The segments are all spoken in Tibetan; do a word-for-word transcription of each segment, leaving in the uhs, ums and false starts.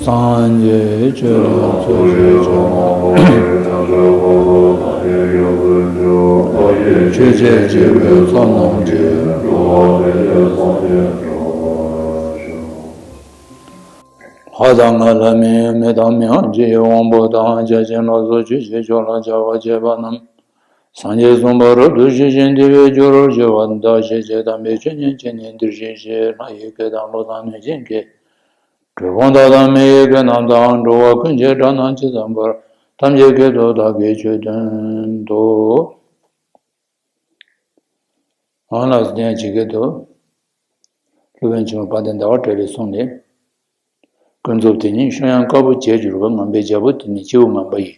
སངས་རྒྱས་ཆོས་ལ་ཐུགས་རྗེ་ཆེ། ཆོས་རྗེ་འཇིགས་པའི་ཚོགས་རྣམས་ཀྱིས། ལྷ་དང་ལྷ་མིན་མི་དང་མི་དབང་ཆེ་ཡི་དབང་པོ་དང་། བརྒྱ་བྱིན་ལ་སོགས་ཆོས་ཀྱི་མཆོག་ལ་ཕྱག་འཚལ་བ་བཅས་པ་རྣམས། སངས་རྒྱས་གསུངས་པ་རབ་ཏུ་ཞི་ཞིང་བདེ་བའི་རྒྱུར་གྱུར་པ་དག་ཤེས་བྱེད་དམ་པའི་ཆོས་ཉིད་ཀྱི་ནི་འདིར་གཤེགས་ཤིང་། ལྷ་ཡི་སྐད་དང་ཀླུ་དང་གནོད་སྦྱིན་སྐད། གྲུལ་བུམ་དག་དང་མི་ཡི་སྐད་རྣམས་དང་། འགྲོ་བ་ཀུན་གྱི་སྒྲ་རྣམས་ཇི་ཙམ་པར། ཐམས་ཅད་སྐད་དུ་བདག་གིས་ཆོས་བསྟན་ཏོ། ཨང་ལགས་སོ། དེ་ཡང་ཇི་སྐད་དུ། སློབ་དཔོན་ཆེན་པོ་དཔལ་ལྡན་ཟླ་བ་གྲགས་པའི་གསུང་ལས། ཀུན་རྫོབ་དེ་ཉིད་ཤོ་ཡང་དཀར་པོ་བྱས་གྱུར་པ། ངང་པའི་རྒྱལ་པོ་དེ་ནི་སྤྱི་བོ་ངང་པ་ཡི།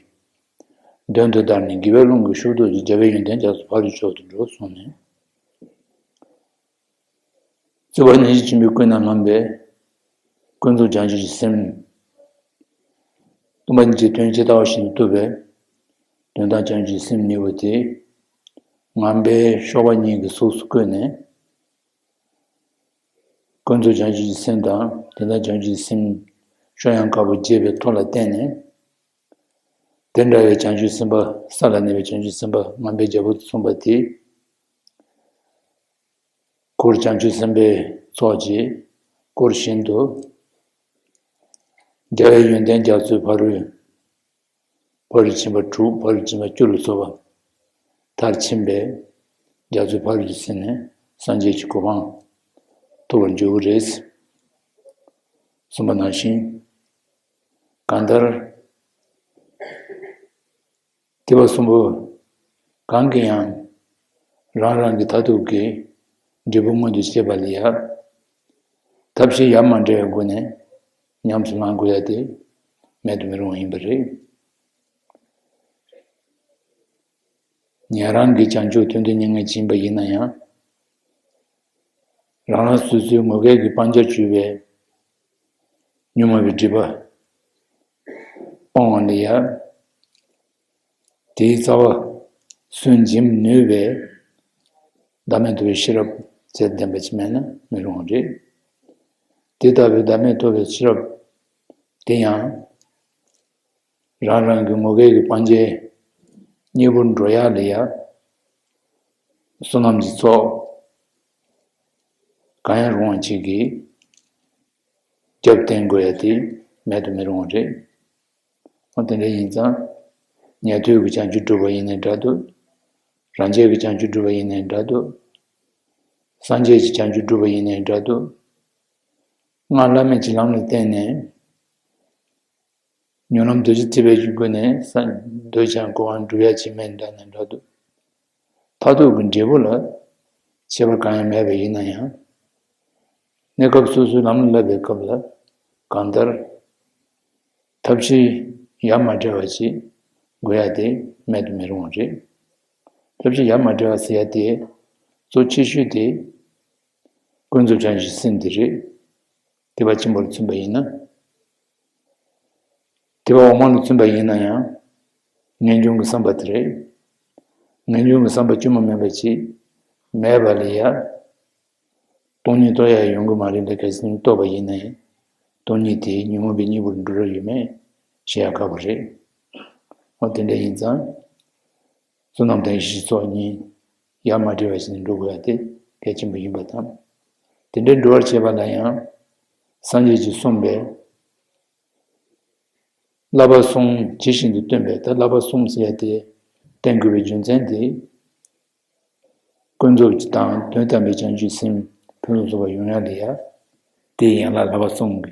མདུན་དུ་བདར་ནས་དགྱེ་བའི་རླུང་གིས་ཤུགས་ཏོག་གིས། རྒྱལ་བའི་ཡོན་ཏན་རྒྱ་མཚོ་ཕ་རོལ་མཆོག་ཏུ་འགྲོ་གསུངས་ནས། རྩོད་པ་ཉིད་ཀྱི་ཆེན་པོའི་ཀུན་ནས་བསླངས་པའི་ཀུན་རྫོབ་བྱང་ཆུབ་ཀྱི་སེམས། སྟོང་པ་ཉིད་ཀྱི་དོན་ཇི་ལྟ་བ་བཞིན་དུ་རྟོགས་པའི་དོན་དམ་བྱང་ཆུབ་ཀྱི་སེམས་གཉིས་པོ་དེ། ངང་པའི་གཤོག་པ་གཉིས་ཀྱི་གཟུགས་སུ་བཀོད་ནས། ཀུན་རྫོབ་བྱང་ཆུབ་ཀྱི་སེམས་དང་དོན་དམ་བྱང་ཆུབ་ཀྱི་སེམས། ཤོ་ཡང་དཀར་པོ་རྒྱས་པའི་ཐོག་ལ་བརྟེན་ནས། དེ་འདྲ་བའི་བྱང་ཆུབ་སེམས་དཔའ། ས་ལ་གནས་པའི་བྱང་ཆུབ་སེམས་དཔའ་ངང་པའི་རྒྱལ་པོ་དེ་གསུངས་པ་དེ། འཁོར་བྱང་ཆུབ་སེམས་དཔའི་ཚོགས་ཀྱིས་འཁོར་བཞིན་དུ། རྒྱལ་བའི་ཡོན་ཏན་རྒྱ་མཚོའི་ཕ་རོལ། ཕ་རོལ་ཕྱིན་པ་དྲུག་ཕ་རོལ་ཕྱིན་པ་བཅུ་ལ་སོགས་པ། མཐར་ཕྱིན་པའི་རྒྱ་མཚོའི་ཕ་རོལ་ཏུ་ཕྱིན་ནས་སངས་རྒྱས་ཀྱི་གོ་འཕང་ཐོབ་པར་འགྱུར་གྱི་རེད། གསུངས་པ་ནང་བཞིན། གང་ལྟར། ཐེག་པ་གསུམ་པོ་གང་གིས་ཡང་རང་རང་གི་མཐར་ཐུག་གི་འབྲས་བུ་མངོན་དུ་བྱེད་པ་ལ་ཡང་ཐབས་ཤེས་ཡ་མ་བྲལ་བའི་སྒོ་ནས་ཉམས་སུ་བླང་དགོས་ཡ་དེ་མེད་དུ་མི་རུང་བ་ཡིན་པ་རེད། ཉན་རང་གི་བྱང་ཆུབ་དོན་དུ་མྱ་ངན་བྱེད་པ་ཡིན་ན་ཡང་། རང་རང་སོ་སོའི་ངོ་སྐལ་གྱི་སྤང་བྱར་གྱུར་པའི་ཉོན་མོངས་པའི་སྒྲིབ་པ་སྤོང་བ་ལ་ཡང་། དེའི་རྩ་བ་སུན་འབྱིན་ནུས་པའི་བདག་མེད་རྟོགས་པའི་ཤེས་རབ་ཚད་ལྡན་པ་ཅིག་མེད་ན་མི་རུང་བ་རེད། དེ་ལྟ་བུའི་བདག་མེད་རྟོགས་པའི་ཤེས་རབ་དེ་ཡང་། རང་རང་གི་ངོ་སྐལ་གྱི་སྤང་བྱའི་གཉེན་པོར་འགྲོ་ཡག་ལ་ཡང་བསོད་ནམས་ཀྱི་ཚོགས་གང་ཡང་རུང་བ་ཅིག་གིས་རྒྱབ་བརྟེན་དགོས་ཡ་དེ་མེད་དུ་མི་རུང་བ་རེད། འོ་དེ་འདྲ་ཡིན་ཙང་། ཉན་ཐོས་ཀྱི་བྱང་ཆུབ་སྒྲུབ་པ་ཡིན་ནའི་འདྲ་འདུག་རང་རྒྱལ་གྱི་བྱང་ཆུབ་སྒྲུབ་པ་ཡིན་ནའི་འདྲ་འདུག་སངས་རྒྱས་ཀྱི་བྱང་ཆུབ་སྒྲུབ་པ་ཡིན་ནའི་འདྲ་འདུག་སྔར་བླ་མེད་ཀྱི་ལམ་ལ་བརྟེན་ནས། ཉོན་ལམ་འདུ་བྱེད་ཐེག་པའི་སྒོ་ནས་ས་འདོད་ཀྱང་གོ་འཕང་སྒྲུབ་ཡ་ཅིག་མེད་འདྲ་ནས་འདྲ་འདུག་མཐར་ཐུག་གི་འབྲས་བུ་ལ་ཁྱད་པར་གང་ཡང་མེད་པ་ཡིན་ན་ཡང་། གནས་སྐབས་སོ་སོའི་ལམ་ལ་བསླབ་པའི་སྐབས་ལ་གང་ལྟར། ཐབས་ཤེས་ཡ་མ་བྲལ་བ་ཞིག་དགོས་ཡ་དེ་མེད་དུ་མི་རུང་བ་རེད། ཐབས་ཤེས་ཡ་མ་བྲལ་བ་ཟེར་ཡ་དེ་གཙོ་ཆེ་ཤོས་དེ་ཀུན་རྫོབ་བྱང་ཆུབ་སེམས་དེ་རེད། ཐེག་པ་ཆེན་པོར་མཚོན་པ་ཡིན་ན། ཐེག་པ་འོག་མ་ལ་མཚོན་པ་ཡིན་ན་ཡང་། ངེས་འབྱུང་གི་བསམ་པ་དེ་རེད། ངེས་འབྱུང་གི་བསམ་པ་བཅོས་མ་མིན་པ་ཅིག་མེད་པ་ལ་ཡ། སྟོང་ཉིད་རྟོགས་ཡ་ཡོང་གི་མ་རེད་འདི་གལ་སྲིད་རྟོགས་པ་ཡིན་ན་ཡང་། སྟོང་ཉིད་དེ་ཉོན་མོངས་པའི་གཉེན་པོར་འགྲོ་ར་ཡོད་མེད་ཤེས་ཡ་ཁག་པོ་རེད། འོ་དེ་འདྲ་ཡིན་ཙང་། བསོད་ནམས་དང་ཡེ་ཤེས་ཚོགས་གཉིས་ཡ་མ་བྲལ་བ་ཞིག་ནས་འགྲོ་དགོས་ཡ་དེ་གལ་ཆེན་པོ་ཡིན་པ་དང་། དེ་འདྲའི་འགྲོ་བར་བྱེད་པ་ལ་ཡང་། སངས་རྒྱས་ཀྱིས་གསུངས་པའི། བསླབ་པ་གསུམ་ཇི་བཞིན་དུ་སྟོན་པས། ད་བསླབ་པ་གསུམ་ཟེར་ཡ་དེ་བསྟན་དགོས་པའི་རྒྱུ་མཚན་དེ། ཀུན་རྫོབ་ཀྱི་དང་དོན་དམ་པའི་བྱང་ཆུབ་སེམས་ཕུན་སུམ་ཚོགས་པ་ཡོང་ཡ་ལ་ཡ། དེའི་ཡན་ལག་བསླབ་པ་གསུམ་གྱི་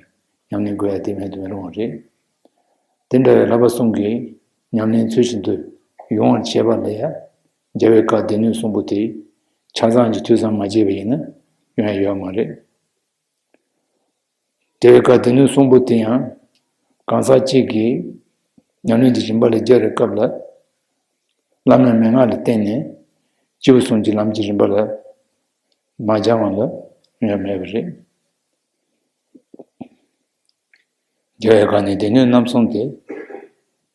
ཉམས་ལེན་དགོས་ཡ་དེ་མེད་དུ་མི་རུང་བ་རེད། དེ་འདྲ་བའི་བསླབ་པ་གསུམ་གྱི་ཉམས་ལེན་ཚུལ་བཞིན་དུ་ཡོང་བར་བྱེད་པ་ལ་ཡ། རྒྱལ་བའི་བཀའ་སྡེ་སྣོད་གསུམ་པོ་དེ་ཆ་ཚང་གི་ཐོས་བསམ་མ་བྱས་པ་ཡིན་ན་ཡོང་ཡ་ཡོད་མ་རེད། རྒྱལ་བའི་བཀའ་སྡེ་སྣོད་གསུམ་པོ་དེ་ཡང་གང་ཟག་གཅིག་གིས་ཉམས་ལེན་གྱི་རིམ་པ་ལ་སྦྱར་བའི་སྐབས་ལ། བླ་མའི་མན་ངག་ལ་བརྟེན་ནས་སྐྱེས་བུ་གསུམ་གྱི་ལམ་གྱི་རིམ་པ་ལ་མ་སྦྱང་བ་ལ་ཡང་མེད་པ་རེད། རྒྱལ་བའི་བཀའ་ནི་སྡེ་སྣོད་རྣམ་གསུམ་སྟེ།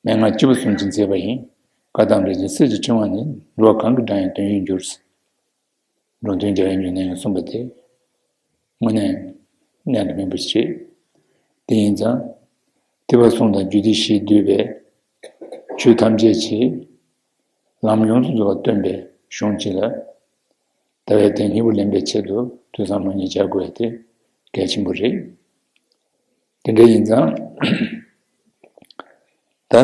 མན་ངག་སྐྱེས་བུ་གསུམ་གྱིས་མཛད་པ་ཡིན། བཀའ་དང་རིགས་ཀྱི་སྲོལ་གྱི་ཕྲེང་བ་ནི། འགྲོ་བ་གང་གིས་བགྲང་ཡང་དོན་ཡོད་འགྱུར། འགྲོ་དོན་རྒྱལ་བའི་འབྱུང་གནས་ཡང་གསུངས་པ་དེ། དངོས་གནས་གནད་དུ་སྨིན་པ་ཞིག་རེད། དེ་ཡིན་ཙང་། ཐེག་པ་གསུམ་དང་རྒྱུད་སྡེ་བཞིས་བསྡུས་པའི་ཆོས་ཐམས་ཅད་ཀྱི་ལམ་ཡོངས་སུ་རྫོགས་པ་སྟོན་པའི་གཞུང་གཅིག་ལ། ད་བས་དེ་སྙིང་པོ་ལེན་པའི་ཆེད་དུ་ཐོས་བསམ་སློབ་གཉེར་བྱ་དགོས་པ་དེ་གལ་ཆེན་པོ་རེད། དེ་འདྲ་ཡིན་ཙང་། ད་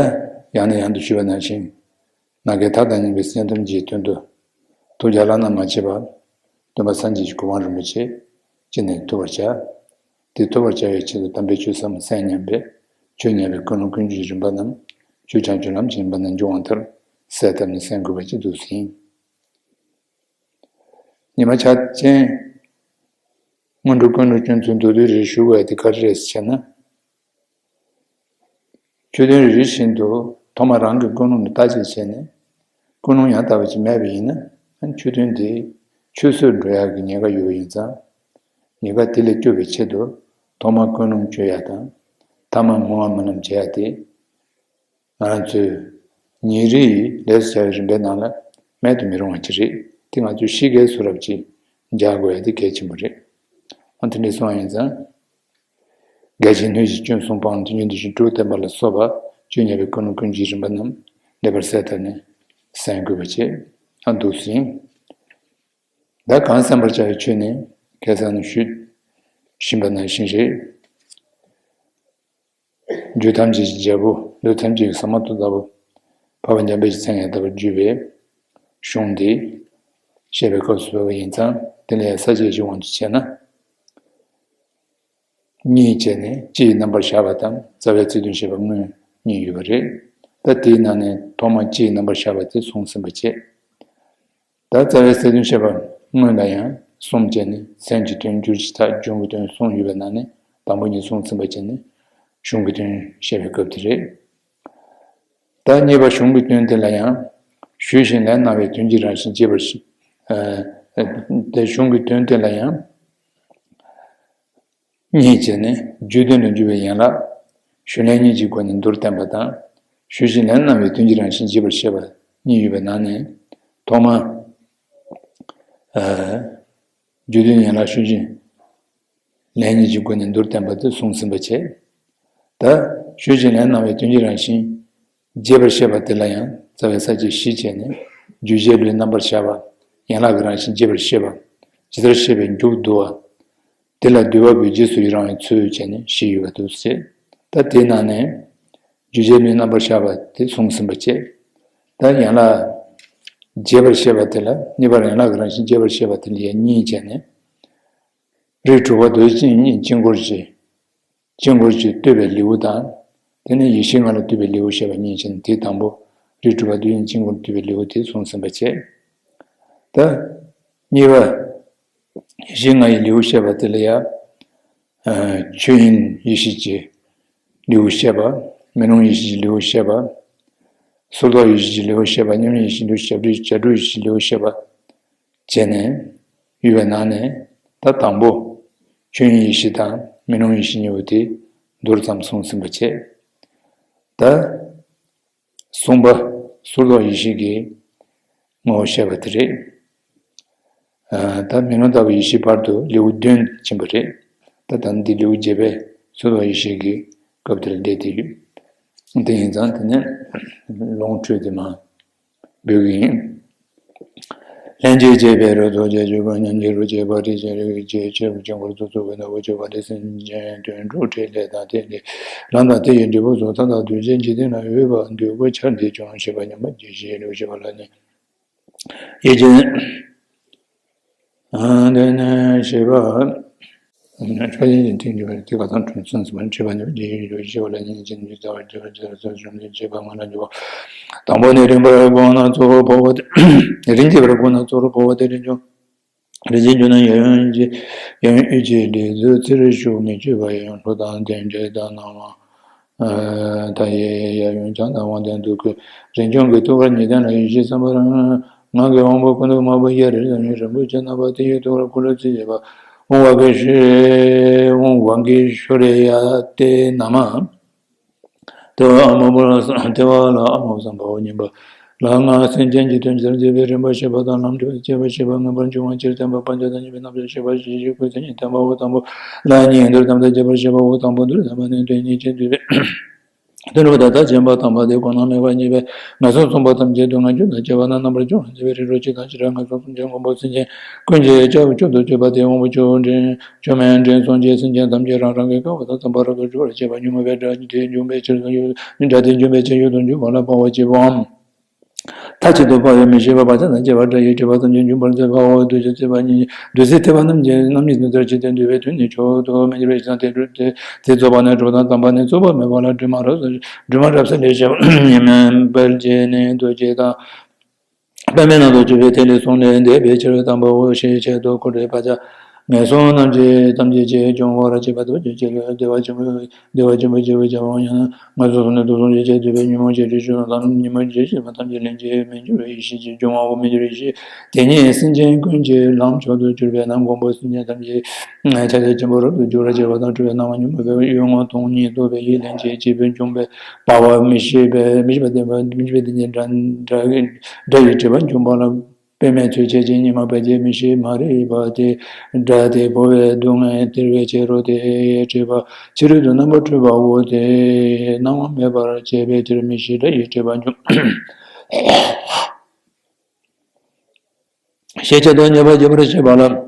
ཡང་ནས་ཡང་དུ་ཞུས་པ་ནང་བཞིན། ང་རྒྱལ་མཐའ་དང་མཉམ་པའི་སེམས་ཐམས་ཅད་དོན་དུ། ཐུགས་རྒྱལ་བླ་ན་མ་མཆིས་པ། སྟོན་པ་སངས་རྒྱས་ཀྱི་གོ་འཕང་རིན་པོ་ཆེ་ཅི་ནས་ཐོབ་པར་བྱ། དེ་ཐོབ་པར་བྱ་བའི་ཆེད་དུ་དམ་པའི་ཆོས་ཟབ་མོ་གསན་སྙམ་པའི་ཆོས་ཉན་པའི་ཀུན་སློང་ཀུན་སྤྱོད་ཀྱི་རིམ་པ་རྣམས་ཆོས་བྱང་ཆུབ་ལམ་གྱི་རིམ་པ་ནས་འབྱུང་བ་མཐར་གསལ་བཏབ་ནས་གསན་དགོས་པ་ཅིག་འདུག་ཟིན། ཉི་མ་འཆར་ཅན། སྔོན་འགྲོ་ཀུན་སློང་སྐྱོན་ཚུལ་མདོར་བསྡུས་རེ་ཞུ་དགོས་ཡ་དེ་ག་རེ་རེད་ཟེར་ན། ཆོས་དོན་རེ་རེ་བཞིན་དུ་ཐོག་མར་རང་གི་ཀུན་སློང་ལ་བརྟག་དཔྱད་བྱས་ནས། ཀུན་སློང་ཡང་དག་པ་ཅིག་མེད་པ་ཡིན་ན། ཆོས་དོན་དེ་ཆུད་ཟོས་འགྲོ་ཡག་གི་ཉེན་ཁ་ཡོད་པ་ཡིན་ཙང་། ཉེན་ཁ་དེ་ལས་སྐྱོབ་པའི་ཆེད་དུ་ཐོག་མར་ཀུན་སློང་བཅོས་ཡག་དང་། ཐ་མར་བསྔོ་བ་སྨོན་ལམ་བྱེད་ཡག་དེ། ང་རང་ཚོས་ཉིན་རེའི་ལས་སུ་བྱ་བའི་རིམ་པའི་ནང་ལ་མེད་དུ་མི་རུང་བ་ཅིག་རེད། དེ་ང་ཚོས་གཤིས་ཀའི་བཟོ་འདྲ་ཅིག་འཇགས་དགོས་ཡ་དེ་གལ་ཆེན་པོ་རེད། འོ་དེ་འདྲ་སོང་བ་ཡིན་ཙང་། འགལ་རྐྱེན་སྣོད་བཞི་སྐྱོན་གསུམ་སྤངས། དོན་གཉིས་འདུ་བྱེད་དྲུག་བསྟན་པ་ལ་སོགས་པ་ཆོས་ཉན་པའི་ཀུན་སློང་ཀུན་སྤྱོད་རིམ་པ་རྣམས་ལེགས་པར་གསལ་བཏབ་ནས་གསན་དགོས་པ་བྱས། ཨ་འདུག་ཟིན། ད་གང་གསན་པར་བྱ་བའི་ཆོས་ནི་ཁ་སང་ནས་ཞུས་བཞིན་པ་ནང་བཞིན་རེད། རྒྱུད་ཐམས་ཅད་ཀྱི་རྒྱལ་པོ། ལུས་ཐམས་ཅད་ཀྱི་ཟ་མ་ཏོག་ལྟ་བུ། འཕགས་པ་འཇམ་དཔལ་གྱི་མཚན་ཡང་དག་པར་བརྗོད་པའི་གཞུང་འདི་བཤད་པའི་སྐབས་སུ་བབས་པ་ཡིན་ཙང་། དེ་ལ་ཡང་ས་བཅད་ཀྱི་དབང་དུ་བྱས་ན། གཉིས་བྱས་ནས་སྤྱི་ཡི་རྣམ་པར་བཞག་པ་དང་རྩ་བའི་ཚིག་དོན་བཤད་པ་སྔོན་གཉིས་ཡོད་པ་རེད། ད་དེའི་ནང་ནས་ཐོག་མར་སྤྱི་ཡི་རྣམ་པར་བཞག་པ་དེ་གསུངས་ཟིན་པ་བྱས། ད་རྩ་བའི་ཚིག་དོན་བཤད་པ་སྔོན་ལ་ཡང་གསུམ་བྱས་ནས། མཚན་གྱི་དོན། སྒྱུར་གྱི་ཐབས། འབྱུང་གི་དོན་གསུམ་ཡོད་པའི་ནང་ནས་དང་པོ་གཉིས་གསུངས་ཟིན་པ་བྱས་ནས་གཞུང་གི་དོན་བཤད་པའི་སྐབས་དེ་རེད། ད་གཉིས་པ་གཞུང་གི་དོན་དེ་ལ་ཡང་། ཞུས་ཤིང་ལན་གནང་བའི་དོན་གྱི་རང་བཞིན་རྒྱས་པར་ཞིག་ཨ་ཨ་དེ་གཞུང་གི་དོན་དེ་ལ་ཡང་། གཉིས་བྱས་ནས་རྒྱུད་དོན་ལ་འཇུག་པའི་ཡན་ལག་ཞུས་ལན་གཉིས་ཀྱི་སྒོ་ནས་མདོར་བསྟན་པ་དང་། ཞུས་ཤིང་ལན་གནང་བའི་དོན་གྱི་རང་བཞིན་རྒྱས་པར་བཤད་པ་གཉིས་ཡོད་པའི་ནང་ནས། ཐོག་མར་ཨ་རྒྱུད་དོན་ཡན་ལག་ཞུས་ཤིང་ལན་གཉིས་ཀྱི་སྒོ་ནས་མདོར་བསྟན་པ་དེ་གསུངས་ཟིན་པ་བྱས། ད་ཞུས་ཤིང་ལན་གནང་བའི་དོན་གྱི་རང་བཞིན་རྒྱས་པར་བཤད་པ་དེ་ལ་ཡང་རྩ་བའི་ས་བཅད་བཞི་བྱས་ནས། རྒྱུད་བཤད་ལུས་རྣམ་པར་བཞག་པ། ཡན་ལག་གི་རང་བཞིན་རྒྱས་པར་བཤད་པ། ཇི་ལྟར་བཤད་པའི་མཇུག་བསྡུ་བ། དེ་ལ་བསྡུ་བ་པོའི་རྗེས་སུ་ཡི་རང་བའི་ཚུལ་བྱས་ནས་བཞི་ཡོད་པ་འདུག་ཟེར། ད་དེའི་ནང་ནས་རྒྱུད་བཤད་ལུས་རྣམ་པར་བཞག་པ་དེ་གསུངས་ཟིན་པ་བྱས། ད་ཡན་ལག་རྒྱས་པར་བཤད་པ་དེ་ལ། གཉིས་པར་ཡན་ལག་གི་རང་བཞིན་རྒྱས་པར་བཤད་པ་དེ་ལ་ཡང་གཉིས་བྱས་ནས། རིགས་དྲུག་པ་མདོ་སྡེ་སྤྱི་གཉིས་དཀྱིལ་འཁོར་གྱི། དཀྱིལ་འཁོར་གྱི་བསྟོད་པའི་ལེའུ་དང་། དེ་ནས་ཡེ་ཤེས་ལྔ་ལ་བསྟོད་པའི་ལེའུ་བཤད་པ་གཉིས་བྱས་ནས། དེའི་དང་པོ་རིགས་དྲུག་པ་མདོ་སྡེ་དཀྱིལ་འཁོར་བསྟོད་པའི་ལེའུ་དེ་གསུངས་ཟིན་པ་བྱས། ད་གཉིས་པ་ཡེ་ཤེས་ལྔ་ཡི་ལེའུ་བཤད་པ་དེ་ལ་ཡང་། ཨ་ཆོས་དབྱིངས་ཡེ་ཤེས་ཀྱི་ལེའུ་བཤད་པ། མེ་ལོང་ཡེ་ཤེས་ཀྱི་ལེའུ་བཤད་པ། སོར་རྟོག་ཡེ་ཤེས་ཀྱི་ལེའུ་བཤད་པ། མཉམ་ཉིད་ཡེ་ཤེས་ཀྱི་ལེའུ་བཤད་པ། བྱ་སྒྲོ་ཡེ་ཤེས་ཀྱི་ལེའུ་བཤད་པ། བྱས་ནས་ཡོད་པའི་ནང་ནས། ད་དང་པོ་ཆོས་དབྱིངས་ཡེ་ཤེས་དང་མེ་ལོང་ཡེ་ཤེས་གཉིས་པོ་དེ་མདོར་ཙམ་གསུངས་ཟིན་པ་བྱས། ད་གསུམ་པ་སོར་རྟོག་ཡེ་ཤེས་ཀྱི་ངོ་བོ་བཤད་པ་དེ་རེད། ཨ་ད་མེ་ལོང་ལྟ་བུའི་ཡེ་ཤེས་བར་དུ་ལེའུ་བདུན་ཕྱིན་པ་རེད། ད་ད་འདི་ལེའུ་བརྒྱད་པའི་སོར་རྟོག་ཡེ་ཤེས་ཀྱི་སྐབས་དེར་འདས་ཏེ་ཡོད། དེ་ཡིན་ཙང་དེ་ནས་ལོངས་སྤྲོད་དེ་མ་འབོད་ཀྱི་ཡིན། ལྷན་ཅིག་སྐྱེས་པའི་རིགས་ཚོགས་བཅས་བཅུ་པོ་མཉམ་གྱི་རིགས་ཀྱི་བར་དེ་བཞིན་རིགས་ཀྱི་ཆོས་ཀྱི་དཀྱིལ་འཁོར་སོ་སོ་བའི་ནོར་བུ་སྤྱོད་པ་དེ་སེམས་ཅན་དོན་གྲུབ་ཕྲིན་ལས་དང་ཐིག་ལེ་ལམ་དང་དེ་ཡི་འབྲས་བུ་སོགས་མཐའ་དག་གདུལ་བྱའི་འཇིག་རྟེན་ན་འོས་པ་འདོད་དགུ་ཆར་འདི་ཀྱང་ཞེས་པ་མཉམ་པ་ཇི་ཞིག་ལུས་ཞེས་པ་ལ་ནི། ཡིད་ཀྱི། ཨ་དེ་ནས་ཞེས་པ། ཕྱོགས་ཡིན་ཅིང་ཐིག་འགྱུར་བའི་དེ་ཁ་ཐང་དྲུང་ཚུན་ཚུན་པ་འཁྲིད་པ་ནི་རྒྱལ་ཡུལ་ཡོད་ཞེས་པ་ལ་ཉིན་གཅིག་འདི་ལྟ་བར་བྱེད་པ་ཇི་ལྟར་སོ་བྱུང་སྟེ་བྱེད་པ་ང་ལ་འགྱུར་བ། དང་པོ་ནི་རིམ་པར་གོང་ན་གཙོ་བོར་འཕོ་བ་སྟེ། རིམ་གྱིས་པར་གོང་ན་གཙོ་བོར་འཕོ་བ་སྟེ་རིམ་བྱུང་། རིམ་གྱིས་འགྱུར་ན་ཡབ་ཡུམ་གྱི་ཡབ་ཡུམ་དབུས་ཀྱི་ལས་མཛད་ཚུལ་ཤུགས་མི་གཅིག་པ་ཡང་ལྷོ་དང་དེ་འདྲའི་དང་ནང་མ། ད་ཡེ་ཡེ་ཡ་ཡོན་བྱང་དང་དབང་ལྡན་དུ་བཀོད། རིན་འབྱུང་གི་ཐུགས་ཀར་ཉི་ཟླ་ལ་ཡེ་ཤེས་བསམ་པར་ངང་གི་དབང་པོ་ཀུན་ཏུ་དམར་པོ་གཡའ་རི་ལ་ནི་རིན་པོ་ཆེ་རྣམ་པ་དེ་ཡི་ཐུགས་ཀར་འཁོར་ལོ་རྩིབས་བརྒྱད་པ་དབུ་བ་གི་ཤུ་དབུ་བ་གི་ཤུ་རེ་ཡ་སྟེ་ན་མ། ཏེ་བ་ཨ་མ་བུ་ལ་ཏེ་བ་ལ་ཨ་མ་བུ་སམ་བྷ་བོ་གཉིས་པ་ལ་ང་སེམས་ཅན་གྱི་དོན་ཇི་ལྟར་མཛད་པའི་རིམ་པ་ཤེས་པ་དང་ལམ་འཁྲིད་པ་སྐྱེ་བ་ཤེས་པ་མངོན་པར་འབྱུང་བ་སྤྱིར་བསྟན་པ་པ་ཉིད་དང་མཉམ་པའི་རྣམ་གཞག་ཤེས་པ་ཞེས་བཞི་བཀོད་ཚིག་གཉིས་བསྟན་པའོ། དང་པོ་ལ་གཉིས་ཡོན་ཏན་ཐམས་ཅད་རྒྱས་པར་བཤད་པའོ། དང་པོ་མདོར་བསྟན་པ་ནི་དོན་གཉིས་ཀྱིས་བསྡུས་པའི་ དོན་གྲུབ་ད་ལྟ་བྱས་པ་དམ་པ་དེ་གོ་ན་མེད་པ་ཉིད་པས་ངན་སོང་གསུམ་པོ་ཐམས་ཅད་སྡུག་བསྔལ་རྒྱུ་དང་བཅས་པ་ན་རྣམ་པར་སྦྱོང་བར་མཛད་པའི་རིགས་དྲུག་སྤྱི་དང་བྱེ་བྲག་ངན་སོང་གསུམ་གྱི་མགོན་པོ་སེམས་ཅན་ཀུན་གྱི་སྐྱབས་མཆོག་ཏུ་གྱུར་པ་དེ་དབང་པོ་ཆོས་འདྲེན་ཆོས་མེད་འདྲེན་གསུམ་གྱི་སེམས་ཅན་ཐམས་ཅད་རང་རང་གི་དགའ་བ་དང་འཚམ་པ་རབ་ཏུ་སྤྱོད་པར་བྱེད་པ་ཉོན་མོངས་པའི་དགྲ་དེ་འཇོམས་པའི་ཕྱིར་དུ་ཡུལ་དགྲ་དེ་འཇོམས་པའི་ཕྱིར་ཡུལ་དུ་འཇུག་པ་ལ་དཔའ་བ་སྐྱེས་པའམ། མཐའ་གཅིག་ཏུ་དཔའ་བའི་མི་ཤེས་པ་བག་ཆགས་དང་བཅས་པ་དགྲ་ཡིས་བསྒྲིབས་པ་ཐམས་ཅད་འཇོམས་པར་མཛད་པའོ། བདུད་ཀྱི་བརྩེ་བ་ཉིད་བདུད་རྩི་ཐེབས་པ་རྣམས་ཀྱི་རྣམ་སྨིན་དུ་མཐར་ཕྱིན་ཏེ་འདུལ་བའི་དོན་ནི་མཆོག་ཏུ་མི་འགྱུར་བའི་ཕྱིར་དང་དེ་རྫོགས་པ་ནས་གྲུབ་པ་དང་དམ་པ་ནི་རྫོགས་པ་མེད་པ་ལ་དྲི་མ་རབ་དྲི་མ་རབ་གསལ་ལས་བཤད་པ་ཉི་མའི་དཔལ་གྱི་ནི་རྡོ་རྗེ་དང་། པདྨའི་ནང་དུ་གྱུར་པའི་དེ་ལས་གསུངས་ནས་འདས་པའི་ཕྱིར་དམ་པའོ་ཞེས་བྱ་དོ། འཁོར་བའི་བག་ཆགས་ངན་སོང་རྣམས་ཀྱིས་ཐམས་ཅད་ཀྱིས་སྦྱོང་བར་བྱེད་པ་ཐུགས་རྗེ་ཆེ་ལ་བདེ་བ་ཆེན་པོ་བདེ་བ་ཆེན་པོ་ཞེས་བྱ་བ་ཡང་ན་ངན་སོང་གསུམ་ནས་སྡུག་གསུམ་ཞེས་བྱ་སྡུག་པའི་ཉོན་མོངས་ཀྱི་རིགས་བཅུ་དང་ཉོན་མོངས་ཀྱི་རིགས་བཞི་པོ་ཐམས་ཅད་ལན་གཅིག་མི་འགྱུར་བའི་ཡེ་ཤེས་ཀྱིས་སྦྱོང་བའོ། མི་འགྱུར་བའི་ཡེ་ཤེས་དེ་ཉིད་སེམས་ཅན་ཀུན་གྱི་ལམ་མཆོག་ཏུ་གྱུར་པས་ན་མགོན་པོ་སེམས་ཅན་ཐམས་ཅད་ཕྱག་རྒྱ་ཆེན་པོ་རབ་ཏུ་འཇུག་པར་བྱེད་པ་དང་འཁྲུལ་པའི་སྣང་བ་ཉོན་མོངས་པའི་གཡོ་ངོ་སྟོང་ཉིད་རྟོགས་པའི་ཡིད་ལན་གཅིག་གཅིག་པུས་འཇོམས་པའི་དཔའ་བ་མི་ཤེས་པའི་མི་ཤེས་པ་ལྡན་པ་མི་ཤེས་པའི་སྡེ་ཉིད་དགྲ་དགྲ་དགྲ་ཡིས་བསྒྲིབས་པ་འཇོམས་པ་ལ། པདྨའི་མཚོན་བྱེད་ཅིང་ཉི་མ་བར་གྱི་མི་ཤེས་མ་རིག་པ་དེ་དགྲ་དེ་འཕོ་བའི་སྡུག་བསྔལ་སྟེར་བའི་ཕྱིར་རོ། དེ་ཡིས་བསྒྲིབས་པ་ཕྱི་རོལ་དུ་རྣམ་པར་འཁྲུལ་པའོ། དེ་སྣང་བ་མེད་པར་བྱེད་པའི་ཕྱིར་མི་ཤེས་དགྲ་ཡིས་བསྒྲིབས་པ་འཇོམས། ཞེས་བྱ་དོ། ཉེས་པ་རྒྱས་པར་བཤད་པ་ལ།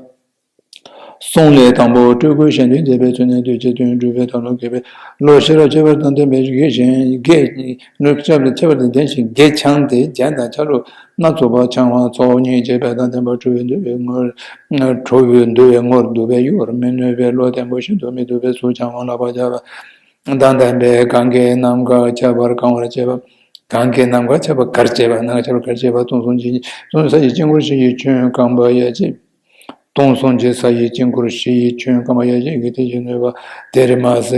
གསུང་ལས་དང་པོ་སྤྲུལ་སྐུའི་གཞན་དོན་མཛད་པའི་ཚུལ་ནི་གདུལ་བྱའི་དོན་སྒྲུབ་པའི་དོན་ལ་མཁས་པའི་བློ་ཤེས་རབ་ཁྱད་པར་དང་ལྡན་པའི་དགེ་གཞན་དགེ་ལུགས་ཤེས་རབ་ཁྱད་པར་དང་ལྡན་ཞིང་དགེ་འཆང་དེ་རྒྱན་དང་ཆ་ལུགས་སྣ་ཚོགས་པ་འཆང་བ་ཚོགས་གཉིས་བྱེད་པ་དང་ལྡན་པ་ཁྲོ་བོའི་འདུལ་བའི་ངོར་ཁྲོ་བོའི་འདུལ་བའི་ངོར་འདུལ་བའི་ཡུལ་མི་གནོད་པའི་བློ་བརྟན་པོ་ཤིན་ཏུ་མི་སྡུག་པའི་ཚུལ་འཆང་བ་ལག་པ་བརྐྱང་བ་དང་ལྡན་པས་གང་གིས་ནམ་མཁའ་ཁྱབ་པར་གང་བར་བྱེད་པ། གང་གིས་ནམ་མཁའ་ཁྱབ་པ་གར་བྱེད་པ། ནམ་མཁའ་ཁྱབ་པ་གར་བྱེད་པ། སྟོང་གསུམ་གྱི་སྟོང་ས་ཡི་དཀྱིལ་འཁོར་བཞི་ཡི་ཁྱོན་རྐང་པ་ཡ་གཅིག་སྟོང་གསུམ་གྱི་ས་ཡི་དཀྱིལ་འཁོར་བཞི་ཡི་ཁྱོན་རྐང་པ་ཡ་གཅིག་གི་དེ་བཞིན་གནོན་པ། དེར་མ་ཟད་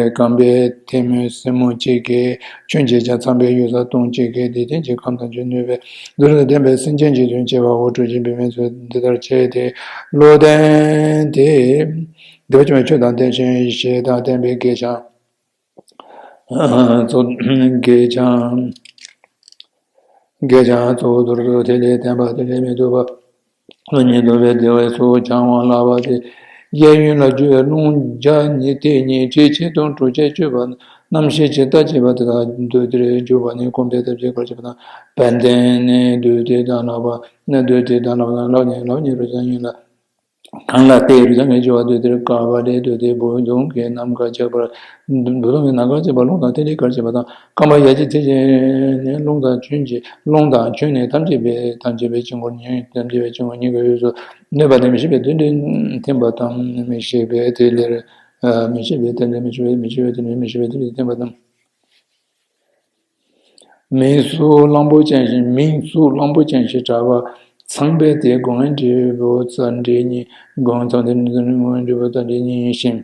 རྐང་པའི་ཐལ་མོ་སེན་མོ་གཅིག་གིས་ཁྱོན་བྱེད་ཅིང་། ཚངས་པའི་གཡུལ་ས་སྟོང་གཅིག་གིས་འཇིག་རྟེན་གྱི་ཁམས་ཐམས་ཅད་གནོན་པའི་མདོ་ལས་བསྟན་པའི་སེམས་ཅན་གྱི་དོན་བྱེད་པའོ། སྤྲོས་བཅས་པའི་མིང་ཚུལ་འདི་ལྟར་བྱས་ཏེ། བློ་ལྡན་དེ། འདུལ་བ་ཆེན་པོའི་ཆོས་དང་ལྡན་ཞིང་ཞེས་དང་ལྡན་པའི་དགེ་འཆང་། གཙོ་དགེ་འཆང་། དགེ་འཆང་གཙོ་བོ་མདོར་བསྡུས་དེ་ལས་བསྟན་པ་དེ་ལས་མི་སྡུག་པ། བློ་ཉིད་སྡུག་པའི་བདེ་བའི་ཚུལ་འཆང་བ་ལག་པ་དེ། གཡས་གཡོན་ལ་རྒྱུ་བའི་རླུང་བརྒྱ་ཉིད་དེ་ཉིད་དྲི་ཆེ་དང་དྲོ་ཆེ་གཅོད་པ་རྣམ་ཤེས་ཀྱི་རྟ་བྱེད་པ་དེ་དག་མདུན་དེར་འཇུག་པ་ནི་གོམ་པའི་སྟབས་ཀྱིས་གར་བྱེད་པ་དང་། དཔལ་ལྡན་ནི་མདུན་དེ་དང་ལག་པ་ནི་མདུན་དེ་དང་ལག་པ་དང་ལག་གཉིས་ལག་གཉིས་རུ་ཆ་གཉིས་ལ། གང་ལ་སྟེ་རུས་ཀྱང་ངེས་འགྱུར་བ་དུ་དེར་དཀའ་བ་ལས་དུ་དེ་བུ་དུང་གི་ནམ་མཁའ་ཁྱབ་པར། བུ་དུང་གི་ནམ་མཁའ་ཁྱབ་པ་རླུང་དང་ཐིག་ལེ་གར་བྱེད་པ་དང་། རྐང་པ་ཡ་གཅིག་ཚེ་ཆེན་ནི་རླུང་དང་ཆོས་ཀྱི་རླུང་དང་ཆོས་ནི་ཐམས་ཅད་པའི་ཐམས་ཅད་པའི་དཀྱིལ་འཁོར་ཉིད་ཐམས་ཅད་པའི་དཀྱིལ་འཁོར་ཉིད་ཀྱི་དབུས་སུ་གནོད་པ་ནི་མི་ཤེས་པའི་དུད་འགྲོ་འཐིམ་པ་དང་། མི་ཤེས་པའི་ཐིག་ལེར་མི་ཤེས་པའི་ཐིག་ལེ་མི་ཤེས་པའི་མི་ཤེས་པའི་ཐིག་ལེ་མི་ཤེས་པའི་ཐིག་ལེ་འཐིམ་པ་དང་། མིང་གཟུགས་གླང་པོ་ཅན་ཞིག་མིང་གཟུགས་གླང་པོ་ཅན་ཞེས་བྱ་བ། ཚངས་པས་དེ་སྒོ་ངའི་འབྲས་བུ་རྩ་འབྲས་གཉིས། སྒོ་ངའི་ཚངས་པས་དེ་སྒོ་ངའི་འབྲས་བུ་རྩ་འབྲས་གཉིས་ཤིང་།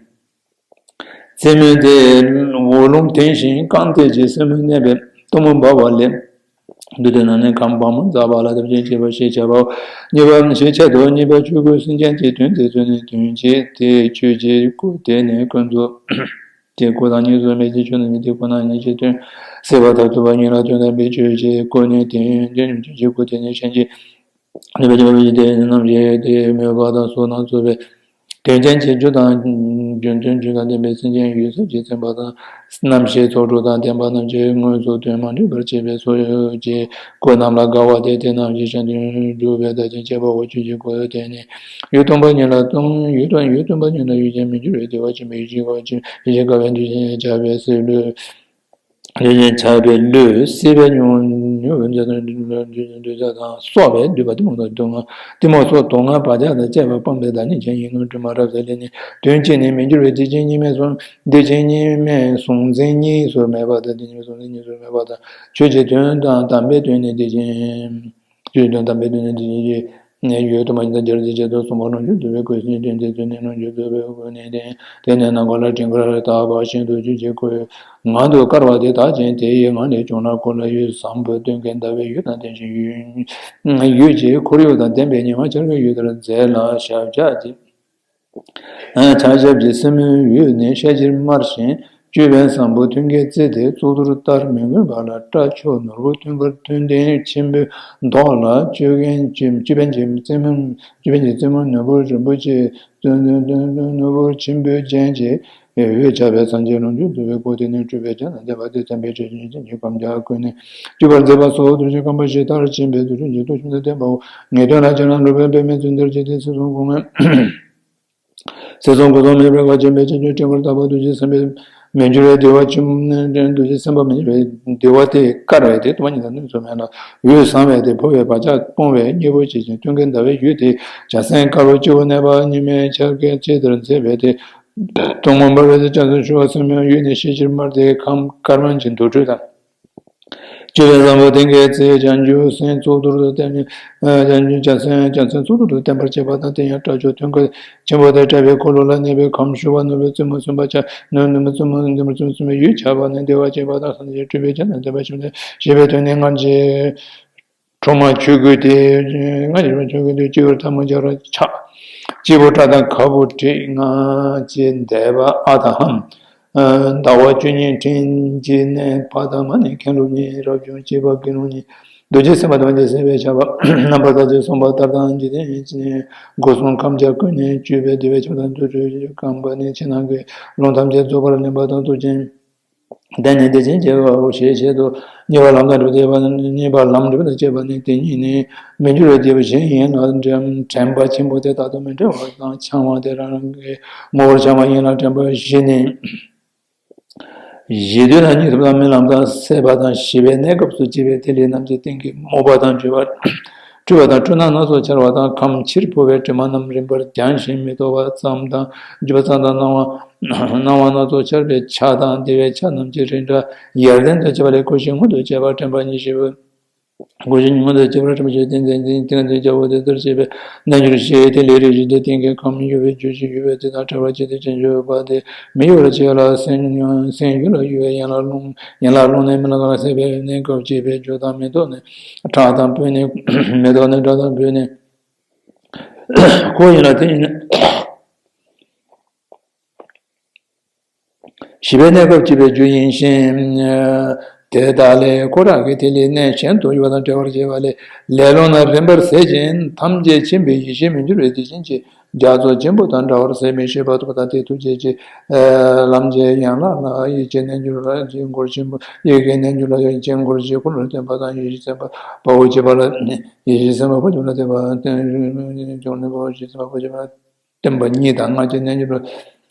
རྩེ་མོ་དེ་འོག་རླུང་ཐིམ་ཞིང་རྐང་མཐིལ་གྱི་སེན་མོ་གནས་པའི་གཏུམ་མོ་འབར་བ་ལས། མདུན་དེ་ན་ནི་ཁམས་དཔའ་མོ་ཛཿ་བ་ལ་ཐམས་ཅད་མཁྱེན་པ་ཞེས་བྱ་བའོ། གཉིས་པ་ཞེས་བྱ་དོ། གཉིས་པ་ཆོས་སྐུ་སེམས་ཅན་གྱི་དོན་དེ་ཚོ་ནི་དོན་བྱེད་དེ་ཆོས་ཀྱི་སྐུ་དེ་ནི་ཀུན་རྫོབ། དེ་ཀུན་བཏགས་ཉིད་སོགས་མེད་ཅིང་ཆོས་རྣམས་ཀྱི་དེ་ཀུན་བཏགས་ཉིད་ཀྱི་དོན། སྲིད་པ་མཐར་ཐུག་པ་ཉིད་ལ་དོན་དམ་པའི་ཆོས་ཀྱི་སྐུ་ནི་དེ་ཡིན། དེ་ཉིད་ཆོས་ཀྱི་སྐུ་དེ་ནི་གཞན་གྱིས་ནུས་པ་བྱེད་པ་ཡིན་ཏེ། རྣམ་ཤེས་དེ་མོས་པ་དང་གཟུགས་སྣ་ཚོགས་པའི་དོན་ཅན་གྱི་རྒྱུ་དང་རྒྱུ་མཐུན་རྒྱུ་དང་ལྡན་པའི་སེམས་ཅན་ཡུལ་ས་ཀྱི་སེམས་པ་དང་། རྣམ་ཤེས་ཚོགས་དྲུག་དང་ལྡན་པ་རྣམས་ཀྱིས་དངོས་སུ་དོན་མ་འགྲུབ་པར་བྱེད་པའི་ཚོགས་ཀྱི་སྐུ་རྣམས་ལ་དགའ་བ་དེ་དེ་རྣམས་ཀྱི་གཞན་དོན་སྒྲུབ་པའི་བདག་ཅན་བྱེད་པའོ། ཆོས་ཀྱི་སྐུ་དེ་ནི་ཡུལ་སྟོང་པ་ཉིད་ལ་སྟོང་ཡུལ་སྟོང་ཡུལ་སྟོང་པ་ཉིད་ལ་ཡུལ་ཅན་མི་འགྱུར་བའི་བདེ་བ་ཆེན་པོའི་ཡེ་ཤེས་དགའ་བ་ཆེན་ཡེ་ཤེས་དགའ་བའི་འདུ་ཤེས་ཆགས་པའི་སྲེད་བློས། འདུ་ཤེས་ཆགས་པའི་བློས་སྲིད་པའི་མྱོང་མྱོང་བའི་འདོད་ཆགས་དང་སོགས་པའི་འདོད་པ་གཏི་མུག་དང་སྡུག་བསྔལ་གཏི་མུག་སོགས་སྡུག་བསྔལ་བག་ཆགས་དང་བཅས་པ་སྤངས་པའི་བདག་ཉིད་ཅན་ཡིན་ནོ། དྲི་མ་རབ་གསལ་ལས་ནི། དོན་གཅིག་ནི་མི་འགྱུར་བའི་སྡིག་ཅན་གཉིས་མེད་གསུམ། སྡིག་ཅན་གཉིས་མེད་གཟུང་འཛིན་གཉིས་སུ་མེད་པ་དང་། སྡིག་ཅན་གཉིས་མེད་གཟུང་འཛིན་གཉིས་སུ་མེད་པ་དང་། ཆོས་ཀྱི་དོན་དང་དམ་པའི་དོན་ནི་སྡིག་ཅན། ཆོས་ཀྱི་དོན་དམ་པའི་དོན་ནི་སྡིག་ཅན་གྱི། ནས་ཡོད་དུ་མ་ཡིན་དང་སྦྱར་ཏེ་བྱེད་དུ་གསུངས་པ། རྣམ་འགྱུར་སྡུད་པའི་སྐུ་ནི་སྟོན་ཏེ་ཚུལ་ནི་རྣམ་འགྱུར་སྡུད་པའི་སྐུ་ནི་སྟོན། དེ་ནས་ནམ་མཁའ་ལ་སྤྲིན་དཀར་དག་པ་བཞིན་དུ་ཆོས་ཀྱི་སྐུ་ངང་དུ་དཀར་བ་དེ་དག་ཅིང་དེ་ཡི་ངང་ནས་བྱུང་ལ། གོ་ལ་ཡུལ་བཟང་པོ་སྟོན་ཀའི་ཟླ་བའི་འོད་དང་ལྡན་ཞིང་འོད་ཀྱི་ཁོར་ཡུག་དང་ལྡན་པའི་ཉི་མ་འཆར་ཀའི་འོད་ལྟར་མཛེས་ལ། ཞབས་བཀྱག་ཅིང་། ཕྱག་ཞབས་ཀྱི་སེན་མོའི་འོད་ནི་ཤར་གྱིས་དམར་ཞིང་། ཅོད་པན་བཟང་པོ་མཐིང་གའི་རྩེ་དེ་གཙུག་ཏོར་ལྟར་མི་མངོན་པ་ལ། སྐྲ་མཆོག་ནོར་བུ་ཐུན་དཀར་ཐུན་ལྡན་ཆེན་པོའི་མདོག་ལ། ཅོད་པན་གྱི་ཅོད་པན་གྱི་རྩེ་མོ་ཅོད་པན་གྱི་རྩེ་མོ་ནོར་བུ་རིན་པོ་ཆེ་ནོར་བུ་ཆེན་པོའི་རྒྱན་གྱིས་ འོད་ཆགས་པའི་སངས་རྒྱས་ལོངས་སྤྱོད་འདུ་བའི་སྐུ་དེ་ནི་སྤྲུལ་པའི་སྤྱན་དང་ལྡན་པ་སྟེ། མཚན་དཔེའི་ཆོས་ཅན་གྱི་ཁམས་བརྒྱ་ཀུན་ནས་སྤྲུལ་པར་མཛད་པ་སོགས་རྡོ་རྗེ་རྐང་པ་བཞི་ལྟར་བཅིངས་པའི་རྡོ་རྗེ་འཇིག་རྟེན་ཆུ་འཛིན་བརྟན་པའོ། ངེས་དོན་ལ་སྤྱན་དྲངས་སྒྲུབ་པའི་པདྨས་བརྩམས་ཏེ། རྗེ་བཙུན་སྲིད་གསུམ་མགོན། སྲིད་གསུམ་མགོན་གསུམ་མེད་པའི་དགའ་སྐྱེད་མའི་སྤྱན་གྱིས་བསྐྲད་པར་བཏབ་པ། རྡོ་རྗེ་སེམས་དཔའི་མི་འགྱུར་བའི་བདེ་བ་ཆེན་པོ་ནི། རྡོ་རྗེ་སེམས་དཔའ་མི་འགྱུར་བའི་བདེ་བ་དེ་དཀར་བའི་དེ་སྟོང་པ་ཉིད་དང་གནོད་འཚེ་མེད་ལ། འོད་བཟང་བའི་དེ་འཕོ་བའི་བག་ཆགས་སྤོང་བའི་གཉེན་པོ་བྱེད་ཅིང་སྟོན་ཀའི་ཟླ་བའི་འོད་དེ་བྱ་སེམས་དཀར་པོ་སྤྱི་བོ་གནས་པ། གཉིས་མེད་འཆར་ཀའི་ཚེ་འདིར་མཛེས་པའི་དེ་གཏུམ་མོ་འབར་བའི་དེ་བྱ་སེམས་ཤུགས་པ་སེམས་དཔའི་འོད་ནི་ཤེལ་གྱིས་དམར་ཏེ་ཁམས་དཀར་དམར་གྱི་དུར་ཁྲོད་དང་། སྤྱི་བོའི་བཟང་པོ་སྟེང་གི་ཚེ་བྱང་ཆུབ་སེམས་གཙུག་ཏོར་དུ་བསྟན་ནས། བྱང་ཆུབ་བྱང་སེམས་བྱང་སེམས་གཙུག་ཏོར་དུ་བསྟན་པར་བྱེད་པ་དང་། དེ་ཡང་སྐྲ་མཆོག་མཐོན་ཀ་ཆེན་པོ་དེ་བཀྲ་བའི་འཁོར་ལོ་ལ་གནས་པའི་ཁམས་ཤུགས་པ་ནོར་བུའི་རྩེ་མོ་གསུམ་པ་ཆགས། ནོར་བུའི་རྩེ་མོ་གསུམ་པའི་འོད་ཆགས་པ་ནི་བདེ་བ་ཆེན་པོ་དང་སངས་རྒྱས་སྤྲུལ་པའི་སྤྱན་དང་ལྡན་པ་ཆེན་པོ་དེ་ཞེས་པའི་དོན་ནི་སྔར་གྱི་ཁྲོ་མ་ཆོས་སྐུ་དེ། སྔར་གྱི་ཁྲོ་མ་ཆོས་སྐུ་དེ་སྤྱི་བོར་ཐལ་མོ་སྦྱར་བར་ཆགས། སྤྱི་བོ་སྐྲ་དང་ཁ་སྦུབ་དྲེག་སྔར་གྱི་འདས་པ་ཨ་དང་ཧམ། ཟླ་བ་བཅུ་གཉིས་སྤྲིན་གྱི་གནས་ཕ་དང་མ་ནི་མཁན་སློབ་གཉིས། རབ་བྱུང་སྐྱེས་པ་དགེ་སློང་གཉིས། རྡོ་རྗེ་སེམས་དཔའ་དང་རྗེ་སེམས་དཔའི་ཆགས་པ་རྣམ་པར་དག་ཅིང་གསུངས་པ་ལྟར་དང་། འཇིག་རྟེན་སྒོ་གསུམ་ཁམས་བརྒྱ་ཀུན་ནས་སྤྲུལ་པའི་བདེ་བའི་ཆོས་དང་དུར་ཁྲོད་རྐང་པ་ནས་ཕྱི་ནང་གི་ལུང་ཐམས་ཅད་རྫོགས་པར་ལེན་པ་དང་། རྟོགས་ཅན་དེ་ནི་བདེ་ཆེན་སྐྱེ་བའོ་ཞེས་བྱེད་དོ། གཉིས་པ་ལམ་དང་སྒྲུབ་པ་གཉིས་པ་ལམ་སྒྲུབ་དང་བཅས་པ་ནི་དེ་ཉིད་ནི་མི་འགྱུར་བའི་རྒྱལ་པོ་གཞན་ཡིན་ལ། དྲན་པ་ཆེན་པོ་དེ་རྟག་ཏུ་མི་འབྲལ་བ་དང་། འཆང་བ་དེ་རང་རང་གི་ངོ་བོར་འཆང་བ་ཡིན་ལ། དྲན་པ་བཞི་ནི། གཞི་དུས་དང་གཉིད་སོགས་དང་རྨི་ལམ་དང་སད་པ་དང་ཤི་བའི་གནས་སྐབས་སུ་སྐྱེ་བའི་ཐིག་ལེ་རྣམས་ཀྱི་སྟེང་གི་མུན་པ་དང་འཁྲུལ་པ། འཁྲུལ་པ་དང་འཁྲུལ་སྣང་སྣ་ཚོགས་འཆར་བ་དང་། ཁམས་ཕྱིར་འཕོ་བའི་དྲི་མ་རྣམས་རིམ་པར་སྦྱངས་ཤིང་མི་རྟོག་པ་ཙམ་དང་། འགྱུ་བ་ཙམ་དང་། སྣང་བ་སྣང་བ་སྣ་ཚོགས་འཆར་བའི་ཆ་དང་བདེ་བའི་ཆ་རྣམས་ཀྱི་རིགས་འདྲ་ཡར་ལྡན་དུ་བྱེད་པ་ལས་བསྐུལ་ཞིང་མངོན་དུ་བྱས་པ་དྲན་པ་ཉི་ཤུ། བསྐུལ་ཞིང་མངོན་དུ་བྱས་པ་དྲན་པ་ཉི་ཤུ་སྟེ། དེ་ནི་དེ་ལྟར་བྱས་པའི་རྣལ་འབྱོར་ཞེས་ཏེ་ལས་རིགས་བཞི་སྟེ། སྟེང་གི་ཁམས་ཡོད་པའི་རྒྱུ་ཞིག་ཡོད་པའི་དེ་དང་བྲལ་བར་བྱེད་དེ། བྱང་ཆུབ་པ་དེ་མི་གཡོ་བར་བྱེད་ལ། སེམས་སེམས་རྒྱུད་ལ་གཡོ་བའི་ཡན་ལག་རླུང་ཡན་ལག་རླུང་ནི་རྨི་ལམ་དང་སད་པའི་གནས་སྐབས་སྐྱེ་བའི་རྒྱུ་དང་། མི་རྟོག་ནི་ཁྲག་དང་སྤུ་ནི་མི་རྟོག་ནི་ཁྲག་དང་སྤུ་ནི་ཁོ་ཡིན་ལ། དེ་ཡིན་ཤི་བའི་གནས་སྐབས་སྐྱེ་བའི་རྒྱུ་ཡིན་ཞིང་། དེ་དག་ལས་ཁོ་རང་གི་ཐིག་ལེ་གནས་གཞན་དུ་གཡོ་བ་དང་བྲལ་བར་བྱེད་པ་ལས་ལེ་ལོ་ན་རིམ་པར་ཟད་ཅིང་ཐམས་ཅད་མཁྱེན་པའི་ཡེ་ཤེས་མི་འགྱུར་བའི་དེ་བཞིན་གྱི་རྒྱ་མཚོ་ཆེན་པོ་དང་འདྲ་བར་ཟད་མི་ཤེས་པ་ཐོབ་པ་དང་། དེ་ཐུགས་རྗེ་ཆེ་ལམ་གྱི་ཡན་ལག་ལ་ཡིད་ཀྱི་རྣལ་འབྱོར་ལ་ཡིད་ཀྱི་སྒོ་ཆེན་པོ། ཡིད་ཀྱི་རྣལ་འབྱོར་ལ་ཡིད་ཀྱི་སྒོ་ཆེན་པོ་ལ་བརྟེན་པ་དང་། ཡེ་ཤེས་སེམས་དཔའ་དཔའ་བོ་སྐྱེས་པ་ལ་ཡེ་ཤེས་སེམས་དཔའ་དཔའ་བོ་ལ་བརྟེན་པ་དང་། ཡེ་ཤེས་སེམས་དཔའ་དཔའ་བོ་སྐྱེས་པ་ལ་བརྟེན་པ་གཉིས་དང་། སྔར་གྱི་རྣལ་འབྱོར་ལ་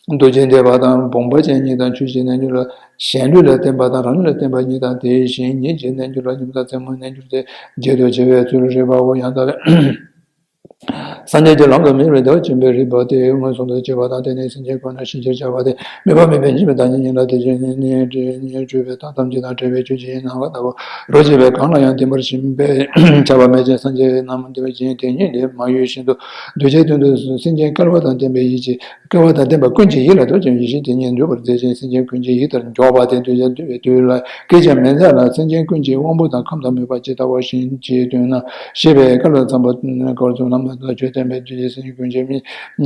རྡོ་རྗེ་འདེབས་པ་དང་། བུམ་པ་ཅན་གཉིས་དང་། ཆོས་ཀྱི་རྣལ་འབྱོར་ལ་གཞན་ལུས་ལ་བརྟེན་པ་དང་། རང་ལུས་ལ་བརྟེན་པ་གཉིས་དང་། དེ་བཞིན་ཉིད་ཀྱི་རྣལ་འབྱོར་ལ་ཉིད་མཐའ་རྩེ་མོའི་རྣལ་འབྱོར་ཏེ། རྒྱས་པར་བྱ་བའི་ཚུལ་རིགས་པའོ། ཡང་དག་པའི་སངས་རྒྱས་ཀྱི་ལམ་དུ་མི་འགྱུར་བའི་བདེ་བ་ཆེན་པོའི་རིགས་པ་དེ་མངོན་སུམ་དུ་བྱེད་པ་དང་། དེ་ནི་སེམས་ཅན་ཀུན་ལ་ཤེས་བྱར་བྱ་བ་སྟེ། མེད་པ་མེད་པའི་འཇིག་པའི་བདག་ཉིད་ཉིད་ལ། དེ་བཞིན་ཉིད་ནི་སྤྲོས་པའི་རྟགས་ཐམས་ཅད་དང་བྲལ་བའི་ཆོས་ཅན་ཡིན་སྣང་བ་ལྟ་བུ། རོ་བྱེད་པའི་གང་ལ་ཡང་བརྟེན་པར་ཞེན་པས་ཁྱབ་པ་མེད་ཅིང་། སངས་རྒྱས་རྣམས་དེ་བཞིན་དེ་ཉིད་ལས་མ་གཡོས་བཞིན་དུ། གདུལ་བྱའི་དོན་དུ་སེམས་ཅན་སྐལ་བ་དང་ལྡན་པའི་ཡིད་ཀྱི་སྐལ་བ་དང་ལྡན་པ་ཀུན་གྱི་ཡིད་ལ་གཏོད་ཅིང་ཡེ་ཤེས་དེ་ཉིད་འཇུག་པར་མཛད་ཅིང་། སེམས་ཅན་ཀུན་གྱི་ཡིད་ལྟར་འཇོག་པ་དེ་གདུལ་བྱ་འདུལ་བའི་དུས་ལ་སྐད་ཅིག་མི་མཛད་ལ། སེམས་ཅན་ཀུན་གྱི་དབང་པོ་དང་ཁམས་དང་མོས་པ་ཇི་ལྟ་བ་བཞིན་གྱི་དོན་རྣམས་ཤེས་པའི་སྐལ་བ་ཙམ་པ་སྐལ་ཙམ་ལམ་དང་ཆོས་བསྟན་པས་གདུལ་བྱའི་སེམས་ཅན་ཀུན་གྱི་མི་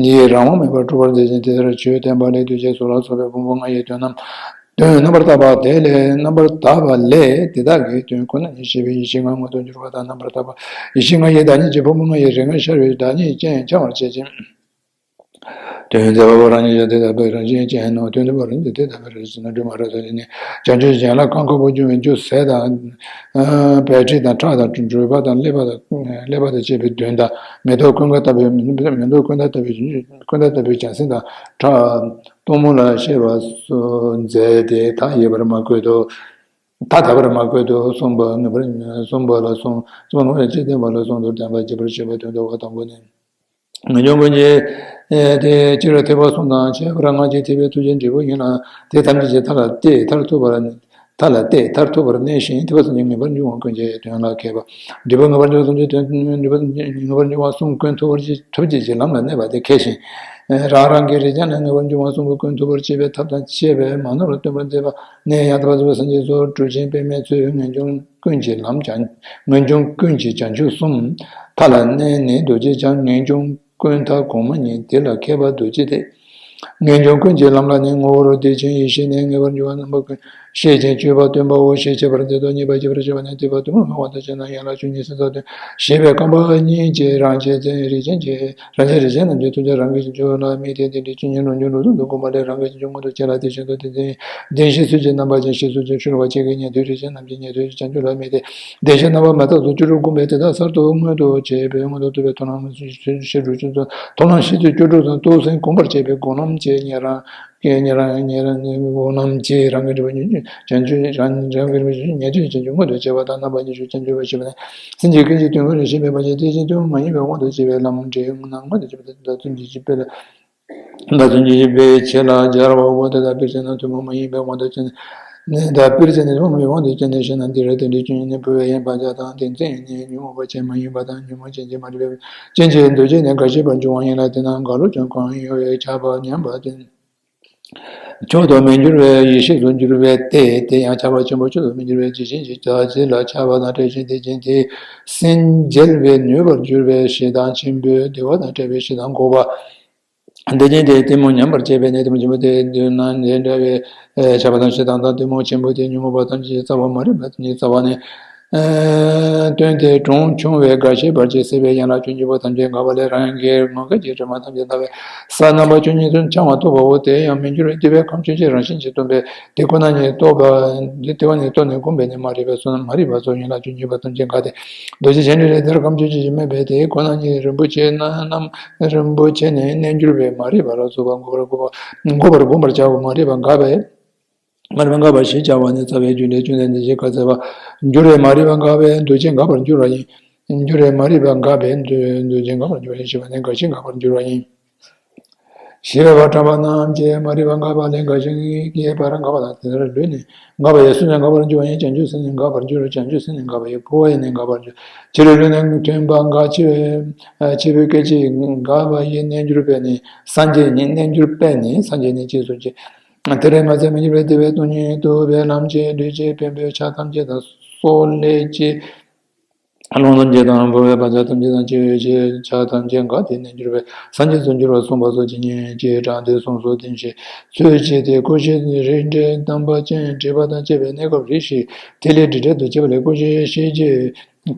ཡི་རང་དབང་མེད་པར་སྒྲུབ་པར་མཛད་ཅིང་། དེ་ལྟར་ཆོས་བསྟན་པ་ལས་གདུལ་བྱའི་ཚོགས་ལ་སོགས་པའི་ཕུང་པོ་ལྔ་ཡི་དོན་རྣམས། དོན་རྣམ་པར་དག་པ་དེ་ལས་རྣམ་པར་དག་པ་ལས་དེ་དག་གི་དོན་ཁོ་ན་ཉིད་ཤེས་པའི་ཡེ་ཤེས་ལྔ་མངོན་དུ་གྱུར་པ་དང་། རྣམ་པར་དག་པ་ཡེ་ཤེས་ལྔ་ཡི་བདག་ཉིད་ཀྱི་ཕུང་པོ་ལྔ་ཡི་རིགས་ལྔ་ཤར་བའི་བདག་ཉིད་ཅན་འཆང་བར་བྱེད་ཅིང་། དོན་མཛད་པ་པོ་རང་ཉིད་ཀྱང་དེ་ལྟ་བུའི་རང་བཞིན་ཅན་ནོ། དོན་མཛད་པ་རང་ཉིད་དེ་ལྟ་བུའི་རང་བཞིན་ནོ། སྒྲོན་མ་རབ་ཏུ་ནི་བྱང་ཆུབ་གཞན་ལ་གང་དཀའ་བ་འབྱུང་བའི་རྒྱུ་ཟད་དང་། འབལ་འཁྲུལ་དང་ཁྲག་དང་འགྲོས་པ་དང་ཀླད་པ་དང་ཀླད་པ་དང་བཅས་པའི་གདོན་དང་། མེ་ཏོག་ཀུན་དགའ་ལྟ་བུའི་མེ་ཏོག་ཀུན་དགའ་ལྟ་བུའི་ཀུན་དགའ་ལྟ་བུའི་བྱང་སེམས་དང་ཁྲག་གཏུམ་མོ་ལ་ཤེས་པ་སོགས་མཛད་དེ་མཐའ་ཡས་པར་མ་བཀོད་དོ། མཐའ་དག་པར་མ་བཀོད་དོ། གསུངས་པ་ངེས་པར་གསུངས་པ་ལ་གསུངས། གསུངས་པ་ལ་ཅི་བསྟན་པ་ལ་གསུངས་དོར་བསྟན་པ་རྒྱས་པར་བཤད་པ་དོན་དུ་བ་དང་པོ་ནི། ངེས་འབྱུང་ཀུན་གྱི་དེ་སྤྱིར་ཐེག་པ་གསུམ་དང་ཁྱད་པར་སྔགས་ཀྱི་ཐེག་པའི་ཐུགས་རྗེའི་འབྲས་བུ་ཡིན་ལ། དེ་ཐམས་ཅད་ཀྱི་མཐའ་ལ་གཏད་མཐར་ཐུག་པར་མཐའ་ལ་གཏད་མཐར་ཐུག་པར་གནས་ཤིང་། ཐེག་པ་གསུམ་གྱི་ངེས་པར་འབྱུང་བ་ཀུན་གྱི་དོན་ལ་མཁས་པ། འབྲས་བུ་ངེས་པར་འབྱུང་བ་གསུམ་གྱི་དོན། འབྲས་བུ་ངེས་པར་འབྱུང་བ་གསུམ་ཀུན་ཐུབ་པར་ཐུབ་བྱེད་ཀྱི་ལམ་ལ་གནས་པ་དེ་མཁས་ཤིང་། རང་རང་གི་རིགས་ཀྱང་ནི་ངེས་པར་འབྱུང་བ་གསུམ་པོ་ཀུན་ཐུབ་པར་བྱེད་པའི་ཐབས་དང་བཅས་པས་མ་ནོར་བར་སྟོན་པར་མཛད་པ་ནི། ཡང་དག་པར་རྫོགས་པའི་སངས་རྒྱས་སོགས་གྲུབ་ཆེན་པདྨས་མཚོན་ངེས་འབྱུང་ཀུན་གྱི་ལམ་བྱང་། ངེས་འབྱུང་ཀུན་གྱི་བྱང་ཆུབ་གསུམ། མཐའ་ལ་གནས་ནས་རྡོ་རྗེ་འཆང་། ངེས་འབྱུང་ཀུན་མཐའ་གོང་མ་ཉིད་དེ་ལ་མཁས་པ་རྡོ་རྗེ་སྟེ། ངེས་འབྱུང་ཀུན་གྱི་ལམ་ལ་ནི་ངོ་བོ་རུ་བདེ་ཆེན་ཡེ་ཤེས་ནས་ངེས་པར་འབྱུང་བ་རྣམ་པ་ཀུན། ཤེས་བྱའི་སྤྱོད་པ་སྟོན་པའོ། ཞེས་བྱ་བར་འདོད་དོ། གཉིས་པ་བྱེད་པར་བྱ་བ་ནི། སྡིག་པ་གཏི་མུག་མེད་པར་དུ་བྱས་ན་ཡན་ལག་བཅུ་གཉིས་སུ་ཚོགས་ཏེ། ཞེས་པའི་རྐང་པ་གཉིས་ཀྱིས་རང་གཅེས་རིགས་ཅན་གྱི་རང་གཅེས་རིགས་ཅན་རྣམས་ཀྱི་ཐམས་ཅད་རང་གི་རྒྱུ་ལ་དམིགས་ཏེ། དེ་འདྲའི་བཅུ་གཉིས་རང་བྱུང་རང་བྱུང་དུ་བསྒོམ་པ་ལས་རང་གི་རྒྱུ་མངོན་དུ་བྱེད་ལ། དེ་བཞིན་དུ་དེ་བཞིན་བདེན་བཞི་ཚུལ་གྱིས་རྣམ་པར་བྱང་། བཞི་ཚུལ་གྱིས་ཕྱི་རོལ་པ་ཅན་གྱི་ཉན་ཐོས་རིགས་ཅན་རྣམས་ཀྱི་ཉན་ཐོས་བྱང་ཆུབ་ལ་དམིགས་ཏེ། བདེན་བཞི་རྣམ་པར་མི་རྟོག་ཚུལ་བཅུ་དྲུག་བསྒོམས་པས་དེ་དག་གསར་དུ་མངོན་དུ་བྱེད་པའི་མངོན་དུ་བསྡུ་བའི་དོན་ལམ་བཞི་དྲུག་ཅུ་ཚོ། དོན་ལམ་བཞི་ཚུལ་བཅུ་དྲུག་དང་རྟོགས་ཟིན་བསྒོམ་པར་བྱེད་པའི་སྒོམ་ལམ་གྱི་ཉན་རང་ཉན་རང་ཉན་རང་སྒོམ་ལམ་གྱི་རང་གི་སྒྲིབ་པ་ཉོན་ཅིང་བྱང་ཆུབ་རང་རང་གི་སྒྲིབ་པ་ཉོན་ཅིང་ཉན་ཐོས་བྱང་ཆུབ་མངོན་དུ་བྱེད་པ་དང་། རྣམ་པ་ཉི་ཤུ་བྱང་ཆུབ་པ་ཞེས་པ་ནི། སེམས་ཀྱི་སྐད་ཅིག་དོན་ཀུན་ལ་ཤེས་པའི་བར་ཆད་དེ་བཞིན་དུ་མ་ཡིན་པའི་དབང་དུ་བྱས་པའི་ལམ་འབྲས་རྣམས་མངོན་དུ་བྱེད་པ་དང་། ཚུལ་འདི་ཕྱི་དཔེ་ལ། ད་ཚུལ་འདི་ཕྱི་དཔེའི་ཕྱེད་ལ་སྦྱར་བའོ། དེ་ལྟར་སྤེལ་བྱེད་ན་ཐུན་མོང་མ་ཡིན་པའི་དབང་དུ་བྱས་ནས། ད་སྤེལ་བྱེད་ནས་ཐུན་མོང་མ་ཡིན་པའི་དབང་དུ་བྱས་ནས་ཤེས་ན་འདི་རེད། དེ་འདྲའི་བཅུ་གཉིས་ནི་འཕོ་བའི་དབྱེ་བ་བརྒྱ་དང་། དེ་མཚན་ནི་ཉོན་མོངས་པ་ཅན་མ་ཡིན་པ་དང་། ཉོན་མོངས་ཅན་གྱི་མ་རིག་པའི་རྐྱེན་གྱིས་འདུ་བྱེད་ནི་འགའ་ཞིག་པར་འགྱུར་བ་ཡིན་ལ། དེ་རྣམས་གང་ལོག་ཀྱང་གང་ཡོད་པའི་ཁྱབ་པ་ཉམས་པ་ཅན། མཆོག་ཏུ་མི་འགྱུར་བའི་ཡེ་ཤེས་སུ་འགྱུར་བའི་སྟེ། དེ་ཡང་ཁྱབ་པ་ཆེན་པོ་མཆོག་ཏུ་མི་འགྱུར་བའི་ཇི་ཞིག་གི་ད་ཇི་ལ་ཁྱབ་པ་དང་བྲལ་ཞིང་དེ་བཞིན་དེའི་སེམས་འཇལ་བའི་ནུས་པར་འགྱུར་བའི་ཞེ་སྡང་ཆེན་པོས་བདེ་བ་དང་བྲལ་བའི་ཞེ་སྡང་འགོག་པ། དེ་བཞིན་དེའི་གཏི་མུག་ཉམས་པར་བྱེད་པས་ནི། གཏི་མུག་ཆེན་པོ་དེ་མདུན་ན་ནི་འདྲ་བའི་ཁྱབ་པ་དང་ཞེ་སྡང་དང་གཏི་མུག་ཆེན་པོ་དེ་ཉོན་མོངས་པ་ཐམས་ཅད་རྩ་བ་མ་རིག་པ་ཉིད་རྩ་བ་ནས། སྟོན་ཏེ་གྲོང་ཆུང་བའི་རྒ་ཤིའི་བར་གྱི་སྲེད་པའི་ཡན་ལག་བཅུ་གཉིས་པོ་ཐམས་ཅད་འགགས་པ་ལས་རང་གི་ངོ་སྐལ་གྱི་དྲི་མ་ཐམས་ཅད་ལྟ་བའི་ས་རྣམ་པ་བཅུ་གཉིས་སུ་འཆང་བ་ཐོབ་པའོ། དེ་ཡང་མི་འགྱུར་བའི་སྡིག་པའི་ཁམས་ཆོས་ཅན་རང་བཞིན་གྱིས་སྟོང་པས། དེ་ཁོ་ན་ཉིད་རྟོགས་པ། དེ་དེ་ཁོ་ན་ཉིད་རྟོགས་ནས་བསྒོམས་པས་ནི་མ་རིག་པ་སོགས་མ་རིག་པ་སོགས་ཡན་ལག་བཅུ་གཉིས་པོ་ཐམས་ཅད་འགགས་ཏེ། རྡོ་རྗེ་སྤྱན་རས་གཟིགས་དེར་ཁམས་ཆོས་ཅན་ཞེས་སྨོས་པས། དེ་ཁོ་ན་ཉིད་རིན་པོ་ཆེ་རྣམ་རིན་པོ་ཆེ་ནི་རྣལ་འབྱོར་པས་མ་རིག་པ་ལ་སོགས་པ་འགོག་པར་འགོག་པ་འགོག་པར་བསྒོམ་པར་བྱའོ། མ་རིག་པ་འགགས་པས། མ་རིག་པ་འགགས་པ་ཞེས་བྱ་བ་ནི་རྩ་བའི་རྒྱུ་འབྲས་བཅུ་ལྡན་འདི་ཞེས་བཀའ་སྩལ་པ། འགྱུར་བས་མ་རིག་པ་འགགས་པས་འདུ་བྱེད་འགག་པར་འགྱུར་བ་ཡིན། འགྱུར་བས་མ་རིག་པ་འགགས་པས་འདུ་འདུ་བྱེད་འགག་པར་འགྱུར་བ་ཡིན་ཞེས་པ་ནི་རྒ་ཤི་འགག་པར་འགྱུར་བ་ཡིན། ཞེས་པའི་བར་ཕྲ་བ་རྣམས་ཀྱིས་མ་རིག་པ་འགགས་པ་ལས་རྒ་ཤི་ཡི་བར་འགག་པ་དང་། དེ་ལྟར་ལུས་ནི་འགགས་པ་ཡི་སྲོག་ཀྱང་འགག་པར་འགྱུར་བ་ཡིན། བྱང་ཆུབ་སེམས་ནི་འགག་པར་འགྱུར། བྱང་ཆུབ་སེམས་ནི་འགགས་པ་ཡི་འཕོ་བ་ཡིས་ནི་འགག་པར་འགྱུར། ཕྱི་རོལ་ལུས་ནི་མཐུན་པ་འགག་ཕྱི་བའི་ཕྱི་བའི་སྐད་ཅིག་འགགས་པ་ཡི་རྣལ་འབྱོར་པས་ནི་སངས་རྒྱས་ཉིད། རྣལ་འབྱོར་པས་ནི་སངས་རྒྱས་ཉིད་ཅེས་སོགས་ཀྱི། དེ་རེས་མ་ཚད་མི་འགྱུར་བའི་བདེ་བའི་སྟོང་ཉིད་རྟོགས་པའི་ལམ་གྱི་བདུད་ཀྱི་བེམ་པོའི་ཆ་ཐམས་ཅད་དང་སོགས་ལས་ཀྱི་རླུང་ཐམས་ཅད་དང་འཕོ་བའི་བག་ཆགས་ཐམས་ཅད་དང་བཅས་པའི་ཆ་ཐམས་ཅད་འགགས་ཏེ་རྣལ་འབྱོར་པས་སངས་རྒྱས་སུ་འགྱུར་བར་གསུངས་པ་སོགས་ཀྱི་ཉིད་ཀྱི་དྲང་དོན་གསུངས་སོ། དེ་བཞིན་ཚུལ་གཅིག་སྟེ་ཀུན་ཤེས་རིགས་འགྲེ་དམ་པ་ཅན་དྲེགས་པ་དང་བཅས་པའི་གནས་སྐབས་རེ་ཞིག་ཐིག་ལེ་དྲི་བྲལ་དུ་སྐྱེ་བ་ལས་ཀུན་ཤེས་ཤེས་ཀྱི་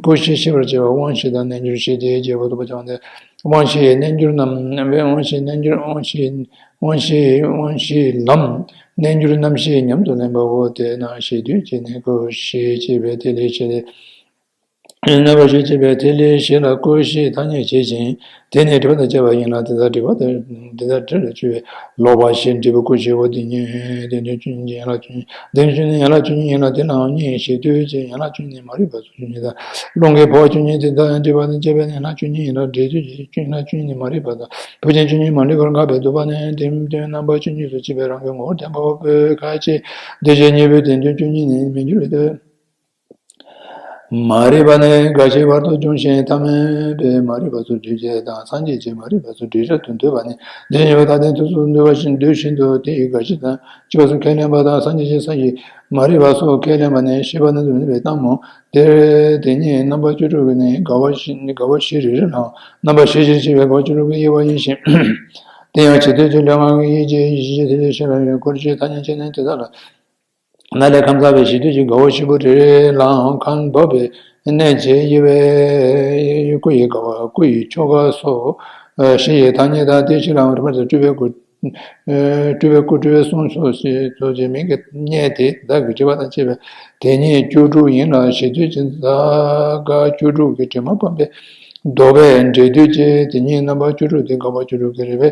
ཀུན་ཤེས་ཤེས་པར་བྱ་བ་དབང་ཤེས་དང་རྣལ་འབྱོར་ཤེས་ཏེ་རྒྱལ་པོ་ཐོབ་པ་བྱ་བ་སྟེ། དབང་ཤེས་རྣལ་འབྱོར་རྣམས་དབང་ཤེས་རྣལ་འབྱོར་དབང་ཤེས་དབང་ཤེས་དབང་ཤེས་ལམ་རྣལ་འབྱོར་རྣམ་ཤེས་ཉམས་སུ་ལེན་པའོ། དེས་ན་ཤེས་འདོད་ཀྱི་གནས་སྐབས་ཤེས་བྱེད་པའི་ཐིག་ལེ་ཤེས་ཏེ། རྣམ་པར་ཤེས་བྱེད་པའི་ཐིག་ལེ་ཤེས་ལ་ཀུན་ཤེས་ཐ་སྙད་བྱེད་ཅིང་། དེ་ནི་སྒྲིབ་པ་དང་བཅས་པ་ཡིན་ལ། དེ་དག་སྒྲིབ་པ་དང་དེ་དག་སྒྲིབ་ལ་སྐྱེ་བའི་ལོག་པ་ཞེས་འབྲས་བུ་ཀུན་ཤེས་པོ་དེ་ཉིད་དེ་ནི་ཆོས་ཉིད་ཀྱི་ཡན་ལག་ཆོས་ཉིད། དེ་ནི་ཆོས་ཉིད་ཡན་ལག་ཆོས་ཉིད་ཡིན་ལ། དེ་ལའང་གཉིས་ཤེས་འདོད་ཀྱི་ཡན་ལག་ཆོས་ཉིད་མ་རིག་པ་སོགས་ཆོས་ཉིད་དང་། རླུང་གི་འཕོ་བ་ཆོས་ཉིད་དེ་དག་ཡང་སྒྲིབ་པ་དང་བཅས་པའི་ཡན་ལག་ཆོས་ཉིད་ཡིན་ལ། འབྲས་རྡུལ་གྱི་ཡན་ལག་ཆོས་ཉིད་མ་རིག་པ་དང་། འཕོ་ཆེན་ཆོས་ཉིད་མ་ལུས་པར་འགགས་པའི་སྡུད་པ་ནི། དེ་དོན་རྣམ་པ་བཅུ་གཉིས་སུ་སྐྱེས་པའི་རང་གི་ངོ་བོར་བསྟན་པའོ། བོད་ཁ་ཅིག་འདུས་བྱས་གཉིས་པོའི་དེ་དོན་བཅུ་གཉིས་ནི་མི་འགྱུར་བའི་དོན། མ་རིག་པ་ནི་རྒ་ཤིའི་བར་དུ་འབྱུང་ཞིང་ཐ་མལ་པའི་མ་རིག་པ་ཚུར་འདུས་བྱས་དང་། སངས་རྒྱས་ཀྱི་མ་རིག་པ་ཚུར་འདུས་བྱས་དུ་འདོད་པ་ནི། འདི་ཉིད་ལ་བདག་ལྟའི་དུས་སུ་འདུ་བ་བཞིན་འདུ་བཞིན་དུ་དེ་ཡི་རྒ་ཤི་དང་སྐྱེ་བ་ཚུར་ཁས་ལེན་པ་དང་། སངས་རྒྱས་ཀྱི་ས་ཡི་མ་རིག་པ་སོགས་ཁས་ལེན་པ་ནི་ཤེས་པ་ནི་དུ་མིན་པའི་གཏམ་མོ། དེ་དེ་ཉིད་རྣམ་པ་བཅུ་དྲུག་གི་ནི་རྒ་བ་བཞི་རྒ་བ་བཞི་རེ་རེ་ལའང་རྣམ་པ་བཞི་བཞིར་ཕྱེ་བའི་རྒ་བ་བཅུ་དྲུག་གི་དབྱེ་བ་ཡིན་ཞིང་། དེ་ཡང་ཇི་ལྟར་ཅི་ལས་ངང་གིས་ཡིད་ཀྱི་ཡིད་ཀྱི་ཐིག་ལེ་ཤེས་པ་ཡོད། ཀུན་ཤེས་ཐ་སྙད་བྱས་ནས་དེ་དག་ལ། ནཱ་ལས་ཁམས་བཟང་བའི་ཞི་དུས་ཀྱི་རྒ་བ་བཞི་པོ་རེ་རེ་ལའང་ཁམས་བབས་པའི་གནས་ཀྱི་དབྱེ་བའི་སྐུ་ཡི་རྒ་བ་སྐུ་ཡི་ཆོ་ག་སོགས་བཞི་ཡི་ཐ་སྙད་དང་། དེ་བཞི་ལའང་རིམ་པར་སྤྲུལ་པའི་སྐུ་སྤྲུལ་པའི་སྐུ་སྤྲུལ་པའི་གསུང་སོགས་ཞེས་སོགས་ཀྱི་མིང་གི་སྙན་དེ་བདག་གི་སྤྲུལ་པ་དང་བཅས་པའི་དེ་ཉིད་བཅུ་དྲུག་ཡིན་ལ། ཞི་དུས་ཀྱི་ས་རྒ་བཅུ་དྲུག་གི་དྲི་མ་སྤངས་པས་ལྡོག་པའི་འབྲས་དུས་ཀྱི་དེ་ཉིད་རྣམ་པ་བཅུ་དྲུག་སྟེ་རྒ་བ་བཅུ་དྲུག་གི་རེ་བའི་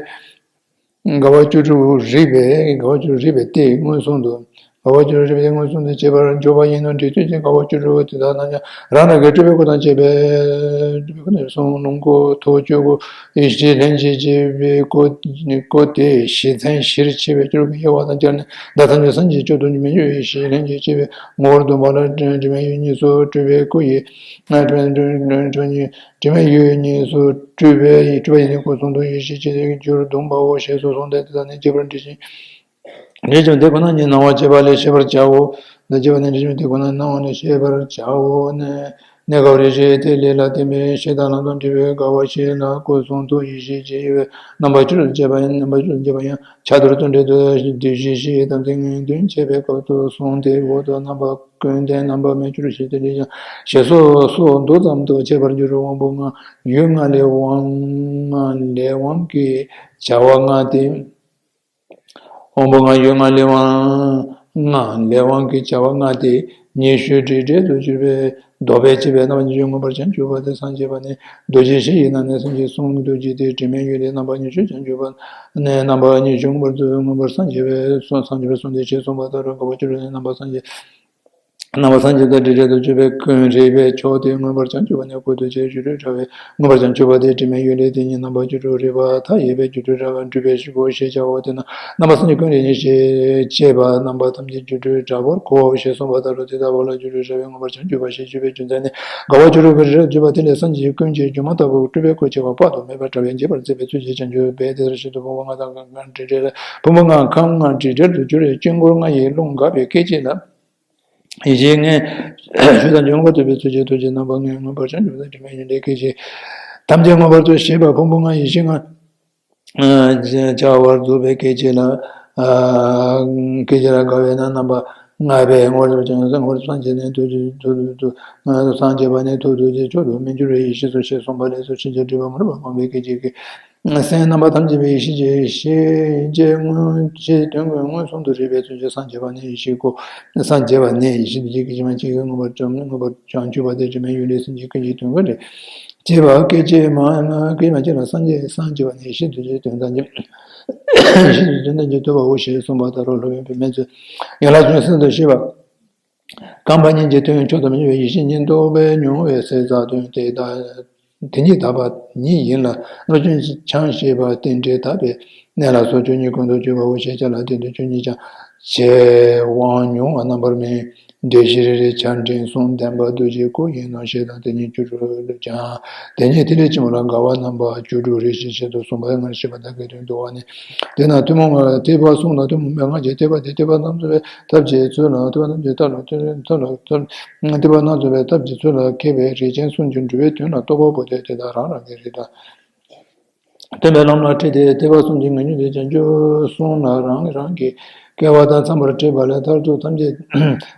རྒ་བ་བཅུ་དྲུག་རིག་པའི་རྒ་བ་བཅུ་དྲུག་རིག་པའི་སྟེ་མངོན་སུམ་དུ། རྒ་བ་བཅུ་དྲུག་རིག་པའི་སྟེ་མངོན་སུམ་དུ་བྱེད་པར་འགྱུར་བ་ཡིན་ནོ། འབྲས་དུས་ཀྱི་རྒ་བ་བཅུ་དྲུག་དེ་དག་རྣམས་ཀྱང་རང་རང་གི་སྤྲུལ་པའི་སྐུ་དང་བཅས་པའི་སྤྲུལ་པའི་སྐུ་དང་གསུང་རླུང་སྐུ་ཐུགས་སྤྱི་སྐུ་ཡེ་ཤེས་ལྷན་ཅིག་སྐྱེས་པའི་སྐུ་སྐུ་སྟེ་བཞི་ཚན་བཞིར་ཕྱེ་བའི་བཅུ་དྲུག་གི་དབྱེ་བ་དང་སྦྱར་ནས་བདག་ཐམས་ཅད་སངས་རྒྱས་མཆོག་ཏུ་མི་འགྱུར་ཡེ་ཤེས་ལྷན་ཅིག་སྐྱེས་པའི་ངོ་བོར་ལྡན་པ་ལ་དྲི་མེད་ཡུལ་གཉིས་སུ་སྤྲུལ་པའི་སྐུ་ཡི། དྲི་མེད་ཡུལ་གཉིས་སུ་སྤྲུལ་པའི་སྤྲུལ་པ་ཡི་ནི་སྐུ་གསུང་ཐུགས་ཡེ་ཤེས་ཀྱི་རྒྱུར་ལྡན་པའོ་ཞེས་སོགས་གསུངས་ཏེ། དེ་དག་ནི་རྒྱས་པར་འགྲེལ་ཞིང་། འགྲེལ་བྱེད་དེ་ཁོ་ན་ཉིད་སྣང་བ་སྐྱེས་པ་ལས་ཤེས་པར་བྱའོ། འགྲེལ་བྱེད་དེ་ཁོ་ན་སྣང་བ་ནི་ཤེས་པར་བྱའོ་ནས། གནས་སྐབས་རེ་ཞིག་དེ་ལས་ལ་བརྟེན་པའི་ཞེ་སྡང་ལམ་དང་བྲལ་བའི་དགའ་བ་ཞིག་ལ་སྐུ་གསུང་ཐུགས་ཡེ་ཤེས་ཀྱི་དབྱེ་བས་རྣམ་པ་བཅུ་དྲུག་ཅེས་པ་ཡང་རྣམ་པ་བཅུ་དྲུག་ཅེས་པ་ཡང་ཕྱག་རྡོར་བརྩོན་འགྲུས་དུ་བདུད་བཞི་ཞེས་དམ་ཚིག་ངེས་བདུན་བྱེད་པའི་སྐབས་སུ་གསུངས་ཏེ། འོག་ཏུ་རྣམ་པ་ཀུན་ལྡན་རྣམ་པ་མི་བསྐྱུར་ཞེས་དེ་འདྲ་ཡང་ཞེས་སོགས་སོགས་མདོ་ཙམ་དུ་བྱས་པར་འགྱུར། དབང་པོ་ལྔ་ཡུལ་ལྔ་ལས་དབང་ལྔ་ལས་དབང་གི་བྱ་བ་ལྔ་སྟེ། དབང་པོ་ལྔ་ཡུལ་ལྔ་ལས་དབང་ལྔ་ལས་དབང་གི་བྱ་བ་ལྔ་སྟེ། ཉི་ཤུ་དྲིལ་བྲལ་དུ་གྱུར་པའི་ལྡོག་པས་བསྐྱེད་པའི་རྣམ་པ་ཉི་ཤུ་མངོན་པར་བྱང་ཆུབ་པ་སྟེ། སངས་རྒྱས་པ་ནི་རྡོ་རྗེ་བཞི་ཡི་ནང་ནས་སངས་རྒྱས་གསུང་རྡོ་རྗེ་སྟེ། དྲི་མེད་ཡུལ་ལས་རྣམ་པ་ཉི་ཤུ་བྱང་ཆུབ་པ་ནས་རྣམ་པ་ཉི་ཤུ་མངོན་པར་མངོན་པར་སངས་རྒྱས་པའི་སངས་རྒྱས་པའི་གསུང་སྟེ་ཞེས་གསུངས་པ་ལྟར། དགའ་བ་བཅུ་དྲུག་ནི་རྣམ་པ་སངས་རྒྱས། རྣམ་པ་སངས་རྒྱས་དང་དྲིལ་བྲལ་དུ་གྱུར་པའི་ཀུན་རིག་པའི་མཆོག་སྟེ། མངོན་པར་བྱང་ཆུབ་པ་ནི་སྐུ་རྡོ་རྗེ་བཅུ་དྲུག་དྲ་བས་མངོན་པར་བྱང་ཆུབ་པ་སྟེ། དྲི་མེད་ཡུལ་ལས་དེ་ཉིད་རྣམ་པ་བཅུ་དྲུག་རིག་པ་མཐའ་ཡས་པའི་བཅུ་དྲུག་དྲ་བ་སྤྲུལ་པའི་སྐུ་ཞེས་བྱའོ། དེས་ན་རྣམ་པ་སངས་རྒྱས་ཀུན་རིག་ཉི་ཤུ་ཅེས་པ་རྣམ་པ་ཐམས་ཅད་བཅུ་དྲུག་དྲ་བར་གོ་ཞེས་གསུངས་པ་ལྟར་རོ། དེ་ལྟ་བུ་ལ་བཅུ་དྲུག་དྲ་བས་མངོན་པར་བྱང་ཆུབ་པ་ཞེས་བརྗོད་པའི་རྒྱུ་མཚན་ནི། དགའ་བ་བཅུ་དྲུག་གི་རིགས་བརྗོད་པ་དེ་ལས་སངས་རྒྱས་ཀུན་གྱི་སྒྱུ་མ་ལྟ་བུ་སྤྲུལ་པའི་སྐུ་བྱེ་བ་དཔག་ཏུ་མེད་པ་དྲ་བས་འགྱེད་པར་མཛད་པའི་ཚུལ་གྱིས་བྱང་ཆུབ་པའི་དེ་ལྟར་ཞིག་ཏུ་ཕུང་པོ་ལྔ་དང་ཁམས་ལྔ་དྲིལ་བྲལ་ཕུང་པོ་ལྔ་ཁམས་ལྔ་དྲིལ་བྲལ་དུ་གྱུར་པའི་དཀྱིལ་འཁོར་ལྔ་ཡི་རླུང་འགགས་པའི་སྐད་ཅིག་ལ། ཡེ་ཤེས་ལྔའི་ཆོས་དང་མངོན་པར་ཐུག་པའི་ཚུལ་གྱིས་ཐུགས་ཀྱི་རྣམ་པ་ལྔའི་མངོན་པར་བྱང་ཆུབ་དང་དྲི་མེད་ཡུལ་ལས་སྐད་ཅིག་ཐམས་ཅད་མངོན་པར་རྫོགས་ཞེས་པ་ཕུང་པོ་ལྔ་ཡེ་ཤེས་ལྔ་བྱ་བར་རྫོགས་པའི་སྐད་ཅིག་ལ། སྐད་ཅིག་ལ་དགའ་བས་ན་རྣམ་པ་ལྔ་པའི་ངོར་ངོར་སངས་རྒྱས་ནས་དུ་དུ་དུ་དུ་སངས་རྒྱས་པ་ནི་ཐུགས་རྡོ་རྗེ་མཆོག་ཏུ་མི་འགྱུར་བའི་ཡེ་ཤེས་སོ་ཞེས་གསུངས་པ་ལས་སོ། ཕྱིན་ཅི་ལོག་པ་མ་རིག་པ་སྤངས་པའི་སྐད་ཅིག་གིས། སེམས་རྣམ་པ་ཐམས་ཅད་པའི་ཡེ་ཤེས་ཀྱི་ཤེས་བྱའི་དངོས་ཀྱི་མངོན་སུམ་དུ་རིག་པའི་ཚུལ་གྱིས་སངས་རྒྱས་པ་ནི་ཡེ་ཤེས་སྐུ། སངས་རྒྱས་པ་ནི་ཡེ་ཤེས་རྡོ་རྗེ་སྐད་ཅིག་མ་གཅིག་གིས་མངོན་པར་བྱང་མངོན་པར་བྱང་ཆུབ་པ་སྟེ། དྲི་མེད་ཡུལ་ལས་སེམས་ཅན་ཀུན་གྱི་དོན་ཀུན་རེ་བྱེད་པ་སྐད་ཅིག་མ་སྐད་མ་གཅིག་ལ་སངས་རྒྱས་སངས་རྒྱས་པ་ནི་ཡེ་ཤེས་རྡོ་རྗེའི་དོན་དམ་གྱི་ཡེ་ཤེས་རྡོ་རྗེའི་དོན་དམ་གྱི་ཐུབ་པའོ་ཞེས་གསུངས་པ་ལྟར་རོ། སློབ་དཔོན་པདྨས་མཚོས་ཡན་ལག་ཆུང་གསུམ་དུ་བཤད་པ། རྐང་པ་གཉིས་ཀྱི་དོན་མཆོག་ཏུ་མི་འགྱུར་བའི་ཡེ་ཤེས་ཉིད་རྟོགས་པས་མྱོང་བའི་ཟད་འཛག་དོན་དེ་དག་དེ་ཉིད་དག་པ་ཉིད་ཡིན་ལ། རྣམ་བཅུ་འཆང་ཞེས་པ་རྟེན་འབྲེལ་དག་པའི་གནས་ལ་སོགས་བཅུ་གཉིས་ཀུན་ཏུ་སྤྱོད་པའོ་ཞེས་བྱ་ལ། དེ་དུས་བཅུ་གཉིས་ཀྱང་བྱེད་དབང་མྱོང་བ་རྣམ་པར་མེད། འབྲས་བཞི་རེ་རེ་ཆ་འདྲེན་གསུམ་ལྡན་པ་རྡོ་རྗེའི་སྐུ་ཡིན་ནོ་ཞེས་དང་། དེ་ཉིད་བཅུ་དྲུག་ཀྱང་དེ་ཉིད་ཐིག་ལེ་ཆེན་མོ་ལ་དགའ་བ་རྣམ་པ་བཅུ་དྲུག་རེ་ཞིག་བཞིན་དུ་གསུངས་པ་སྔར་བཤད་པ་དག་གི་དོན་བསྡུ་བ་ནི། དེས་ན་ཐུན་མོང་མ་ཐེག་པ་གསུམ་ལ་ཐུན་མོང་མའི་སྔགས་ཀྱི་ཐེག་པ་དེ་ཐེག་པ་རྣམ་རྫོགས་པའི་ཐབས་ཀྱི་ཚུལ་ལ་ཐེག་པ་རྣམ་རྫོགས་པའི་ཐབས་ཀྱི་ཚུལ་ལ་ཐེག་པ་རྣམ་རྫོགས་པའི་ཐབས་ཀྱི་ཚུལ་ལ་མཁས་པའི་རིགས་ཅན་གསུམ་གྱིས་འགྲོ་བའི་དོན་ལ་རྟོགས་པ་པོ་དེ་དེ་དག་རང་རང་གི་རིགས་དང་། སྟོན་པའི་ལམ་ལ་ཁྲིད་དེ་ཐེག་པ་གསུམ་གྱི་ངེས་འབྱུང་དེ་བྱང་ཆུབ་གསུམ་ལ་རང་རང་གི་སྐལ་བ་དང་འཚམ་པར་ཁྲིད་པ་ལས་མཐར་ཐུག་ཐམས་ཅད་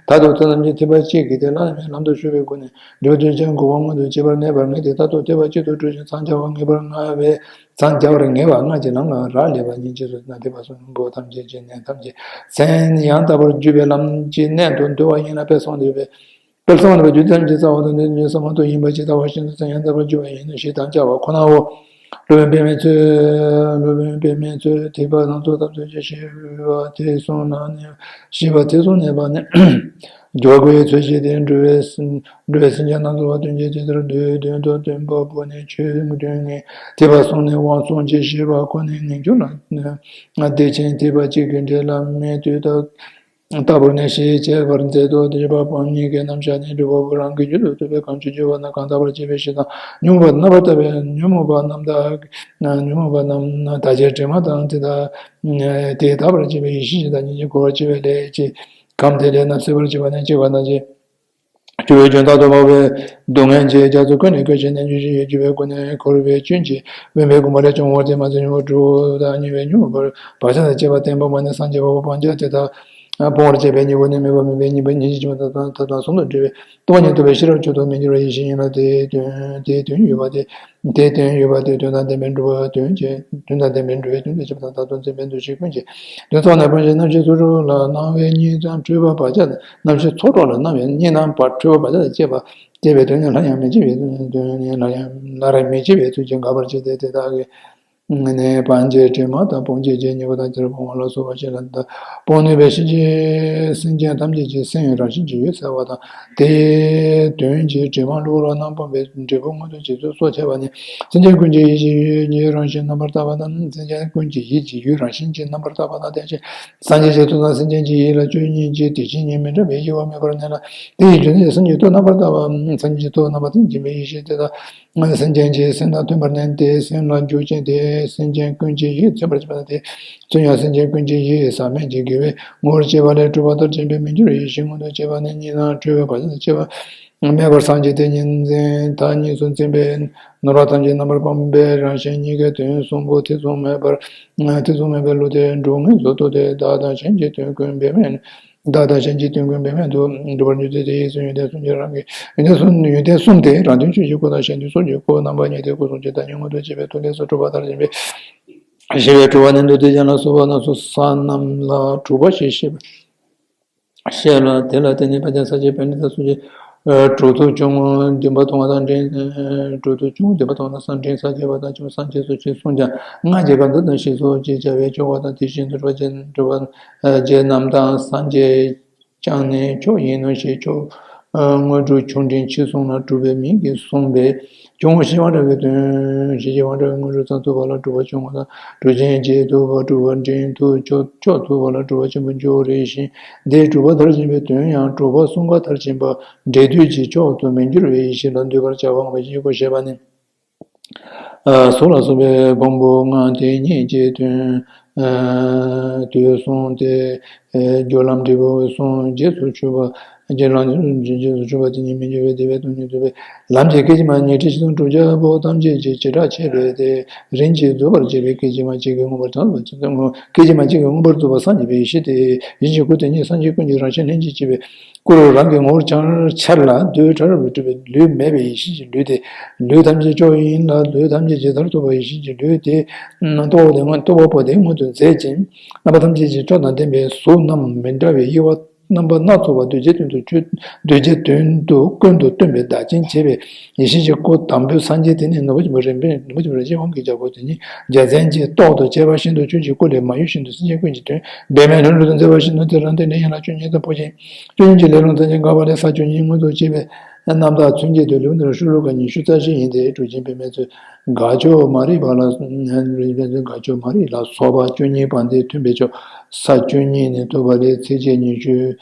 མཐར་ཐུག་ཐབས་ཐམས་ཅད་ཐེག་པ་གཅིག་གི་དེ་ལ་ལམ་དུ་ཞུགས་པའི་སྒོ་ནས་འབྲས་བུ་ཐོབ་ཕྱིར་གོ་འཕང་མངོན་དུ་བྱེད་པར་གནས་པར་ངེས་ཏེ། མཐར་ཐུག་ཐེག་པ་གཅིག་ཏུ་གྲོལ་ཞིང་འཚང་རྒྱ་བར་ངེས་པར་སྔ་བས། འཚང་རྒྱ་བར་ངེས་པ་ལྔ་གྱི་ལམ་ལ་རག་ལས་པ་ཉིད་ཅེས་སོ། ན་ཐེག་པ་གསུམ་པོ་ཐམས་ཅད་ཀྱི་གནད་ཐམས་ཅད་མཚན་ཡང་དག་པར་བརྗོད་པའི་ལམ་གྱི་གནད་དུ་འདུ་བ་ཡིན་ལ། དཔལ་གསང་བ་འདུས་པའི་དཔལ་གསང་བ་འདུས་པའི་རྒྱུད་ཐམས་ཅད་རྩ་བ་དང་ལྡན་ཅིང་གསང་བ་མཐོ་ཡིན་པ་ཇི་ལྟ་བ་བཞིན་དུ་མཚན་ཡང་དག་པར་བརྗོད་པ་ཡིན་ནོ་ཞེས་དམ་བཅའ་བ་ཁོ་ནའོ། སློབ་དཔོན་པདྨས་མཚོས་སློབ་དཔོན་པདྨས་མཚོས་ཐེག་པ་སྣ་ཚོགས་ཐམས་ཅད་ཀྱི་ཞེས་པ་དེ་གསུངས་ན་ནི། ཞེས་པ་དེ་གསུངས་ནས་པ་ནི། འགྱུར་བ་དགུ་ཡི་ཚུལ་བཞིན་ཏེ། འགྲོ་བའི་འགྲོ་བའི་སེམས་ཅན་སྣ་ཚོགས་པ་དོན་གྱི་ཆེད་དུ་འདོད་དོན་དུ་སྟོན་པ་པོ་ནི་ཆོས་དོན་ངེས། ཐེག་པ་གསུམ་ནི་དབང་གསུམ་གྱི་ཞེས་པ་ཁོ་ནས་ངེས་འབྱུང་ལ་བདེ་ཆེན་ཐེག་པ་གཅིག་གི་འབྲས་ལ་མེད་དུས་ལྟ་བུར་ནི་ཞེས་བྱ་བར་མཛད་དོ། ཐེག་པ་སྤངས་ཉིད་ཀྱི་རྣམ་གཞག་ནི། སྒྲུབ་པ་པོ་རང་གི་རྒྱུད་དུ་ཐོབ་པའི་གང་ཆོས་སྦྱོར་བ་ན་གང་དག་པར་བྱེད་པའི་ཕྱིར་དང་། ཉོན་མོངས་པ་རྣམ་པར་དག་པའི་ཉོན་མོངས་པ་རྣམས་དག་ཉོན་མོངས་པ་རྣམས་དག་བྱེད་དྲི་མ་དང་དེ་དག་དེ་དག་པར་བྱེད་པའི་ཡེ་ཤེས་ཀྱི་བདག་ཉིད་ཀྱིས་གོ་བར་བྱེད་པའི་ལས་ཀྱི་ཁམས་དེ་ལས་རྣམ་སེལ་བར་བྱེད་པ་ནི་གཅིག་པ་དང་གཅིག་སྤྱོད་པའི་སྐྱོན་དག་ཏུ་འབབ་པའི་སྡུག་བསྔལ་གྱི་རྒྱ་མཚོ་ཀུན་ནས་བསྐོལ་ཞིང་རྣལ་འབྱོར་ཞི་བའི་སྤྱོད་པའི་སྒོ་ནས་འཁོར་བའི་སྐྱོན་གྱིས་དབེན་པའི་དགོངས་པ་ལས་བྱུང་བ་དེ་མ་ཚད་ཉོན་མོངས་དྲུག་དང་ཉེ་བའི་ཉོན་མོངས་པར་བག་ཆགས་དང་བཅས་པ་བརྟན་པོ་མ་ནི་སངས་རྒྱས་པ་པོ་སྤང་བྱ་དེ་དག་སྤོང་བར་བྱེད་པའི་ཉེ་བོ་ནི་མེད་པ་མིན་པའི་གཉིས་པ་ཉིད་ཀྱི་སྤྱི་བོ་དང་ཐབས་དང་གསུམ་དུ་འབྲེལ་བའི་སྟོང་པ་ཉིད་རྟོགས་པའི་ཤེས་རབ་མཆོག་ཏུ་མི་འགྱུར་བ་ཡེ་ཤེས་ཡིན་ལ། དེའི་དོན་དེའི་དོན་ཡོད་པ་དེ། དེའི་དོན་ཡོད་པ་དེ་དོན་དང་ལྡན་པའི་འགྲོ་བའི་དོན་གྱི་དོན་དང་ལྡན་པའི་འགྲོ་བའི་དོན་དུ་བྱེད་པ་དང་། ད་དུང་མཚན་དཔེ་འདུ་ཤེས་ཀུན་གྱི་དོན་ཚང་ནས་སྤོང་ཞིང་རྣམ་ཤེས་ཚོགས་དྲུག་ལ་སྣང་བའི་གཉིས་དང་འཁྲུལ་པ་བག་ཆགས་དང་རྣམ་ཤེས་ཚོགས་དྲུག་ལ་སྣང་བའི་གཉིས་སྣང་བ་འཁྲུལ་པ་བག་ཆགས་དང་བཅས་པ་སྐྱེས་པའི་དོན་ནི་སླར་ཡང་མི་སྐྱེ་བའི་དོན་ནི་སླར་ཡང་སླར་མི་སྐྱེ་བའི་ཚུལ་གྱིས་དགག་པར་བྱེད་དེ། དེ་དག་གི་ནི་སྤང་བྱའི་དྲི་མ་དང་སྤོང་བྱེད་ཀྱི་ཉེས་པ་དང་། སྤྱིར་སྤོང་བ་ལ་སོགས་པ་ཞིག་ལ་སྤོང་ནུས་པའི་སེམས་ཅན་སེམས་ཅན་ཐམས་ཅད་ཀྱི་སེམས་རང་བཞིན་གྱིས་ཡོད་ཚར་བ་དང་། དེའི་དོན་གྱི་དྲི་མ་གློ་བུར་བ་རྣམས་སྤངས་པའི་འབྲས་བུ་མངོན་དུ་བྱེད་ཚུལ་སོགས་འཆད་པ་ནི། སེམས་ཅན་ཀུན་གྱི་ཡིད་ཀྱི་ཡུལ་ཡིད་རང་བཞིན་རྣམ་པར་དག་པ་དང་། སེམས་ཅན་ཀུན་གྱི་ཡིད་ཀྱི་ཡུལ་རང་བཞིན་གྱིས་རྣམ་པར་དག་པ་དང་ལྡན་ཞིང་། སངས་རྒྱས་ཀྱི་ཐུགས་དང་སེམས་ཅན་གྱི་ཡིད་ལ་ཆོས་ཉིད་ཀྱི་དེ་བཞིན་ཉིད་མི་འདྲ་བའི་དབྱེ་བ་མེད་པར་གནས་ལ། དེ་ཡི་རྒྱུ་ནི་སེམས་ཀྱི་སྟོབས་རྣམ་པར་དག་པ། སེམས་ཀྱི་སྟོབས་རྣམ་པ་དང་བརྒྱན་པའི་ཡེ་ཤེས་དེ་དག་སེམས་ཅན་གྱི་སེམས་དང་མཐུན་པར་གནས་ཏེ། སེམས་ལ་འཇུག་ཅིང་དེས་སེམས་ཅན་ཀུན་གྱི་ཡིད་མཚོན་པར་བྱེད་པ་དང་། དེ་མཚོན་ཡང་སེམས་ཅན་ཀུན་གྱི་ཡིད་ཟག་མེད་ཀྱི་དགེ་བའི་ངོ་བོར་སྐྱེས་པ་ལས་གྲུབ་པ་ལྟར་བྱས་པའི་མི་འགྱུར་བའི་ཡེ་ཤེས་མངོན་དུ་བྱེད་པ་ནི། གཉིས་སྣང་འཁྲུལ་པའི་བག་ཆགས་དང་བཅས་པ། མེད་པར་སངས་རྒྱས་དེ་ཉིད་འཛིན། མཐའ་གཉིས་སུ་འཛིན་པའི་ནོར་བ་ཐམས་ཅད་རྣམ་པར་སྤངས་པའི་རང་བཞིན་ཉིད་ཀྱི་དོན་གསུམ་པོ་ཐེ་ཚོམ་མེད་པར་ཐེ་ཚོམ་མེད་པའི་བློ་དེ་འགྲོ་ངེས་སུ་རྟོགས་ཏེ། བདག་དང་གཞན་གྱི་དོན་ཀུན་འབད་མེད། བདག་དང་གཞན་གྱི་དོན་ཀུན་འབད་མེད་དུ་འགྲུབ་པར་འགྱུར་ཏེ། དེའི་ཚེ་ཡོན་ཏན་གསུམ་གྱི་རང་གི་ཡོན་ཏན་གསུམ། ཡོན་ཏན་གསུམ་སྟེ། རང་དོན་ཆོས་ཀྱི་སྐུ་དང་གཞན་དོན་ཚོགས་ཀྱི་སྐུ། རྣམ་པ་གཉིས་ཏེ། སྐུ་གསུམ་ཇི་ལྟར་མངོན་དུ་བྱས་པའི་ཐུགས་ལས་སུ་གྲུབ་པ་ལྟར་བཞེངས་པའི་ཞེས་པའི་དྲི་བ་ནི། མདོ་སྡེ་རྒྱན་ལ་སོགས་པ་རྣམས་སུ་ས་རྣམས་ལ་གྲུབ་པ་ཞེས་བཤད་པ། ཞེས་ལ། དེ་ལ་བརྟེན་ནས་དཔལ་ལྡན་ས་སྐྱའི་པཎྜི་ཏ་སོགས་ཀྱིས། ཨ། གྲུབ་ཐོབ་ཆུང་ངུ་བདུན་པ་མཐོང་བ་དང་འབྲིང་། ཨ། གྲུབ་ཐོབ་ཆུང་ངུ་བདུན་པ་མཐོང་བ་དང་སངས་འབྲིང་ས་སྐྱ་པ་དང་ཆུང་སངས་རྒྱས་སོགས་ཀྱིས་གསུངས་ཀྱང་། སྔགས་ཀྱི་སྐབས་འདི་དང་ཞེས་སོགས་ཀྱིས་བྱ་བའི་ཆོ་ག་དང་། དེ་བཞིན་དུ་གྲུབ་པ་ཅན་གྲུབ་པ་ཅན་རྣམས་དང་སངས་རྒྱས་ཀྱང་ནི་མཆོག་ཡིན་ནོ་ཞེས་མཆོག་དངོས་གྲུབ་ཆུང་འབྲིང་ཕྱེ་གསུམ་ལ་གྲུབ་པའི་མིང་གིས་གསུངས་པས། ཆུང་ངུ་ཞེས་དབང་དྲག་གི་དོན། ཞེས་དབང་དྲག་གི་དངོས་གྲུབ་ཙམ་ཐོབ་པ་ལ་གྲུབ་པ་ཆུང་ངུ་དང་། གྲུབ་ཆེན་བརྒྱད་ཐོབ་པ། གྲུབ་པ་འབྲིང་ཐོབ་མཆོག་མཆོག་ཐོབ་པ་ལ་གྲུབ་པ་ཆེན་པོ་འཇོག་རེ་ཞིང་། འདིར་གྲུབ་པ་མཐར་ཕྱིན་པའི་དོན་ཡང་གྲུབ་པ་གསུམ་ཀ་མཐར་ཕྱིན་པ་འབྲས་དུས་ཀྱི་མཆོག་ཏུ་མི་འགྱུར་བའི་ཡེ་ཤེས་ལ་འདུད་པར་བྱ་བ་ངོ་མ་བཞི་པོ་ཞེས་པ་ནི། ཨ། གཟུགས་ལ་སོགས་པའི་ཕུང་པོ་ལྔ་དེ་ཉིད་ཀྱི་དོན། ཨ། དུས་གསུམ་སྟེ། ཨ། སྦྱོར་ལམ་འབྲས་བུ་གསུམ་རྗེས་སུ་ཆུད་པ། རྗེས་ལམ་རྗེས་སུ་ཆུད་པ་དེ་ཉིད་མི་འགྱུར་བའི་བདེ་བའི་སྟོང་ཉིད་རྟོགས་པའི་ལམ་གྱི་སྐད་ཅིག་མ་ཉི་ཁྲི་བཞི་སྟོང་དྲུག་བརྒྱ་པོ་ཐམས་ཅད་ཀྱི་བྱེ་བྲག་ཕྱེད་པས་ཏེ། རིམ་གྱིས་རྫོགས་པར་བྱེད་པའི་སྐད་ཅིག་མ་གཅིག་གིས་མངོན་པར་རྫོགས་པ། སྐད་ཅིག་མ་གཅིག་གིས་མངོན་པར་རྫོགས་པ་སངས་རྒྱས་པའི་ཡེ་ཤེས་ཏེ། ཡེ་ཤེས་ཀྱི་སྐུ་དེ་ཉིད་སངས་རྒྱས་ཀུན་གྱི་རང་བཞིན་ལྷན་ཅིག་སྐྱེས་པའི་སྐུ་རང་གི་ངོ་བོར་འཆར་འཆར་ལ། རྡུལ་ཕྲ་རབ་ལས་གྲུབ་པའི་ལུས་མེད་པའི་ཡེ་ཤེས་ཀྱི་ལུས་ཏེ། ལུས་ཐམས་ཅད་མཆོག་ཡིན་ལ། ལུས་ཐམས་ཅད་ཇི་ལྟར་རྟོགས་པ་ཡེ་ཤེས་ཀྱི་ལུས་ཏེ། རྟོག་པ་དེ་མངོན་རྟོགས་པ་པོ་དེ་མངོན་དུ་མཛད་ཅིང་། རྣམ་པ་ཐམས་ཅད་ཀྱི་མཆོག་དང་ལྡན་པའི་གཟུགས་རྣམས་མི་འདྲ་བའི་དབྱེ་བ། རྣམ་པ་སྣ་ཚོགས་པ་གདུལ་བྱའི་དོན་དུ་ཆོས། གདུལ་བྱའི་དོན་དུ་ཀུན་ཏུ་སྟོན་པའི་བདག་རྐྱེན་བྱེད་པའི་ཡེ་ཤེས་ཀྱི་སྐུ་དང་པོའི་སངས་རྒྱས་དེ་ནི་ནོར་བུ་ཆེན་པོ་རིམ་པས། ནོར་བུ་ཆེན་པོ་རིན་ཆེན་དབང་གི་རྒྱལ་པོ་དེ་ཉིད་རྒྱལ་མཚན་གྱིས་རྟོག་ཏུ་བྱས་པ་བཞིན་དུ་ཆོས་ཀྱི་སྐུ་ལས་མ་གཡོས་བཞིན་དུ་སེམས་ཅན་ཀུན་གྱི་དོན་འབད་མེད་ལྷུན་གྲུབ་ཏུ་མཛད་པ་བཞིན་དུ། དེ་རང་སྟེང་ནས་ཡན་ལག་བཅུ་གཉིས་དང་པོ་ཆེན། བཅུ་གཉིས་ཀྱི་ལས་རླུང་ཐམས་ཅད་འགགས་པ་ལས་ས་བཅུ་གཉིས་མངོན་དུ་བྱས་པའི་རྣམ་དག་མཚོན་བྱེད་དུ་ལེའུ་འདིར་ཤོ་ལོ་ཀ་ཉི་ཤུ་རྩ་བཞི་ཡིན་ཏེ། གྲུབ་ཆེན་པདྨའི་མཚོས་དགའ་ཕྱོགས་མ་རིག་པ་ལ། དགའ་ཕྱོགས་མ་རིག་ལ་སོགས་པ་བཅུ་གཉིས་པ་འདི་མཐུན་པའི་ཕྱོགས། ས་བཅུ་གཉིས་ནི་ཐོབ་པ་ལས་ཚིགས་བཅད་ཉི་ཤུ་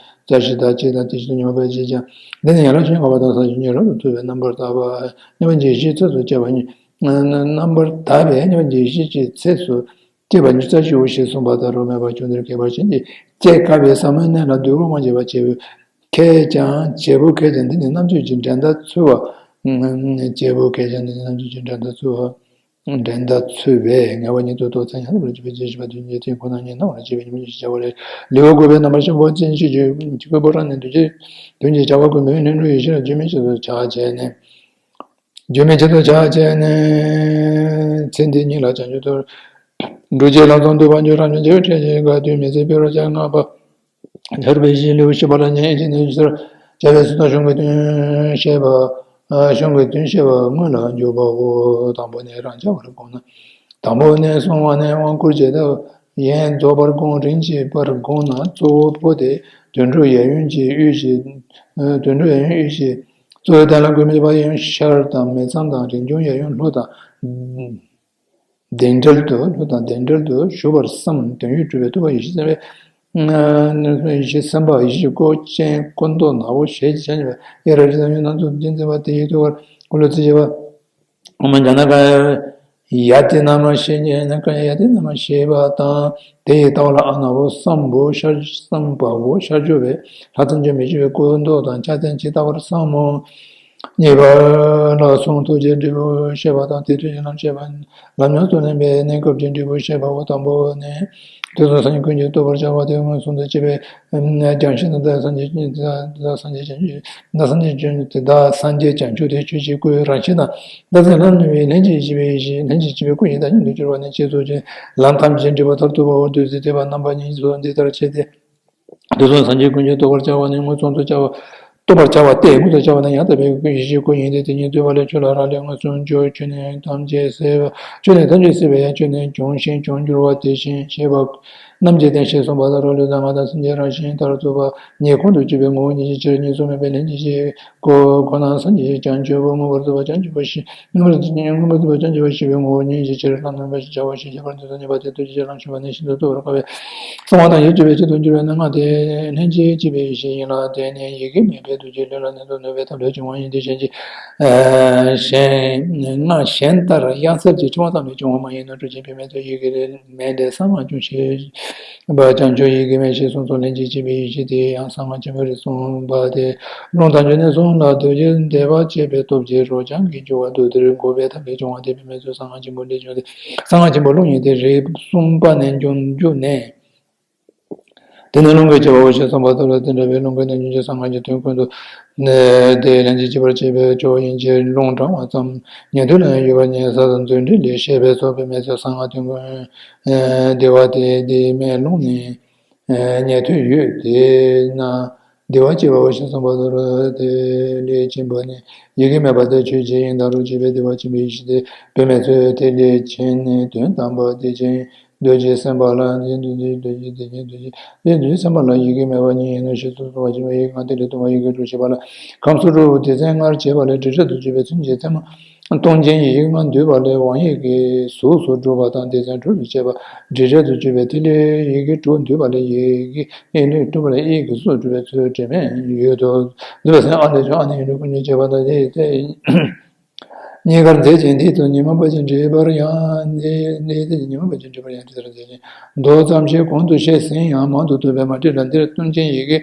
རྩ་བཞི་དང་གཅིག་དང་། དེ་བཞིན་དུ་མྱོང་བས་བྱས་ཀྱང་། འདི་ནི་ཡན་ལག་བཅུ་གཉིས་འགགས་པ་དང་ས་བཅུ་གཉིས་རབ་ཏུ་ཐོབ་པའི་རྣམ་པར་དག་པ། གཉིས་པ་འཇིགས་བྱེད་ཚིགས་སུ་བཅད་པ་ཉིད། རྣམ་པར་དག་པའི་གཉིས་པ་འཇིགས་བྱེད་ཀྱི་ཚིགས་སུ་བཅད་པ་ཉིད་རྩ་ཞེའོ་ཞེས་གསུངས་པ་ལྟར་རོ། མེད་པར་གྱུར་འདིར་མཁས་པ་གཞན་གྱིས་བཅད་དཀའ་བའི་ཟབ་མོའི་གནད་ལ་འདོད་པ་མ་བྱས་པ་བྱས་པའི། མཁས་ཀྱང་བྱེད་པོ་མཁས་ཀྱང་། འདི་ནི་རྣམ་དཔྱོད་ཀྱི་འགྲན་ཟླ་ཚུལ་བ། བྱེད་པོ་མཁས་ཀྱང་། འདི་ནི་རྣམ་དཔྱོད་ཀྱི་འགྲན་ཟླ་ཚུལ་བ། འགྲན་ཟླ་ཚུལ་བས་ངེས་པ་ཉིད་དུ་རྟོགས་ཚད་ཉག་རྣམས་ལ་བརྗོད་པའི་རྗེས་ཤེས་པ་དོན་གྱི་རྟེན་ཁོ་ན་ཉིད་སྣང་བར་བྱེད་པའི་ཉོན་མོངས་ཀྱི་བྱ་བ་ལས། ལེའུ་དགུ་པའི་རྣམ་པར་ཤེས་པ་ཅན་ཞིག་བརྗོད་ཀྱི་སྐུའི་ཕོ་བྲང་ནས་འདུལ་བྱེད་དོན་གྱི་བྱ་བ་ཀུན་མི་མངོན་ལྷུན་གྲུབ་ཡེ་ཤེས་ལ་བརྗོད་མེད་ཆེད་དུ་ཕྱག་བྱས་ནས། བརྗོད་མེད་ཆེད་དུ་ཕྱག་བྱས་ནས། ཚེ་འདི་ཉིད་ལ་བྱང་ཆུབ་ཐོབ། འགྲོ་ཀྱི་ལམ་བཟང་ཐོབ་པར་འགྱུར། རབ་འབྱམས་རྒྱལ་བའི་སྲས་ཀྱི་བཀའ་དུས་མི་ཟད་པའི་རོ་བརྒྱ་ལྔ་པ། ཆར་པའི་གཞི་ལེའུ་བཞི་པ་ལ་ཉན་ཅིང་ནས་ཞུ་ཟེར། བྱ་བའི་ཚུལ་དང་གཞུང་གི་དོན་བཤད་པ། གཞུང་གི་དོན་བཤད་པ་སྔོན་ལ་འཇུག་པའོ། དང་པོ་ནས་རང་བྱ་བར་དགོངས་ན། དང་པོ་ནས་གསུང་བ་ནས་དབང་བསྐུར་བྱེད་ཐབས་ཡིན། རྫོགས་པར་དགོངས་རིམ་གྱིས་པར་དགོངས་ན། གཙོ་བོ་པོ་དེ་དུད་འགྲོ་གཡས་གཡོན་གྱི་དབུས་ཀྱི། དུད་འགྲོ་གཡས་གཡོན་དབུས་ཀྱི། གཙོ་བོའི་གཏན་ལ་འཁེལ་མི་བ་ཡང་ཤར་དང་མི་གཙང་དང་། རིང་འབྱུང་གཡས་གཡོན་ལྷོ་དང་། བདེན་བྲལ་དུ། ལྷོ་དང་བདེན་བྲལ་དུ་ཞུགས་པར་བསམ། དོན་ཡོད་གྲུབ་པའི་ཐུབ་པ་ཡེ་ཤེས་སེམས་དཔའི། ཡེ་ཤེས་སེམས་དཔའ་ཡེ་ཤེས་ཀྱི་སྐུ་ཅན་སྐུ་མདོག་ནག་པོ་ཞལ་གྱི་བྱ་ཉེས་པ་ཡེ་ར་རི་དང་ཡོད་ན་ཚུལ་འཛིན་མཛད་པ་དེ་ཡི་ཐུགས་ཀར་འཁོར་ལོ་རྩིབས་བརྒྱད་པ། ཨོཾ་ཛྙཱ་ན་ཀཱ་ཡ་ཏི་ན་མ་ཤེས་ཉེ་ན་ཀཱ་ཡ་ཏི་ན་མ་ཤེས་པ་དང་། དེ་ཡི་ལྟ་བ་ལ་ཨ་ནག་པོ་སམ་བྷོ་ཤར་སམ་བྷ་བྷོ་ཤར་བྱུང་བའི་ལྷ་ཐམས་ཅད་མི་བསྐྱོད་པའི་སྐུ་མདོག་དང་ཕྱག་མཚན་ཇི་ལྟ་བར་བསམ་མོ། གཉིས་པ་ལ་གསུང་ཐུགས་ཀྱི་འབྲས་བུ་བཤད་པ་དང་། དེ་དུས་ཀྱི་ལམ་བཤད་པ། ལམ་ཉམས་སུ་ལེན་པའི་གནས་སྐབས་ཀྱི་འབྲས་བུ་བཤད་པའོ། དང་པོ་ནི། དུས་གསུམ་སངས་རྒྱས་ཀུན་གྱིས་རྟོགས་པར་བྱ་བ་དེ་མངོན་སུམ་དུ་བྱེད་པའི་སྦྱང་ཤེས་དང་། དེ་དག་སངས་རྒྱས་དེ་དག་སངས་རྒྱས་བྱང་ཆུབ་དེ་དག་སངས་རྒྱས་བྱང་ཆུབ་དེ་ཆོས་ཀྱི་སྐུའི་རང་བཞིན་དང་། བདག་ཚེ་ལམ་ནུས་པའི་ལྷན་ཅིག་སྐྱེས་པའི་ཡེ་ཤེས། ལྷན་ཅིག་སྐྱེས་པའི་སྐུ་ཡི་བདག་ཉིད་དུ་གྱུར་པ་ནི་བསྐྱེད་རྫོགས་ཀྱི་ལམ་ཐམས་ཅད་འགྲིག་པ་མཐར་ཐུག་པའོ། བདུད་རྩི་ཐེག་པ་རྣམ་པ་གཉིས་སུ་འདི་ལྟར་ཕྱེ་སྟེ། དུས་གསུམ་སངས་རྒྱས་ཀུན་གྱིས་རྟོགས་པར་བྱ་བ་ནི་མངོན་སུམ་དུ་བྱ་བ། རྟོགས་པར་བྱ་བ་སྟེ། མངོན་དུ་བྱ་བ་ནི་ཡང་དག་པའི་ཡེ་ཤེས་སྐུ་ཡིན་ཏེ། དེ་ཉིད་བསྡུ་བ་ལས་ཆོས་ལ་རག་ལས་མངོན་སུམ་འཇོག། ཆོས་ནི་ཐམས་ཅད་སེལ་བ། ཆོས་ནི་ཐམས་ཅད་སེལ་བའི་ཡང་། ཆོས་ནི་བྱུང་ཞིང་བྱུང་འགྱུར་བ་དེ་བཞིན་གཤེགས་པ་རྣམས་ཀྱི་རྟེན་ཞེས་གསུངས་པ་ལྟར་རོ། ལུས་དང་ངག་དང་སེམས་ཀྱི་རང་བཞིན་མཐར་ཐུག་པ་ཉིད་ཁོང་དུ་ཆུད་པའི་ངོ་བོ་ཉིད་ཀྱི་ཕྱིར། གཉིས་སུ་མེད་པའི་ལྷན་ཅིག་སྐྱེས་སྐུ་ཁོ་ན་སངས་རྒྱས་བྱང་ཆུབ་མངོན་པར་རྫོགས་པ་བྱང་ཆུབ་པ་ཞེས། མངོན་པར་མངོན་པར་རྫོགས་པ་བྱང་ཆུབ་པ་ཞེས་པའི་ངོ་བོ་ཉིད་ཀྱི་ཕྱིར། ལམ་རྣམ་པར་བྱ་བ་ཞེས་བྱ་བར་འདོད་དོ། གཉིས་པ་དེ་དུས་ཀྱི་ལམ་ཞུགས་པ་ནས་ཤིན་ཏུ་རྟོགས་པར་དཀའ་བས། གསང་བ་དང་ཡིད་སྤྲུལ་པའི་ཆེད་དུ་འགྱུར་བ་ནི་སྔགས་དེ་ལྷན་ཅིག་སྐྱེས་པའི་ཡེ་ཤེས་ཡིན་ལ། དེ་ནི་ཡི་གེ་མེད་པའི་དུས་ཀྱི་ལུས་ལ་གནས་སུ་ནུས་པའི་ཐབས་ལས་བྱུང་བ་ཡིན་ཏེ། གཞན་གྱི་གཞན་སྔགས་གཞན་ལྟར་དབྱངས་གསལ་གྱི་ཕྲེང་བ་ཙམ་ལས་བྱུང་བ་མ་ཡིན་ནོ། གྲུབ་ཆེན་པདྨའི་མཚོས་ཡི་གེ་མེད་ལས་གསང་སྔགས་བྱུང་ཞེས། པ་བྱང་ཆུབ་ཡི་གེ་མས་ཞེས་གསུངས་སོ། ལན་ཅིག་བྱིས་པའི་ཡེ་ཤེས་དེ་ཡང་གསང་སྔགས་ཆེན་པོ་རེད་གསུངས་པ་སྟེ། ལུང་དང་རྒྱུ་ནས་གསུངས་ལ། རྡོ་རྗེ་བཟླས་པ་བྱས་པའི་སྟོབས་ཀྱིས་རོ་རྐྱང་གི་རྒྱུ་བ་རྡོ་དེར་འགོད་པའི་ཐབས་ལས་བྱུང་བ་དེ་དཔེ་མེད་ཚུལ་གསང་སྔགས་ཆེན་པོ་ལས་བྱུང་སྟེ། གསང་སྔགས་ཆེན་པོ་ལུང་ཡིན་ཏེ། རིགས་གསུམ་པ་ནས་འབྱུང་རྒྱུ་ནས། དེ་ནི་ལུང་གིས་བྱས་པའོ་ཞེས་གསུངས་པ་ལྟར་ལ། དེ་འདྲ་བའི་ལུང་གི་ནང་རྒྱུན་གྱི་གསང་སྔགས་ཀྱི་དོན་ཀུན་ཏུ་དེ་ལན་ཅིག་བྱེད་པར་བྱེད་པའི་ཕྱོགས་ཡིན་ཕྱིར། ལུང་དྲངས་པ་ཙམ་ཉན་ཐོས་ལ་ཡང་ཡོད་པར་ངེས་ས་དང་། མཛོད་འགྲེལ་ལས་བཤད་པའི་ཚོགས་དཔེ་མེད་ཚུལ་གསང་སྔགས་དོན་ཀུན་བདེ་བ་སྟེ་བདེ་མེད་ལུང་ནི་ཉན་ཐོས་ཡོད། དེས་ན་བདེ་བ་སྐྱེ་བའོ་ཞེས་གསུངས་པ་ལྟར་དེ་ལས་ཕྱིན་པ་ནི་ཡི་གེ་མེད་པ་དེ་ཆོས་ཅན་ཡིན་ད་རུང་སྐྱེས་པའི་བདེ་བ་ཆེན་པོའི་ཡེ་ཤེས་དེ་དཔེ་མེད་ཚུལ། དེ་ལས་ཕྱིན་ནས་དོན་དམ་པ་དེ་ཅན། རྡོ་རྗེ་སེམས་དཔའ་ལ་འདི་འདི་འདི་རྡོ་རྗེ་དེ་ཉིད་རྡོ་རྗེ་འདི་འདི་སེམས་དཔའ་ལ་ཡི་གེ་མེད་པ་ཉིད་ཡིན་ནོ་ཞེས་སོ་སོ་བ་ཅན་ཡི་གེ་ལྔ་སྟེ་ལས་སྟོང་པ་ཡི་གེ་དྲུག་བྱེད་པ་ལ། ཁམས་གསུམ་དྲུག་སྡེ་ཚན་ལྔར་བྱེད་པ་ལས་བྲི་སྲོལ་དུ་གྱུར་པའི་མཚོན་བྱེད་ཚད་མ་སྟོང་ཆེན་ཡི་གེ་ལྔ་འདུས་པ་ལས་དབང་ཡི་གེ་གཟུགས་སུ་གྲུབ་པ་དང་སྡེ་ཚན་དྲུག་ལས་བྱེད་པ་བྲི་སྲོལ་དུ་གྱུར་པའི་ཐིག་ལེ་ཡི་གེ་དྲུག་འདུས་པ་ལས་ཡི་གེ་ཨི་ལུས་གྲུབ་པ་ལས་ཨི་གེ་གཟུགས་གྲུབ་པའི་ཚུལ་འབྲེལ་མེད་ཡོད་དོ། འདུས་པ་སེམས་ཨ་ལས་བྱུང་ཨ་ནི་ཡིན་ལུགས་ཀུན་གྱི་བྱེད་པ་དང་དེའི་ཚེ། གཉིས་ཀར་མཛད་ཅིང་འདི་དང་ཉི་མ་པ་ཅིག་འབྲེལ་པར་ཡང་། འདི་འདི་དེ་ཉི་མ་པ་ཅིག་འབྲེལ་པར་ཡང་དེ་ལྟར་མཛད་ཅིང་། མདོ་ཙམ་ཞིག་གོང་དུ་བཤད་ཟིན་ཡང་མང་དུ་ཐོས་པས་མ་བྲིས་ལ། འདིར་སྟོང་ཆེན་ཡི་གེ་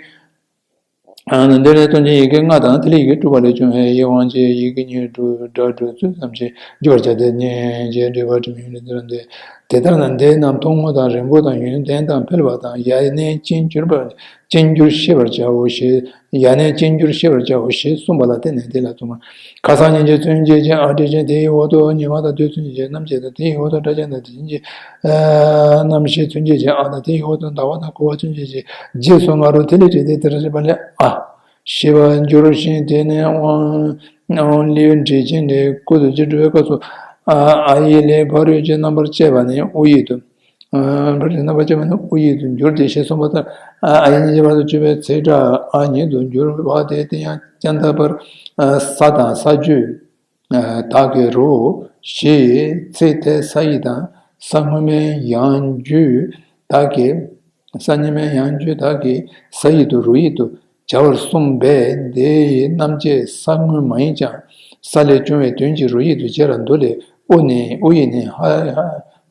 འདིར་སྟོང་ཆེན་ཡི་གེ་ལྔ་དང་ཐིག་ལེ་ཡི་གེ་དྲུག་པ་ལས་བྱུང་བའི་ཡིད་དབང་ཅན་ཡི་གེ་གཉིས་སྒྲུབ་སྒྲ་སྒྲུབ་ཚུལ་ཙམ་ཞིག་བསྒྱུར་བར་བྱ་སྟེ། སྙན་ཞེས་འབྲི་བར་བྲིས་མིན་ཡོད་ལ་འདིར་འདི། དེ་ལྟར་ན་འདིའི་རྣམ་ཐུང་ངུ་དང་རིང་པོ་དང་ཡོན་ཏན་དང་འཕེལ་བ་དང་ཡ་ནས་ཅན་གྱུར་པ། ཅན་གྱུར་ཤེས་པར་བྱའོ་ཞེས། ཡ་ནས་ཅན་གྱུར་ཤེས་པར་བྱའོ་ཞེས་གསུངས་པ་ལ་བརྟེན་ནས་དེ་ལ་ཐུགས་སྨོན། ཁ་སང་ཉིན་གྱི་མཚོན་བྱེད་ཅན་ཨ་འབྲས་ཅན་དེའི་འོག་ཏུ་ཉི་མ་དང་དུས་མཚོན་བྱེད་ཅན་རྣམ་བཅད་དང་། དེའི་འོག་ཏུ་སྒྲ་གཅན་དང་དེ་བཞིན་གྱི་རྣམ་ཤེས་མཚོན་བྱེད་ཅན་ཨ་དང་། དེའི་འོག་ཏུ་ཟླ་བ་དང་འཁོར་བ་མཚོན་བྱེད་ཅན། རྗེས་སུ་ང་རོ་ཐིག་ལེ་བྲིས་ཏེ་དེར་བཤད་པ་ལས་ཨ་ཞེས་པ་འགྱུར་ཞིང་། དེ་ནས་དབང་དབང་ལུས་འབྲས་ཅན་ལས་སྐུ་རྡོ་རྗེ་སྒྲུབ་པའི་སྐབས་སུ་ཨ་ཨ་ཡིག་ལས་ཕ་རོལ་གྱི་རྣམ་པར་བཅད་པ་ནི་ཨོ་ཡིག་ཏུ། ཨ་བར་གྱི་རྣམ་པ་ཅན་མ་ནི་ཨོ་ཡིག་ཏུ་འགྱུར་ཏེ་ཞེས་གསུངས་པ་ལྟར། ཨ་ཨ་ཡིག་གཉིས་ཀྱི་བར་དུ་གཅོད་པའི་ཚེག་སྒྲ་ཨ་ཉིད་དུ་འགྱུར་བ་དེ། དེ་ཡང་ཅན་ད་བར་ཨ་ས་དང་ས་བརྗོད་ཨ་དག་གི་རོ། ཞེས་ཚེག་དེ་ས་ཡིག་དང་ས་སྔོན་མའི་ཡང་བརྗོད་དག་གི་ས་སྔོན་མའི་ཡང་བརྗོད་དག་གི་ས་ཡིག་ཏུ་རོ་ཡིག་ཏུ་བྱ་བར་གསུངས་པས། དེ་ཡི་རྣམ་བཅད་ས་སྔོན་མ་ཡིན་ཀྱང་ས་ལས་བྱུང་བའི་དོན་གྱི་རོ་ཡིག་ཏུ་བྱས་ལ་མདོ་ལས་ཨོ་ནི་ཨོ་ཡིག་ནི་ཧ་ཧ་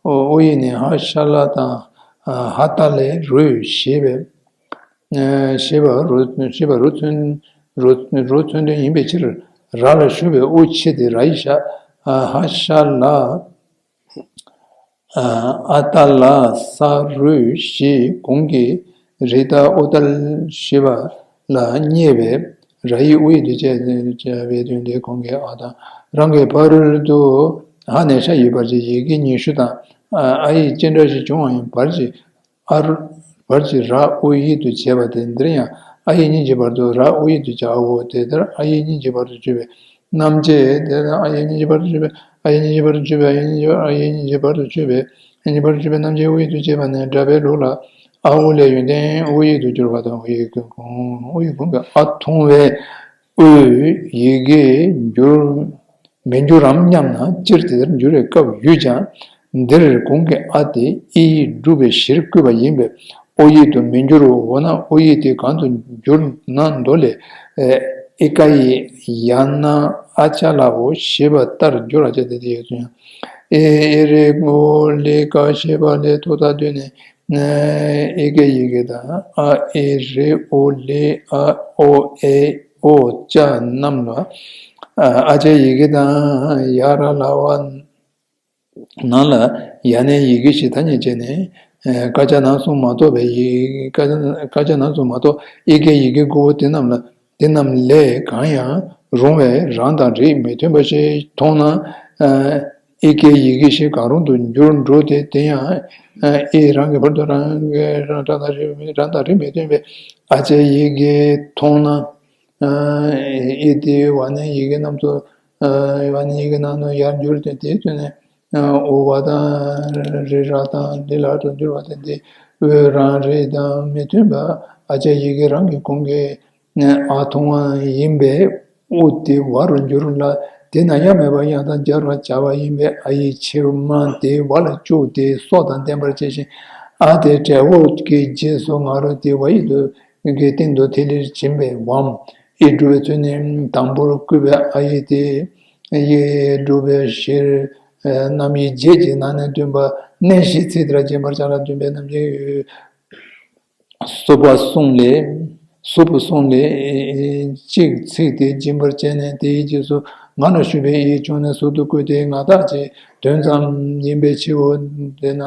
ཨོ་ཨོ་ཡིག་ནི་ཧ་ཤ་ལ་དང་ཧ་ཏ་ལས་རོས་ཞེས་པའི་ཞེས་པ་རོ་ཞེས་པ་རོ་མཚོན་རོ་རོ་མཚོན་དོན་ཡིན་པའི་ཕྱིར། ར་ལ་ཞུགས་པའི་ཨོ་ཆེ་སྟེ་ར་ཡིག་ཤ་ཧ་ཤ་ལ། ཨ་ཏ་ལ་ས་རོས་ཞེས་གོང་གི་རི་ཏ་ཨོ་ཏ་ཞེས་པ་ལ་བསྙད་པས་ར་ཡིག་ཨུ་ཡིག་ཏུ་བྱས་བྱས་པའི་དོན་ཏེ། གོང་གི་ཨ་དང་རང་གི་ཕ་རོལ་ཏུ་ཧ་ནས་ཤ་ཡི་བར་གྱི་ཡི་གེ་ཉི་ཤུ་དང་ཨ་ཡིག་ཅི་འདྲ་ཞིག་བྱུང་བ་ཡིན་བར་གྱི་ཨ་རུ་བར་གྱི་ར་ཨུ་ཡིག་ཏུ་བྱས་པ་སྟེ། འདིར་ཡང་ཨ་ཡིག་གཉིས་ཀྱི་བར་དུ་ར་ཨུ་ཡིག་ཏུ་བྱའོ། དེ་ལྟར་ཨ་ཡིག་གཉིས་ཀྱི་བར་དུ་གཅོད་པའི་རྣམ་བཅད་དེ་ལ་ཨ་ཡིག་གཉིས་ཀྱི་བར་དུ་གཅོད་པའི་ཨ་ཡིག་གཉིས་ཀྱི་བར་དུ་གཅོད་པའི་ཨ་ཡིག་གཉིས་ཀྱི་བར་ཨ་ཡིག་གཉིས་ཀྱི་བར་དུ་གཅོད་པའི་ཨ་ཡིག་གཉིས་ཀྱི་བར་དུ་གཅོད་པའི་རྣམ་བཅད་ཨུ་ཡིག་ཏུ་བྱས་པ་ནི་སྒྲ་པའི་ལུགས་ལ་ཨ་ཨུ་ལས་ཡོན་ཏན་ཨུ་ཡིག་ཏུ་གྱུར་པ་དང་། ཨུ་ཡིག་གོང་ཨུ་ཡིག་གོང་གི་ཨ་མཐོང་བས་ཨུ་ཡིག་གི་འགྱུར་མི་འགྱུར་རམ་སྙམ་ན། སྤྱིར་དེ་ལྟར་འགྱུར་བའི་སྐབས་ཡོད་ཀྱང་། འདིར་གོང་གི་ཨ་དེ་ཨི་ཡིག་སྒྲུབ་པའི་གཞིར་བཀོད་པ་ཡིན་པས་ཨོ་ཡིག་ཏུ་མི་འགྱུར་རོ། འོ་ན་ཨོ་ཡིག་དེ་གང་དུ་འགྱུར་ན་མདོ་ལས། ཨེ་ཨི་ཀ་ཡི་ཡ་ན་ཨ་ཅ་ལའོ་ཞེས་པ་ལྟར་འགྱུར་བ་བྱ་སྟེ་དེ་ཡོད་ཚུལ་ཡང་། ཨེ་ཨེ་རེ་ཨོ་ལེ་ཀ་ཞེས་པ་ལས་ཐོག་མཐའ་བསྡུས་ནས་ཨི་ཀའི་ཡི་གེ་དང་ཨ་ཨེ་རེ་ཨོ་ལེ་ཨ་ཨོ་ཨེ་ཨོ་ཅ་རྣམས་ལ་ཨ་ཅའི་ཡི་གེ་དང་ཡ་ར་ལ་བ། ནང་ལ་ཡ་ནའི་ཡི་གེ་ཞེས་ཐ་སྙད་བྱས་ནས། ཀ་ཅ་ནང་གསུམ་མ་གཏོགས་པའི་ཡི་ཀ་ཅ་ཀ་ཅ་ནང་གསུམ་མ་གཏོགས་ཨི་ཀའི་ཡི་གེ་དགུ་པོ་དེ་རྣམས་ལ་དེ་རྣམས་ལས་གང་ཡང་རུང་བའི་རང་དང་རིགས་མི་མཐུན་པ་ཞིག་མཐོང་ན། ཨི་ཀའི་ཡི་གེ་ཞིག་གང་རུང་དུ་འགྱུར་འགྲོ་སྟེ། དེ་ཡང་ཨི་རང་གི་བར་དུ་རང་གི་རང་དང་རིགས་རང་དང་རིགས་མི་མཐུན་པའི་ཨ་ཅའི་ཡི་གེ་མཐོང་ན། ཨི་དེ་བ་ནའི་ཡི་གེ་རྣམས་སུ་བ་ནའི་ཡི་གེ་རྣམས་སུ་ཡར་འགྱུར་ཏེ་དེའི་དོན་ནས། ཨོ་བ་དང་རི་ར་དང་ལི་ལ་དུ་འགྱུར་བ་དེ་འདི་འོད་རང་རིགས་དང་མི་མཐུན་པ་ཨ་ཅའི་ཡི་གེ་རང་གི་གོང་གི་ཨ་མཐོང་བ་ཡིན་པས་ཨོ་དེ་བ་རུ་འགྱུར་ལ། དེ་ན་ཡང་མེད་པ་ཡང་དག་སྦྱར་བར་བྱ་བ་ཡིན་པས་ཨ་ཡིག་ཕྱི་མ་དེ་བ་ལ་བཅུག་སྟེ་སྲོག་དང་ལྡན་པར་བྱས་ཤིང་། ཨ་དེ་འབྲས་བུ་གི་རྗེས་སུ་ང་རོ་དེ་བ་ཡིག་ཏུ་གི་སྟེང་དུ་ཐིག་ལེར་བྱིན་པའི་བའམ། ཨི་སྒྲུབ་པའི་ཚུལ་ནི་དང་པོར་བཀོད་པའི་ཨ་ཡིག་དེ། ཡི་སྒྲུབ་པའི་གཞིར་ རྣམ་དབྱེ་བརྒྱད་ཀྱི་ནང་ནས་བདུན་པ། གནས་ཞེས་ཚིག་དེ་ལ་སྦྱིན་པར་བྱ་ལ་བདུན་པའི་རྣམ་དབྱེ་ཡོད། སོ་པ་གསུམ་ལས། སོ་པ་གསུམ་ལས། གཅིག་ཚིག་དེ་སྦྱིན་པར་བྱས་ནས་དེའི་རྗེས་སུ་ང་ལ་ཞུ་བའི་ཡིད་བྱུང་ནས་ཟུར་དུ་བཀོད་དེ་ང་བཏགས་ཀྱི་དོན་ཙམ་ཡིན་པའི་ཕྱིའོ། དེས་ན་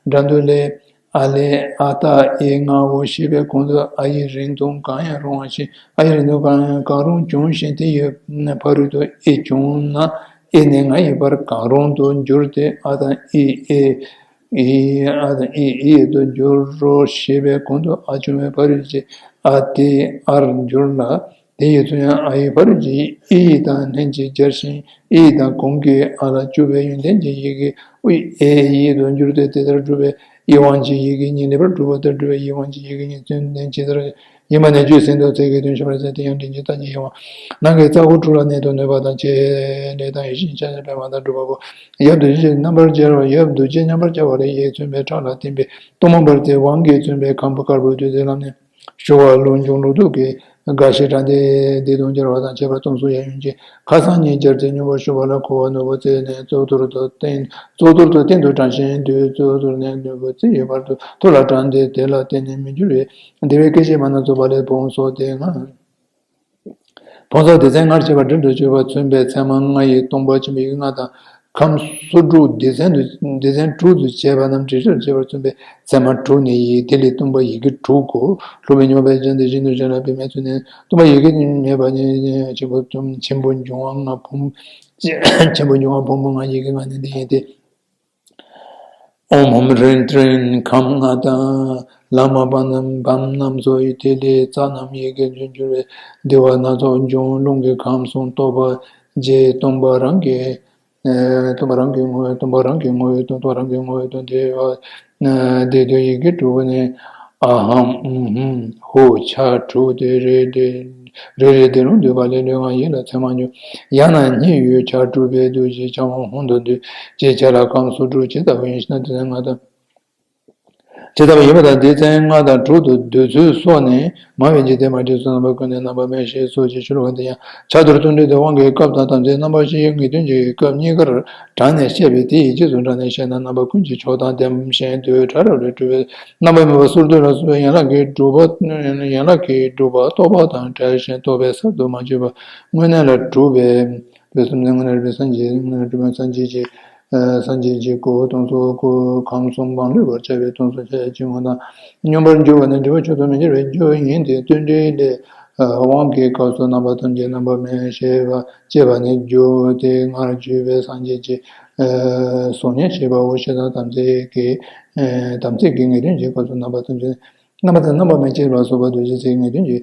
སྒྲ་འདོན་ལས། ཨ་ལས། ཨ་བཏགས་ཨེ་ང་འོ་ཞེས་པའི་གོང་དུ་ཨ་ཡིག་རིང་ཐུང་གང་ཡང་རུང་བ་ཞིག་ཨ་ཡིག་རིང་ཐུང་གང་ཡང་གང་རུང་བྱུང་ཞིང་དེ་ཡི་ཕ་རོལ་ཏུ་ཨེ་བྱུང་ན་ཨེ་ནས་ང་ཡི་བར་གང་རུང་དུ་འགྱུར་ཏེ་ཨ་དང་ཨི་ཨེ། ཨི་ཨ་དང་ཨི་ཨི་དུ་འགྱུར་རོ་ཞེས་པའི་གོང་དུ་ཨ་བྱུང་བའི་ཕ་རོལ་ཏུ་ཨ་དེ་ཨར་འགྱུར་ལ། དེ་ཡི་ཚུལ་ཡང་ཨ་ཡི་ཕ་རོལ་ཏུ་ཨི་ཡི་དང་ལྷན་ཅིག་སྦྱར་ཞིང་ཨི་ཡི་དང་གོང་གི་ཨ་ལ་བཅུ་པའི་ཡོན་ཏན་གྱི་ཡི་གེ་ཨུ་ཨེ་ཡི་དུ་འགྱུར་ཏེ་དེ་ལྟར་སྒྲུབ་པའི་ཡི་དབང་གི་ཡི་གེ་གཉིས་ལེགས་པར་གྲུབ་པ་ལྟར་སྒྲུབ་པའི་ཡི་དབང་གི་ཡི་གེ་གཉིས་མཚོན་ནས་ཇི་ལྟར་ཡིན་པ་ནས་རྒྱུད་སེམས་དང་ཚིག་གི་དོན་ཤེས་པར་བྱ་སྟེ་ཡང་དྲིན་ཅན་ལྟ་ཅི་ཡི་དབང་ནང་གི་རྩ་འཁོར་དྲུག་ལ་གནད་དུ་གནས་པ་དང་བཅས་ལས་དང་ཡེ་ཤེས་ཆ་ཤས་པདྨ་དང་སྒྲུབ་པ་པོ་ཡབ་རྡོ་རྗེ་རྣམ་པར་སྦྱར་བ་ཡབ་རྡོ་རྗེ་རྣམ་པར་སྦྱར་བ་ལས་ཡིག་མཚོན་པའི་ཕྲད་ལ་བརྟེན་པའི་གཏོར་མ་འབར་ཏེ་དབང་གིས་མཚོན་པའི་ཁམས་དཀར་པོ་བདུད་རྩིའི་ལམ་ནས། ཞུ་བ་ལུང་འབྱུང་ལུགས་ལྡོག་གི་དགའ་བཞི་དྲངས་ཏེ་བདེ་སྟོང་སྦྱར་བ་དང་བཅས་པ་སྟོང་གསུམ་ཡབ་ཡུམ་གྱི་ཁ་སང་ཉིད་སྦྱར་ཏེ་སྙོམས་པར་ཞུགས་པ་ལ་འཁོར་བ་ནོར་བུ་རྩེ་ནས་གཙུག་ཏོར་དུ་བསྟན། གཙུག་ཏོར་དུ་སྟེང་དུ་དྲངས་ཤིང་བདུད་གཙུག་ཏོར་ནས་ནོར་བུ་རྩེ་ཡི་བར་དུ་ཐུར་ལ་དྲངས་ཏེ་དེ་ལ་བརྟེན་ནས་མི་འགྱུར་བའི་བདེ་བའི་སྐད་ཅིག་མ་རྣམས་རྫོགས་པ་ལས་བུམ་སོགས་ཏེ་ལྔ། བུམ་སོགས་སྡེ་ཚན་ལྔར་ཕྱེ་བ་སྒྲིལ་དུ་གྱུར་པ་མཚོན་པའི་ཚད་མ་ལྔ་ཡི་སྟོང་པ་ཆེན་པོའི་ཡི་གེ་ལྔ་དང་། ཁམས་སོ་དྲུག་སྡེ་ཚན་དུ་སྡེ་ཚན་དྲུག་ཏུ་བྱས་པ་རྣམས་དྲིལ་བསྒྲགས་བྱེད་པར་མཚོན་པའི་ཚད་མ་དྲུག་ནི་ཡི་དེ་ལས་སྟོང་པ་ཡི་གེ་དྲུག་གོ། ལྷུག་པའི་སྙོམས་པར་བཞག་སྟེ་ཤིན་ཏུ་ཞན་ལ་དཔེ་མེད་ཚུལ་ནི་སྟོང་པ་ཡི་གེ་མེད་པ་ནི་ཆེན་པོ་ཆེན་པོ་འབྱུང་བ་ལྔ་བུམ། ཆེན་པོ་འབྱུང་བ་བུམ་པ་ལྔ་ཡི་གེ་ལྔ་ནི་འདི་ཡིན་ཏེ། ཨོཾ་ཧཱུྃ་ཧྲཱིཿ་ཀྲཱིཿ་ཁམས་ལྔ་དང་། ལྷག་མ་བམ་རྣམས་བམ་རྣམས་སོ་ཡི་དེ་ལས་རྩ་རྣམས་ཡི་གེར་འགྱུར་བའི་བདེ་བ་སྣ་ཚོགས་འབྱུང་། རླུང་གི་ཁམས་གསུམ་སྟོབས་པ་རྒྱས། སྟོང་པ་རང་གི་ཨེ་སྟོང་པ་རང་གི་ངོ་བོས་སྟོང་པ་རང་གི་ངོ་བོས་སྟོང་པ་རང་གི་ངོ་བོས་སྟོང་པ་རང་གི་ངོ་བོས་སྟོང་པ་རང་གི་ངོ་བོས་སྟོང་པ་རང་གི་ངོ་བོས་སྟོང་པ་རང་གི་ངོ་བོས་སྟོང་པ་རང་གི་ངོ་བོས་སྟོང་པ་རང་གི་ངོ་བོས་སྟོང་དེ་ཡོད། ཨ་ཧཾ་ཨུཾ་ཧཱུྃ་ཕྱག་དྲུག་སྟེ་རེ་རེ་རེ་རེ་ལྡེ་ལུང་འདུས་པ་ལས་ལུས་ངག་ཡིད་ལ་མཚན་མ་འཇུག་ཡང་ན་སྙིང་ཡུལ་ཕྱག་དྲུག་པའི་རྡོ་རྗེ་འཆང་དབང་ཧཱུྃ་དང་འདུས་ཅེས་བྱ་ལ་ཁམས་སོ་དྲུག་ཇི་ལྟ་བུ་ཡིན་ཞེ་ན། དེ་ལྔ་དང་ཇི་ལྟ་བུ་ཡིན་པ་དང་སྡེ་ཚན་ལྔ་དང་དྲུག་ཏུ་བསྡུས་ཚུལ་སོགས་ནི་མ་བའི་འཇིག་རྟེན་མ་བྲིས་སུ་རྣམ་པ་ཀུན་ནས་རྣམ་པ་མེད་ཞེས་སོགས་ཀྱི་ཆོས་ལུགས་འདི་ཡང་ཕྱག་རྡོར་གཏུམ་སྒྲིལ་དུ་དབང་གི་སྐབས་དང་དམ་ཚིག་རྣམ་པ་བཞིའི་ངེས་དོན་གྱི་སྐབས་གཉིས་ཀར་དྲངས་ནས་བཤད་པས་དེ་ཡི་རྗེས་སུ་འབྲངས་ནས་བཤད་ན་རྣམ་པ་ཀུན་གྱི་མཆོག་དང་ལྡན་ཞིང་དུ་ཕྲ་རབ་ལས་གྲུབ་པའི་རྣམ་པ་མེད་པ་སོ་བདུན་ལ་སོགས་པའི་ཡན་ལག་གིས་གྲུབ་པ་ཡན་ལག་གིས་གྲུབ་པ་རྟོགས་པ་དང་བྲལ་ཞིང་རྟོགས་པས་གསར་དུ་མ་བརྗོད་པ་དངོས་གནས་ལ་གྲུབ་པའི་བོད་སེམས་ནི་དངོས་གནས་རིག་པའི་སངས་རྒྱས་དངོས་གནས་རིག་པའི་སངས་རྒྱས་ཀྱི་སངས་རྒྱས་ཀྱི་སྐུ་སྟོང་གསུམ་སྐུ་ཁམས་གསུམ་མ་ལུས་པར་ཁྱབ་པའི་སྟོང་གསུམ་ཁྱབ་ཀྱི་ངོ་དང་། སྙོམས་པར་འཇུག་པ་ནི་འབྲས་བུ་མཆོག་ཏུ་མི་འགྱུར་བའི་རྒྱུ་ཡིན་ཏེ། རྟེན་འབྲེལ་ལས། དབང་གི་སྐབས་སུ་རྣམ་པ་ཐམས་ཅད་རྣམ་པ་མེད་ཞེས་པ་ཅེས་པ་ནི་རྒྱུ་སྟེ། སྔར་བརྗོད་པའི་སངས་རྒྱས་ཀྱི་གཟུགས་བརྙན་ཞེས་པའོ། ཞེས་དང་དམ་ཚིག་གི་དམ་ཚིག་གི་ངེས་དོན་གྱི་སྐབས་སུ་རྣམ་པ་ཐམས་ཅད་རྣམ་པ་དང་རྣམ་པ་མེད་ཅེས་ལ་སོགས་པ་རྡོ་རྗེ་ཚིག་ངེས་དོན་གྱི་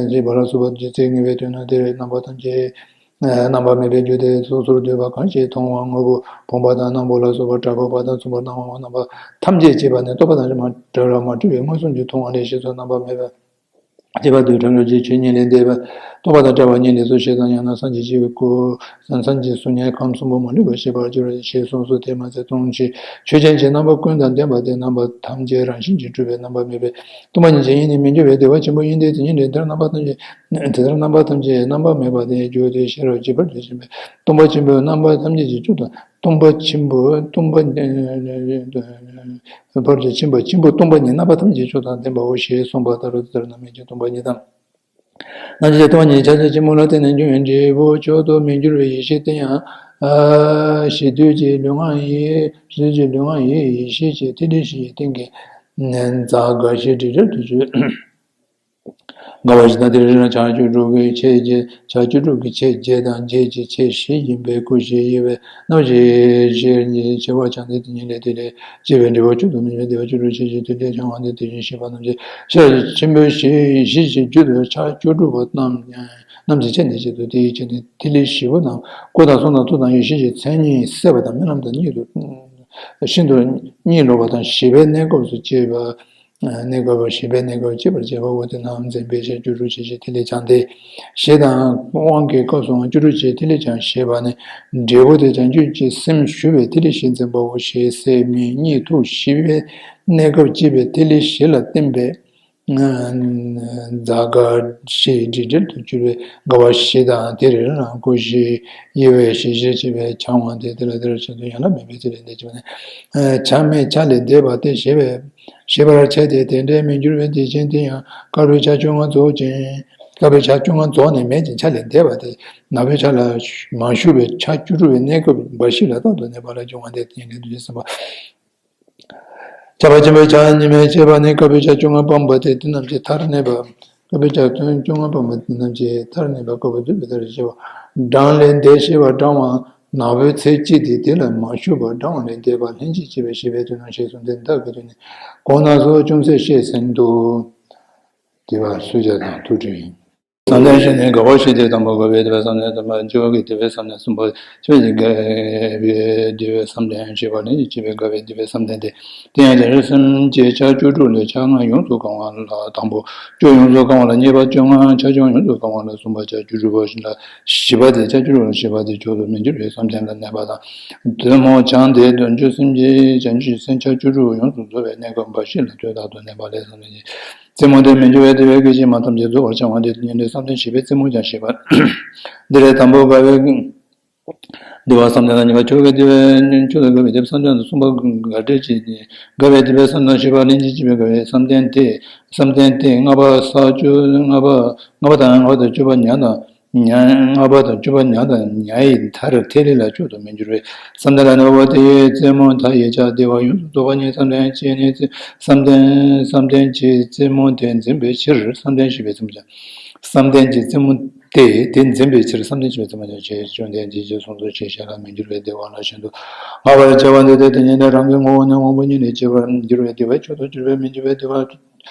ཞེས་པ་ལ་སོགས་པ་རྡོ་རྗེ་ཚིག་ངེས་པའི་དོན་ནི་དེ་ལས་རྣམ་པ་ཐམས་ཅད། རྣམ་པ་མེད་པའི་རྒྱུ་དེ་སོ་སོར་འདོད་པ་གང་ཞིག་མཐོང་བ་དངོས་པོ་བུམ་པ་དང་སྣམ་བུ་ལ་སོགས་པ་བཀྲག་འགོག་པ་དང་མཚུངས་པར་སྣང་བའོ། རྣམ་པ་ཐམས་ཅད་ཅེས་པ་ནི་རྟོག་པ་དང་མ་བྲལ་བར་མ་གྲུབ་པའི་མངོན་སུམ་གྱིས་མཐོང་བ་ལས་གཞན་སུ་རྣམ་པ་མེད་པ་ཅེས་པ་དུ་ཕྲ་རབ་ཀྱི་ཆོས་གཉིས་ལས་འདས་པ་རྟོགས་པ་དང་བྲལ་བ་གཉིས་ལས་སོ་ཞེས་དང་། ཡང་ན་སངས་རྒྱས་ཀྱི་སྐུ་སངས་རྒྱས་གཟུགས་བརྙན་ཁམས་གསུམ་པོ་མ་ལུས་པར་ཤེས་པར་འགྱུར་ཞེས་གསུངས་སོ། དེ་མ་ཚད་སྟོང་ཆེན་ཆོས་ཅན་གྱི་རྣམ་པ་ཀུན་དང་ལྡན་པ་དེ་རྣམ་པ་ཐམས་ཅད་རང་བཞིན་གྱིས་གྲུབ་པའི་རྣམ་པ་མེད་པའི་སྟོང་པ་ཉིད་ཀྱང་ཡེ་ནས་མི་འགྱུར་བའི་བདེ་བ་ཆེན་པོ་ཡིན་ཏེ། དེ་ཉིད་ལས་འདིར་རྣམ་པ་ཐམས་ཅད་དེ་ལྟར་རྣམ་པ་ཐམས་ཅད་རྣམ་པ་མེད་པ་དེ་རྒྱུ་དེ་ཤེས་རབ་ཀྱི་བར་དུ་ཕྱིན་པས་སྟོང་པ་ཆེན་པོའི་རྣམ་པ་ཐམས་ཅད་ཀྱི་བཅུད་དང་སྟོང་པ་ཆེན་པོ་སྟོང་པ་བར་དུ་ཕྱིན་པ་ཆེན་པོ་སྟོང་པ་ཉིད་རྣམ་པ་ཐམས་ཅད་ཀྱི་མཆོག་དང་ལྡན་པའོ་ཞེས་གསུངས་པ་ལྟར་རོ། དེ་ལྟར་རྣམ་མེད་ཀྱི་སྟོང་པ་ཉིད་དང་། རྣམ་མཁྱེན་སྟོང་པ་ཉིད་ཆ་ཤས་ཆེན་པོ་ལ་བརྟེན་ནས་འབྱུང་བའི་འབྲས་བུ་མཆོག་ཏུ་མི་འགྱུར་བའི་ཡེ་ཤེས་དེ་ཡང་། ཨ་གཞི་དུས་ཀྱི་ལུས་ངག་ཡིད་གཞི་དུས་ཀྱི་ལུས་ངག་ཡིད་ཡེ་ཤེས་ཀྱི་ཐིག་ལེ་བཞི་ཡི་སྟེང་གི་རྩ་དགའ་བཞི་དྲིལ་བསྒྲགས་དུ་བརྗོད། དགའ་བ་བཞི་དང་དེ་རེ་རེ་ལ་ཕྱག་བཅུ་དྲུག་གི་ཆས་བརྒྱད། ཕྱག་བཅུ་དྲུག་གི་ཆས་བརྒྱད་དང་བརྒྱད་ཀྱི་ཆས་བཞི་ཡིན་པས་སྐུ་བཞི་དབྱེ་བའི་རྣམ་བཞི་ཞེས་ཉི་ཤུ་བ་བྱང་སྟེ་དེ་ཉིད་ལས་དེ་ལས་སྐྱེས་པའི་འབྲས་བུ་མཆོག་ཏུ་མི་འགྱུར་བདེ་བ་བཅུ་དྲུག་ཆས་ཀྱི་དུས་ལས་ཀྱང་བ་འདི་དེ་བཞིན་གཤེགས་པ་རྣམས་ཀྱི་ཤེས་རབ་ཆེན་པོའི་གཞི་གཞི་ཞེས་རྒྱུད་དུ་ཕྱག་བཅུ་དྲུག་པོ་རྣམས་རྣམས་ཀྱི་ཆས་འདི་བཞིན་དུ་དེ་ཡི་ཆས་ནི་ཐིག་ལེ་བཞི་པོ་རྣམས་སྐུ་དང་གསུང་དང་ཐུགས་དང་ཡེ་ཤེས་ཀྱི་མཚན་ཉིད་སྲེད་པ་དང་རྨི་ལམ་དང་གཉིད་དུ་ཤིན་ཏུ་གཉིད་ལོག་པ་དང་ཞི་བའི་གནས་སྐབས་སུ་སྐྱེས་པ། གནས་སྐབས་ཞི་བའི་གནས་སྐབས་སྐྱེས་པར་བྱེད་པའོ། དེ་རྣམས་འཛིན་པའི་ཕྱིར་བཅུ་དྲུག་ཆས་ཀྱི་ཐིག་ལེ་བྱང་སྟེ། ཞེས་དང་དབང་གི་སྐབས་སུའང་བཅུ་དྲུག་ཆས་ཐིག་ལེ་བྱང་ཞེས་པ་ནི་འབྲས་བུ་དེ་བྱང་ཆུབ་ཀྱི་སེམས་ཞུ་བའི་ཐིག་ལེ་བཞི་འཛིན་པའོ། ཞེས་སྲེད་རྨི་གཉིད་འཐུག་ཞི་བའི་གནས་སྐབས་སྐྱེས་པའི་ཐིག་ལེ་བཞི་ལ་བརྟེན་པའི་ ཛ་དག་ཞེས་འབྲིང་འགྲེལ་དུ་གྱུར་པའི་དགའ་བ་བཞི་དང་དེ་རེ་རེ་ལ་ཀུ་ཤའི་དབྱེ་བས་ཞེས་བཤད་པའི་ཕྱག་དབང་དེ་དེ་ལ་དེར་ཆེད་དུ་ཡང་ན་མེད་པའི་ཚེ་ལས་འདས་ཀྱི་བ་ནས། ཆ་མེད་ཆ་ལས་འདས་པ་སྟེ་ཞེས་པས་ཞེས་པར་བྱ་སྟེ་དེ་འདྲའི་མི་འགྱུར་བའི་བདེ་ཆེན་དེ་ཡང་དཀར་པོའི་ཆ་བཅོ་ལྔ་རྫོགས་ཅིང་། དཀར་པོའི་ཆ་བཅོ་ལྔ་རྫོགས་ནས་མེད་ཅིང་ཆ་ལས་འདས་པ་སྟེ་ནག་པོའི་ཆ་ལ་མ་ཞུགས་པའི་ཆ་བཅུ་དྲུག་པའི་གནས་སྐབས་འབའ་ཞིག་ལ་རྟག་ཏུ་གནས་པ་ལ་འབྱུང་བ་སྟེ་དེ་ཡང་ལས་དུ་ཞེས་གསུངས་པ། ཁྱབ་པ་ཆེན་པོའི་ཕྱག་གཉིས་མའི་བཤད་པ་ནི་དཀར་པོའི་ཕྱག་བཅོ་ལྔ་སྤངས་པ་སྟེ་དེ་རྣམས་ཀྱི་མཐར་གནས་པ། དཀར་པོའི་ཕྱག་བཅོ་ལྔ་སྤངས་པ་དེ་རྣམས་ཀྱི་མཐར་གནས་པ་དཀར་པོ་བསྡུས་པའི་མཐར་ཞེས་པ། བགྲང་ལས་འདས་ཞེས་པ་བགྲང་བ་ནག་པོའི་ཚེ་གཅིག་སྟེ་དེ་ལ་མ་ཞུགས་པར་བགྲང་བ་ལས་འདས་པ་ལྷན་ཅིག་སྐྱེས་པའི་ཤེས་པའི་དོན་རྣམས་ཞེས་གསུངས་ཏེ་འདི་དག་གི་དོན་ནི་གོང་ན་སོགས་ཅུང་ཟད་བཤད་ཟིན་ཏོ། དེ་བ་སུ་ཇ་དང་ཐུགས་སྤྲོ་ཡིན། བསམ་གཏན་བཞི་ནི་དགའ་བ་བཞི་སྟེ་དང་པོ་དགའ་བའི་བདེ་བའི་བསམ་གཏན་དང་པོ་བཅུ་པ་གི་བདེ་བའི་བསམ་གཏན། གསུམ་པ་ཆོས་ཀྱི་དགའ་བའི་བདེ་བའི་བསམ་གཏན། བཞི་པ་ལྷན་ཅིག་སྐྱེས་པའི་དགའ་བའི་བདེ་བའི་བསམ་གཏན་ཏེ། དེ་ཡང་རྒྱལ་སྲས་སེམས་བསྐྱེད་ཆ་བཅུ་དྲུག་ལས་ཆ་ལྔ་ཡོངས་སུ་བསྐང་བ་ལ་དང་པོ། བཅུ་ཡོངས་སུ་བསྐང་བ་ལ་གཉིས་པ། བཅོ་ལྔ་ཆ་བཅོ་ཡོངས་སུ་བསྐང་བ་ལ་གསུམ་པ། ཆ་བཅུ་དྲུག་པ་ལ་བཞི་པ་སྟེ། ཆ་བཅུ་དྲུག་ལ་བཞི་པ་སྟེ་མཆོག་ཏུ་མི་འགྱུར་བའི་བསམ་གཏན་ལ་གནས་པ་དང་། གདོད་མའི་ཆ་འདི་དོན་བཅུ་སེམས་བསྐྱེད་བྱང་ཆུབ་སེམས་ཆ་བཅུ་དྲུག་ཡོངས་སུ་རྫོགས་པའི་གནས་སྐབས་འབའ་ཞིག་ལ་དུས་རྟག་ཏུ་གནས་པ་ལས་བསམ་གཏན་གྱི་རྩེ་མོ་སྟེ་མི་འགྱུར་བའི་བདེ་བའི་སྐད་ཅིག་མ་ཐམས་ཅད་རྫོགས་པར་འཆར་བ་སྟེ། དེ་ཉིད་དུ་བསམ་གཏན་བཞི་པའི་རྩེ་མོ་ཀྱང་ཞེས་པ། འདི་ལས་དང་པོ་དགའ་བའི་བདེ་བ་བསམ་གཏན་དང་། གཉིས་པ་མཆོག་གི་བདེ་བའི་མཆོག་ཏུ་དགའ་བའི་བདེ་བ་བསམ་གཏན་དང་། གསུམ་པ་དགའ་བྲལ་གྱི་དགའ་བའི་བདེ་བའི་བསམ་གཏན། བཞི་པ་ལྷན་ཅིག་སྐྱེས་པའི་དགའ་བའི་བསམ་གཏན་ཏེ། བསམ་གཏན་ཏེ། ལྔ་པ་ས་བཅུ། ལྔ་པ་ལྔ་པ་དང་ལྔ་པ་དང་བཅུ་པ་ཉ་དང་། ཉ། ལྔ་པ་དང་བཅུ་པ་ཉ་དང་ཉའི་མཐར་ཐིག་ལེ་ལ་མཆོག་ཏུ་མི་འགྱུར་བའི་བསམ་གཏན་ལ་གནས་པ་དེ་ཡི་རྩེ་མོ་མཐའ་ཡས་ཆ་བདེ་བ་ཡོངས་སུ་རྫོགས་པ་ཉིད་བསམ་གཏན་བཅས་ནི། བསམ་གཏན་བསམ་གཏན་གྱི་རྩེ་མོ་དེ་འཛིན་པའི་ཕྱིར་བསམ་གཏན་བཞི་པའི་རྩེ་མོ་ཀྱང་། བསམ་གཏན་གྱི་རྩེ་མོ་སྟེ་དེ་འཛིན་པའི་ཕྱིར་བསམ་གཏན་བཞི་པའི་རྩེ་མོ་ཀྱང་ཞེས་བཅོམ་ལྡན་འདས་ཀྱིས་གསུངས་སོ་ཞེས་བཤད་ལ། མི་འགྱུར་བའི་བདེ་བ་ལ་ཤིན་ཏུ་དགའ་བར་བྱ་བ་འདི་སྟེ། དེ་ཉིད་ནི་རང་གི་ངོ་བོ་ནི་དབང་པོ་ཉིད་ནས་སྐྱེ་བར་འགྱུར་བའི་བདེ་བ། མཆོག་ཏུ་གྱུར་པའི་མི་འགྱུར་བའི་བདེ་བ།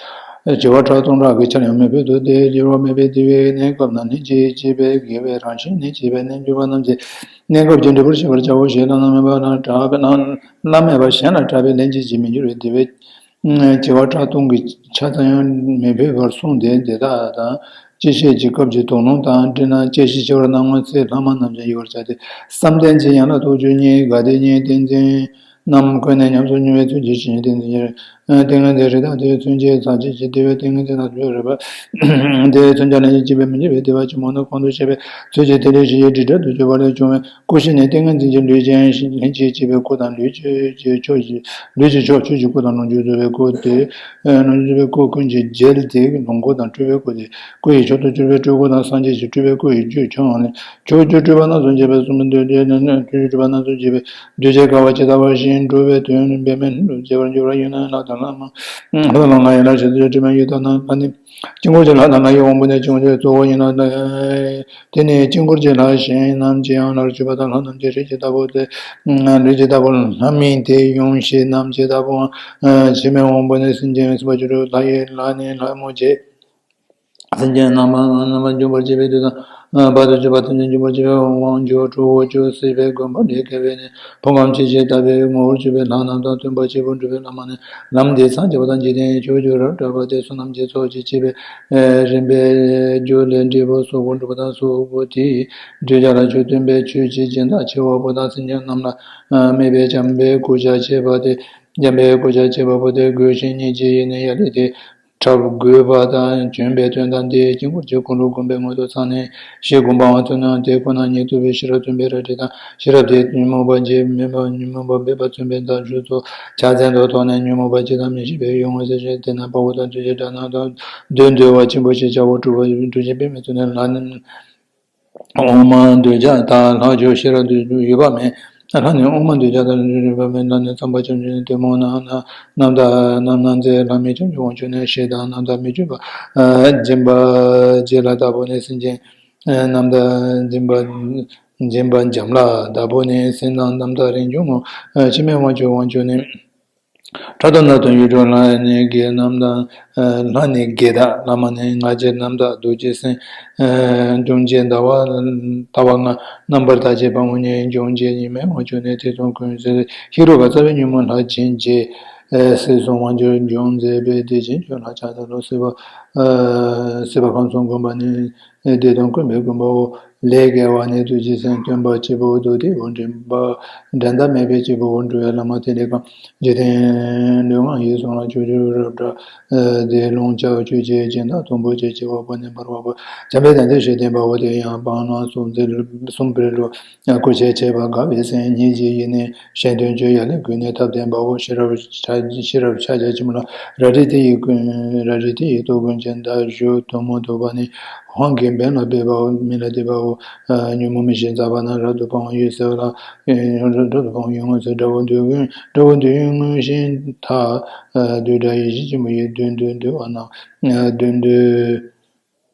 བྱེ་བ་ཕྲག་སྟོང་ཕྲག་གི་ཆར་ཡང་མེད་པའི་དུས་དེ། འགྱུར་བ་མེད་པའི་བདེ་བའི་གནས་སྐབས་ན་ལྷན་ཅིག་སྐྱེས་པའི་དགེ་བའི་རང་བཞིན་ནི་སྐྱེས་པའི་གནས་གྱུར་པ་རྣམས་ཀྱི་གནས་སྐབས་ཀྱི་འབྲས་བུར་བཤད་པར་བྱའོ་ཞེས་བླ་ན་མེད་པ་ལ་གྲགས་པས་ན། བླ་མེད་པ་གཞན་ལ་གྲགས་པས་ལྷན་ཅིག་སྐྱེས་མི་འགྱུར་བའི་བདེ་བའི་བྱེ་བ་ཕྲག་སྟོང་གི་ཆ་ཙམ་ཡང་མི་ཕོད་པར་གསུངས་ཏེ། དེ་དག་དང་སྐྱེ་ཤས་ཀྱི་སྐབས་ཀྱི་དོགས་སློང་དང་འདྲིས་ན། སྐྱེ་ཤས་ཆེ་བར་སྣང་ངོ་། ཚེ་ལྷག་མ་རྣམས་ཀྱང་དབྱེ་བར་བྱ་སྟེ། བསམ་གཏན་གྱི་ཡན་ལག་རྟོགས་བརྗོད་གཉིས། དགའ་བདེ་གཉིས། ཏིང་འཛིན་རྣམས་ཀུན་ནས་ཉམས་སུ་མྱོང་བའི་ཚུལ་གྱིས་ཤིང་ཏིང་འཛིན་གྱི་ཏིང་ངེ་འཛིན་རི་དྭགས་དེའི་མཚོན་བྱེད་ཚར་གཅོད་ཀྱི་བདེ་བའི་ཏིང་ངེ་འཛིན་དང་རིག་པ་དེའི་མཚོན་བྱ་ལྷན་ཅིག་སྐྱེས་པའི་མི་འགྱུར་བའི་བདེ་བ་ཆེན་པོ་ནི་གོང་དུ་བཤད་པའི་ཚུལ་གྱིས་ཐིག་ལེ་བཞི་ཡི་འབྲེལ་སྒྲ་དུ་གྱུར་པ་ལས་བྱུང་བའི་ཀུ་ཤ་ནི་ཏིང་ངེ་འཛིན་གྱི་ལུས་ཅན་ལྷན་ཅིག་སྐྱེས་པའི་སྐུ་དང་། ལུས་ཀྱི་ཕྱོགས་ཀྱི་ལུས་ཀྱི་ཕྱོགས་ཆོས་ཀྱི་སྐུ་དང་། ལོངས་སྤྱོད་རྫོགས་པའི་སྐུ་སྟེ། ལོངས་སྤྱོད་རྫོགས་པའི་སྐུ་ཀུན་གྱི་རྒྱལ་ཏེ། ལོངས་སྐུ་དང་སྤྲུལ་པའི་སྐུ་སྟེ། སྐུ་ཡི་མཆོག་ཏུ་གྱུར་པའི་སྤྲུལ་སྐུ་དང་། སངས་རྒྱས་ཀྱི་སྤྲུལ་པའི་སྐུ་ཡི་རྒྱུ་ཁྱོད་ནི། ཕྱོགས་བཅུའི་སྤྲུལ་པ་སྣ་ཚོགས་འབྱེད་པའི་གསུང་གི་མདོ་སྡེ་ནི། ཕྱོགས་བཅུའི་སྤྲུལ་པ་སྣ་ཚོགས་འབྱེད་པའི་གདུལ་བྱའི་དགའ་བ་ཇི་ལྟ་བ་བཞིན་འགྲོ་བའི་དོན་འབད་མེད་ལྷུན་གྲུབ་བྱེད་པར་འགྱུར་བ་ཡིན་ན། ལྷ་དང་ལྷ་མོ། ལྷ་དང་ལྷ་ཡི་ལྷ་ཞེས་བྱ་སྟེ། དྲི་མ་ཡི་ལྷ་དང་ལྷ་ནི། དཀྱིལ་འཁོར་གྱི་ལྷ་དང་ལྷ་ཡི་དབང་པོ་ནི་དཀྱིལ་འཁོར་གྱི་གཙོ་བོ་ཡིན་ལ། དེ་ནི་དཀྱིལ་འཁོར་གྱི་ལྷ་གཞན་རྣམས་ཀྱང་ལྷར་གྱུར་པ་དང་། ལྷ་རྣམས་ཀྱི་རིགས་ཇི་ལྟ་བུ་སྟེ། རིགས་ཇི་ལྟ་བུ་ལྷ་མིན་ཏེ། ཡུམ་ཞེས་རྣམས་ཇི་ལྟ་བུའང་། བྱེ་མའི་དབང་པོ་ནི་སེམས་ཅན་སྲིད་པ་བཅུ་དྲུག་ལྷ་ཡི་ལྷ་ནི་ལྷ་མོ་བྱེད། སེམས་ཅན་རྣམ་པ་རྣམ་པར་འཇོམས་པར་བྱེད་པའི་དུས་དང་། བར་དུ་གཅོད་པ་ཐམས་ཅད་འཇོམས་པར་བྱེད་པའི་དབང་ཕྱུག་གྲོགས་པོ་བཅུ། སྲིད་པའི་དགོན་པ་ལས་བརྒལ་བས་ནི་ཕོ་ཁམས་ཆེ་ཞིང་དག་པའི་ངོ་བོར་གྱུར་པའི་ལྷ་རྣམས་དང་། སྟོན་པ་སྐྱེས་བུ་འགྲོ་བའི་བླ་མ་ནི་ལམ་འདི་མཚམས་བཅད་པ་དང་། འཇིག་རྟེན་ཕྱོགས་བཅུར་རབ་བསྒྲགས་པ་སྟེ། བསོད་ནམས་ཀྱི་ཚོགས་ཀྱིས་བསྐྱེད་པའི་རིམ་པས་རྒྱུ་ལས་འབྲས་བུ་གསོག་པོ་འགྲུབ་པ་དང་གཟུགས་པོ་དེས་འདོད་ཆགས་ལ་ཆོས་སྟོན་པའི་ཆོས་ཀྱི་སྦྱིན་བདག་ཆེ་བ་པོ་དང་། སེམས་ཅན་རྣམས་ལ་དམིགས་པའི་བྱམས་པའི་གུས་ཕྱག་བྱེད་པ་སྟེ། བྱམས་པའི་གུས་ཕྱག་བྱེད་པ་པོ་དེ་དགོད་བཞིན་ཉིད་ཀྱི་ཡིད་ནི་ཡར་ལས་ཏེ། འཁྲབ་དགོད་པ་དང་བྱོན་པའི་དོན་དང་། དེའི་དཀྱིལ་འཁོར་གྱི་འཁོར་ལོ་བསྒོམས་པའི་སྔོན་དུ་ཚང་ནས་ཞེས་དགོངས་པའང་མཚོན་ནོ། དེ་ཁོ་ན་ཉིད་རྟོགས་པའི་ཤེས་རབ་སྟོན་པའི་རལ་གྲི་དང་། ཤེས་རབ་དེས་ཉོན་མོངས་པ་འབྱེད་མེད་པ། ཉོན་མོངས་པ་འབེབས་པ་མཚོན་པའི་མདའ་གཞུ་སོགས་ཕྱག་མཚན་དུ་ཐོགས་ནས་ཉོན་མོངས་པ་ཇི་ལྟར་མི་ཤེས་པའི་གཡོ་ངོ་སེལ་ཞིང་། དེ་ན་དཔའ་བོ་དང་བདུད་ཀྱི་དགྲ་རྣམས་དང་། བདུད་འདུལ་བ་ཆེན་པོ་ཞེས་བྱ་བ་གྲུབ་པ་གྲུབ་ཆེན་པའི་མིང་མཚོན་ནས། ལྷ་ནི་དབང་མ་འདོད་ཆགས་དང་། ལྷག་ཆོས་ཤེས་རབ་ཏུ་ཡོད་པ་མེད། ལྷ་ནི་དབང་མ་འདོད་ཆགས་དང་ཡོད་པ་མེད། ལྷ་ནི་ཚངས་པ་སྐྱབས་འཇུག་ནི། གཏི་མུག་རྣམ་རྣམ་དག་རྣམ་སྣང་མཛད། ལྷ་མིན་སྐྱབས་འཇུག་དབང་ཕྱུག་ནི། ཞེ་སྡང་རྣམ་དག་མི་བསྐྱོད་པ་སྦྱིན་པ་བྱེད་ལ་བདག་པོ་ནི། སེམས་ཅན་རྣམ་དག་སྦྱིན་པ་སྦྱིན་པ་འཇམ་ལ་བདག་པོ་ནི། སེམས་ཅན་རྣམ་དག་རིན་འབྱུང་ངོ་། འཆི་མེད་དབང་ཕྱུག་དབང་ཕྱུག་ནི། ཕྲག་དོག་ནག་དང་ཡུལ་གྲོགས། ལྷ་ནི་བགེགས་རྣམས་དང་། ལྷ་ནི་བགེགས་དང་བླ་མ་ནི། ང་རྒྱལ་རྣམ་དག་གདུག་གི་སེམས། འབྱུང་བྱེད་ཟླ་བ་ཟླ་བ་ལྔ། རྣམ་པར་དག་བྱེད་དཔའ་མོ་ཉིད། འབྱུང་བྱེད་ཉི་མའི་དབང་ཕྱུག་ནི། ཐེ་ཚོམ་ཀུན་སེལ་ཤེས་རབ་དང་། རྩ་བའི་ཉོན་མོངས་ལྷ་སྦྱིན་བྱེད། ཨེ་སྲིད་གསུམ་དབང་སྒྱུར་འབྱུང་མཛད་པའི་བདེ་ཆེན་ཆོས་ལ་ཕྱག་འཚལ་ལོ། སྲིད་པ་ཨེ་སྲིད་པ་ཁམས་གསུམ་མགོན་པོ་ནས། བདེ་སྟོང་ཀུན་པའི་མགོན་པོའོ། ལས་དགེ་བ་ནི་ཐུགས་རྗེའི་སེམས། སྟོན་པ་སྐྱེས་བུ་དུ་ཏེའོ། འདྲེན་པ་འགྲན་ཟླ་མེད་པའི་སྐྱེས་བུའོ། འགྲོ་བའི་བླ་མ་ཐེག་མཆོག་གམ། འཇིག་རྟེན་ལུས་ངག་ཡིད་གསུམ་ལ་ཕྱོགས་བཅུའི་རབ་སྒྲ་དེ་ཀློང་བྱ་བ་ཆོས་ཀྱི་སྦྱིན་བདག་དང་པོ་ཆེ་ཆེ་བ་པོ་ནས་འབར་བ་པོ། འཇམ་དཔལ་དང་དེ་བཞིན་ལྡན་པའོ། དེ་ཡང་སྤང་བླང་གསུམ་འཛིན་གསུམ་པའི་ལུགས། སྐུ་ཆས་བྱེད་པ་དགའ་བའི་སེམས། སྙིང་རྗེ་ཡེ་ནས་གཞན་དོན་སྤྱོད་ཡ་ལས་གུས་ནས་ཐབས་ལྡན་པའོ། ཤེས་རབ་ཤེས་རབ་ཕྱག་རྒྱ་ཆེན་པོ་ལ། རལ་གྲི་དེ་ཡི་ཀུན་རལ་གྲི་དེ་ཡི་སྟོབས་ཀུན་གྱི་མདའ་གཞུ་དུམ་བུ་དུམ་བུ་ནི། དབང་གིས་འབེན་ལ་འབེབས་པའོ། མི་ལ་འདེབས་པའོ། ཉོན་མོངས་མི་ཤེས་ཟག་པ་རྣམས་རབ་ཏུ་སྤང་བ་ཡོད་ཟེར་བ་ལ། རབ་ཏུ་སྤང་བ་ཡོད་ངོ་ཚེ་དགྲ་བོ་འདུལ་ཀུན་དགྲ་བོ་འདུལ་ཡུལ་དངོས་གཞན་མཐའ། བདུད་དགྲ་ཡེ་ཤེས་ཆེན་པོ་ཡི། བདུད་འདུལ་འདུལ་བ་རྣམས་བདུད་འདུལ།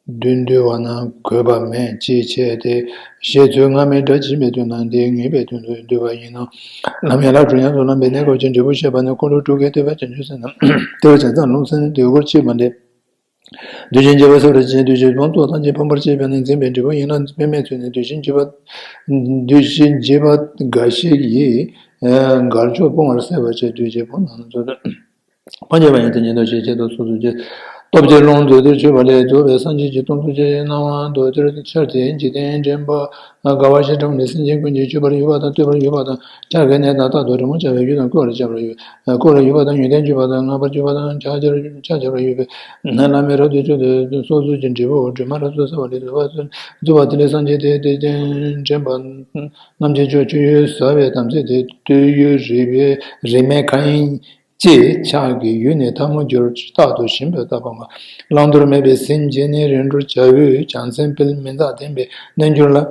བདུད་འདུལ་བ་རྣམས་གོས་པ་མེད་ཅེས་བྱས་ཏེ། བཞེད་ཚུལ་སྔ་མའི་སྒྲ་ཇི་བཞིན་པའི་དོན་དང་དེ་ངེས་པའི་དོན་དུ་འདུལ་བ་ཡིན་ནོ། ལམ་ཡན་ལག་དྲུག་ཉམས་སུ་བླངས་པའི་གནས་སྐབས་ཀྱི་འབྲས་བུ་བཤད་པ་ནི་འཁོར་ལོ་དྲུག་གི་ལྟེ་བ་ཅན་ཆུ་སྲིན་ནམ། ལྟེ་བ་ཅན་ཚ་རླུང་སྲིན་དུས་འཁོར་གཅིག་པ་འདི། བདུད་བཞི་འགྱེད་པ་སོགས་རེ་ཅན་བདུད་བཞི་སྤོང་ཚོགས་ཐམས་ཅད་ཕམ་པར་བྱེད་པ་ནི་འཛིན་པའི་འབྲས་བུ་ཡིན་ལ། དཔེ་མེད་ཚུལ་ནི་བདུད་བཞི་འགྱེད་པ། བདུད་བཞི་འགྱེད་པ་འགའ་ཞིག་ཡིས། མགར་མཆོག་སྤོང་བར་གསལ་བར་བྱེད། བདུད་བཞི་སྤོང་རྣམས་ཚོགས་དུ། ཕམ་བྱེད་པ་ཡིན་ཏེ། ཉན་ཐོས་ཆོས་བྱེད་དུ་སོ་སོ་བྱེད། སྟོབས་ཀྱིས་རླུང་མཛོད་དུ་ཆུད་པ་ལས། རྫོགས་པའི་སངས་རྒྱས་ཀྱིས་སྟོང་གསུམ་ཆོས་ཀྱི་སྣང་བ་མདོར་བསྡུས་ཤར་ཏེ། འཇིག་རྟེན་འདྲེན་པ་དགའ་བ་ཞེས་གྲགས་པ་ནི་སེམས་ཅན་ཀུན་གྱི་སྤྱོད་པར་ཡོད་པ་དང་ལྟོས་པར་ཡོད་པ་དང་ཆགས་པའི་གནས་དང་རྟག་ཏུ་རི་མོ་བྱ་བའི་ཡུལ་དང་བཀོད་པར་བྱ་བར་ཡོད། བཀོད་པར་ཡོད་པ་དང་ཡོན་ཏན་སྤྱོད་པ་དང་བསྔགས་པར་སྤྱོད་པ་དང་ཕྱག་བྱར་ཕྱག་བྱ་བར་ཡོད་པས་ན། བླ་མེད་རབ་ཏུ་བྱུང་སྟེ་སོ་སོ་ཀྱི་འབྲས་བུ་སྒྲོན་མ་རབ་ཏུ་གསལ་བ་ལས་རྫོགས་པ་དེ་ལས་སངས་རྒྱས་ཏེ། འཇིག་རྟེན་འདྲེན་པ་རྣམས་ཀྱི་ཕྱོགས་ཆུ་ཡོས་ཟ་བའི་དམ་ཚིག་དེ་སྟོད་ཡུལ་རི་བའི་རི་སྨད་མཁའ་དབྱིངས། ཅེས་ཕྱག་གི་ཡུལ་ནས་ཐལ་མོ་སྦྱར། རྟག་ཏུ་ཞིམ་པའི་རྟག་པ་མ། བླང་དོར་མེད་པའི་སེམས་བསྐྱེད་ནས་རིམ་གྲོར་བྱ་བའི་བྱང་སེམས་དཔེ་མི་མཛའ་ལྡན་པའི་རྣལ་འབྱོར་ལ།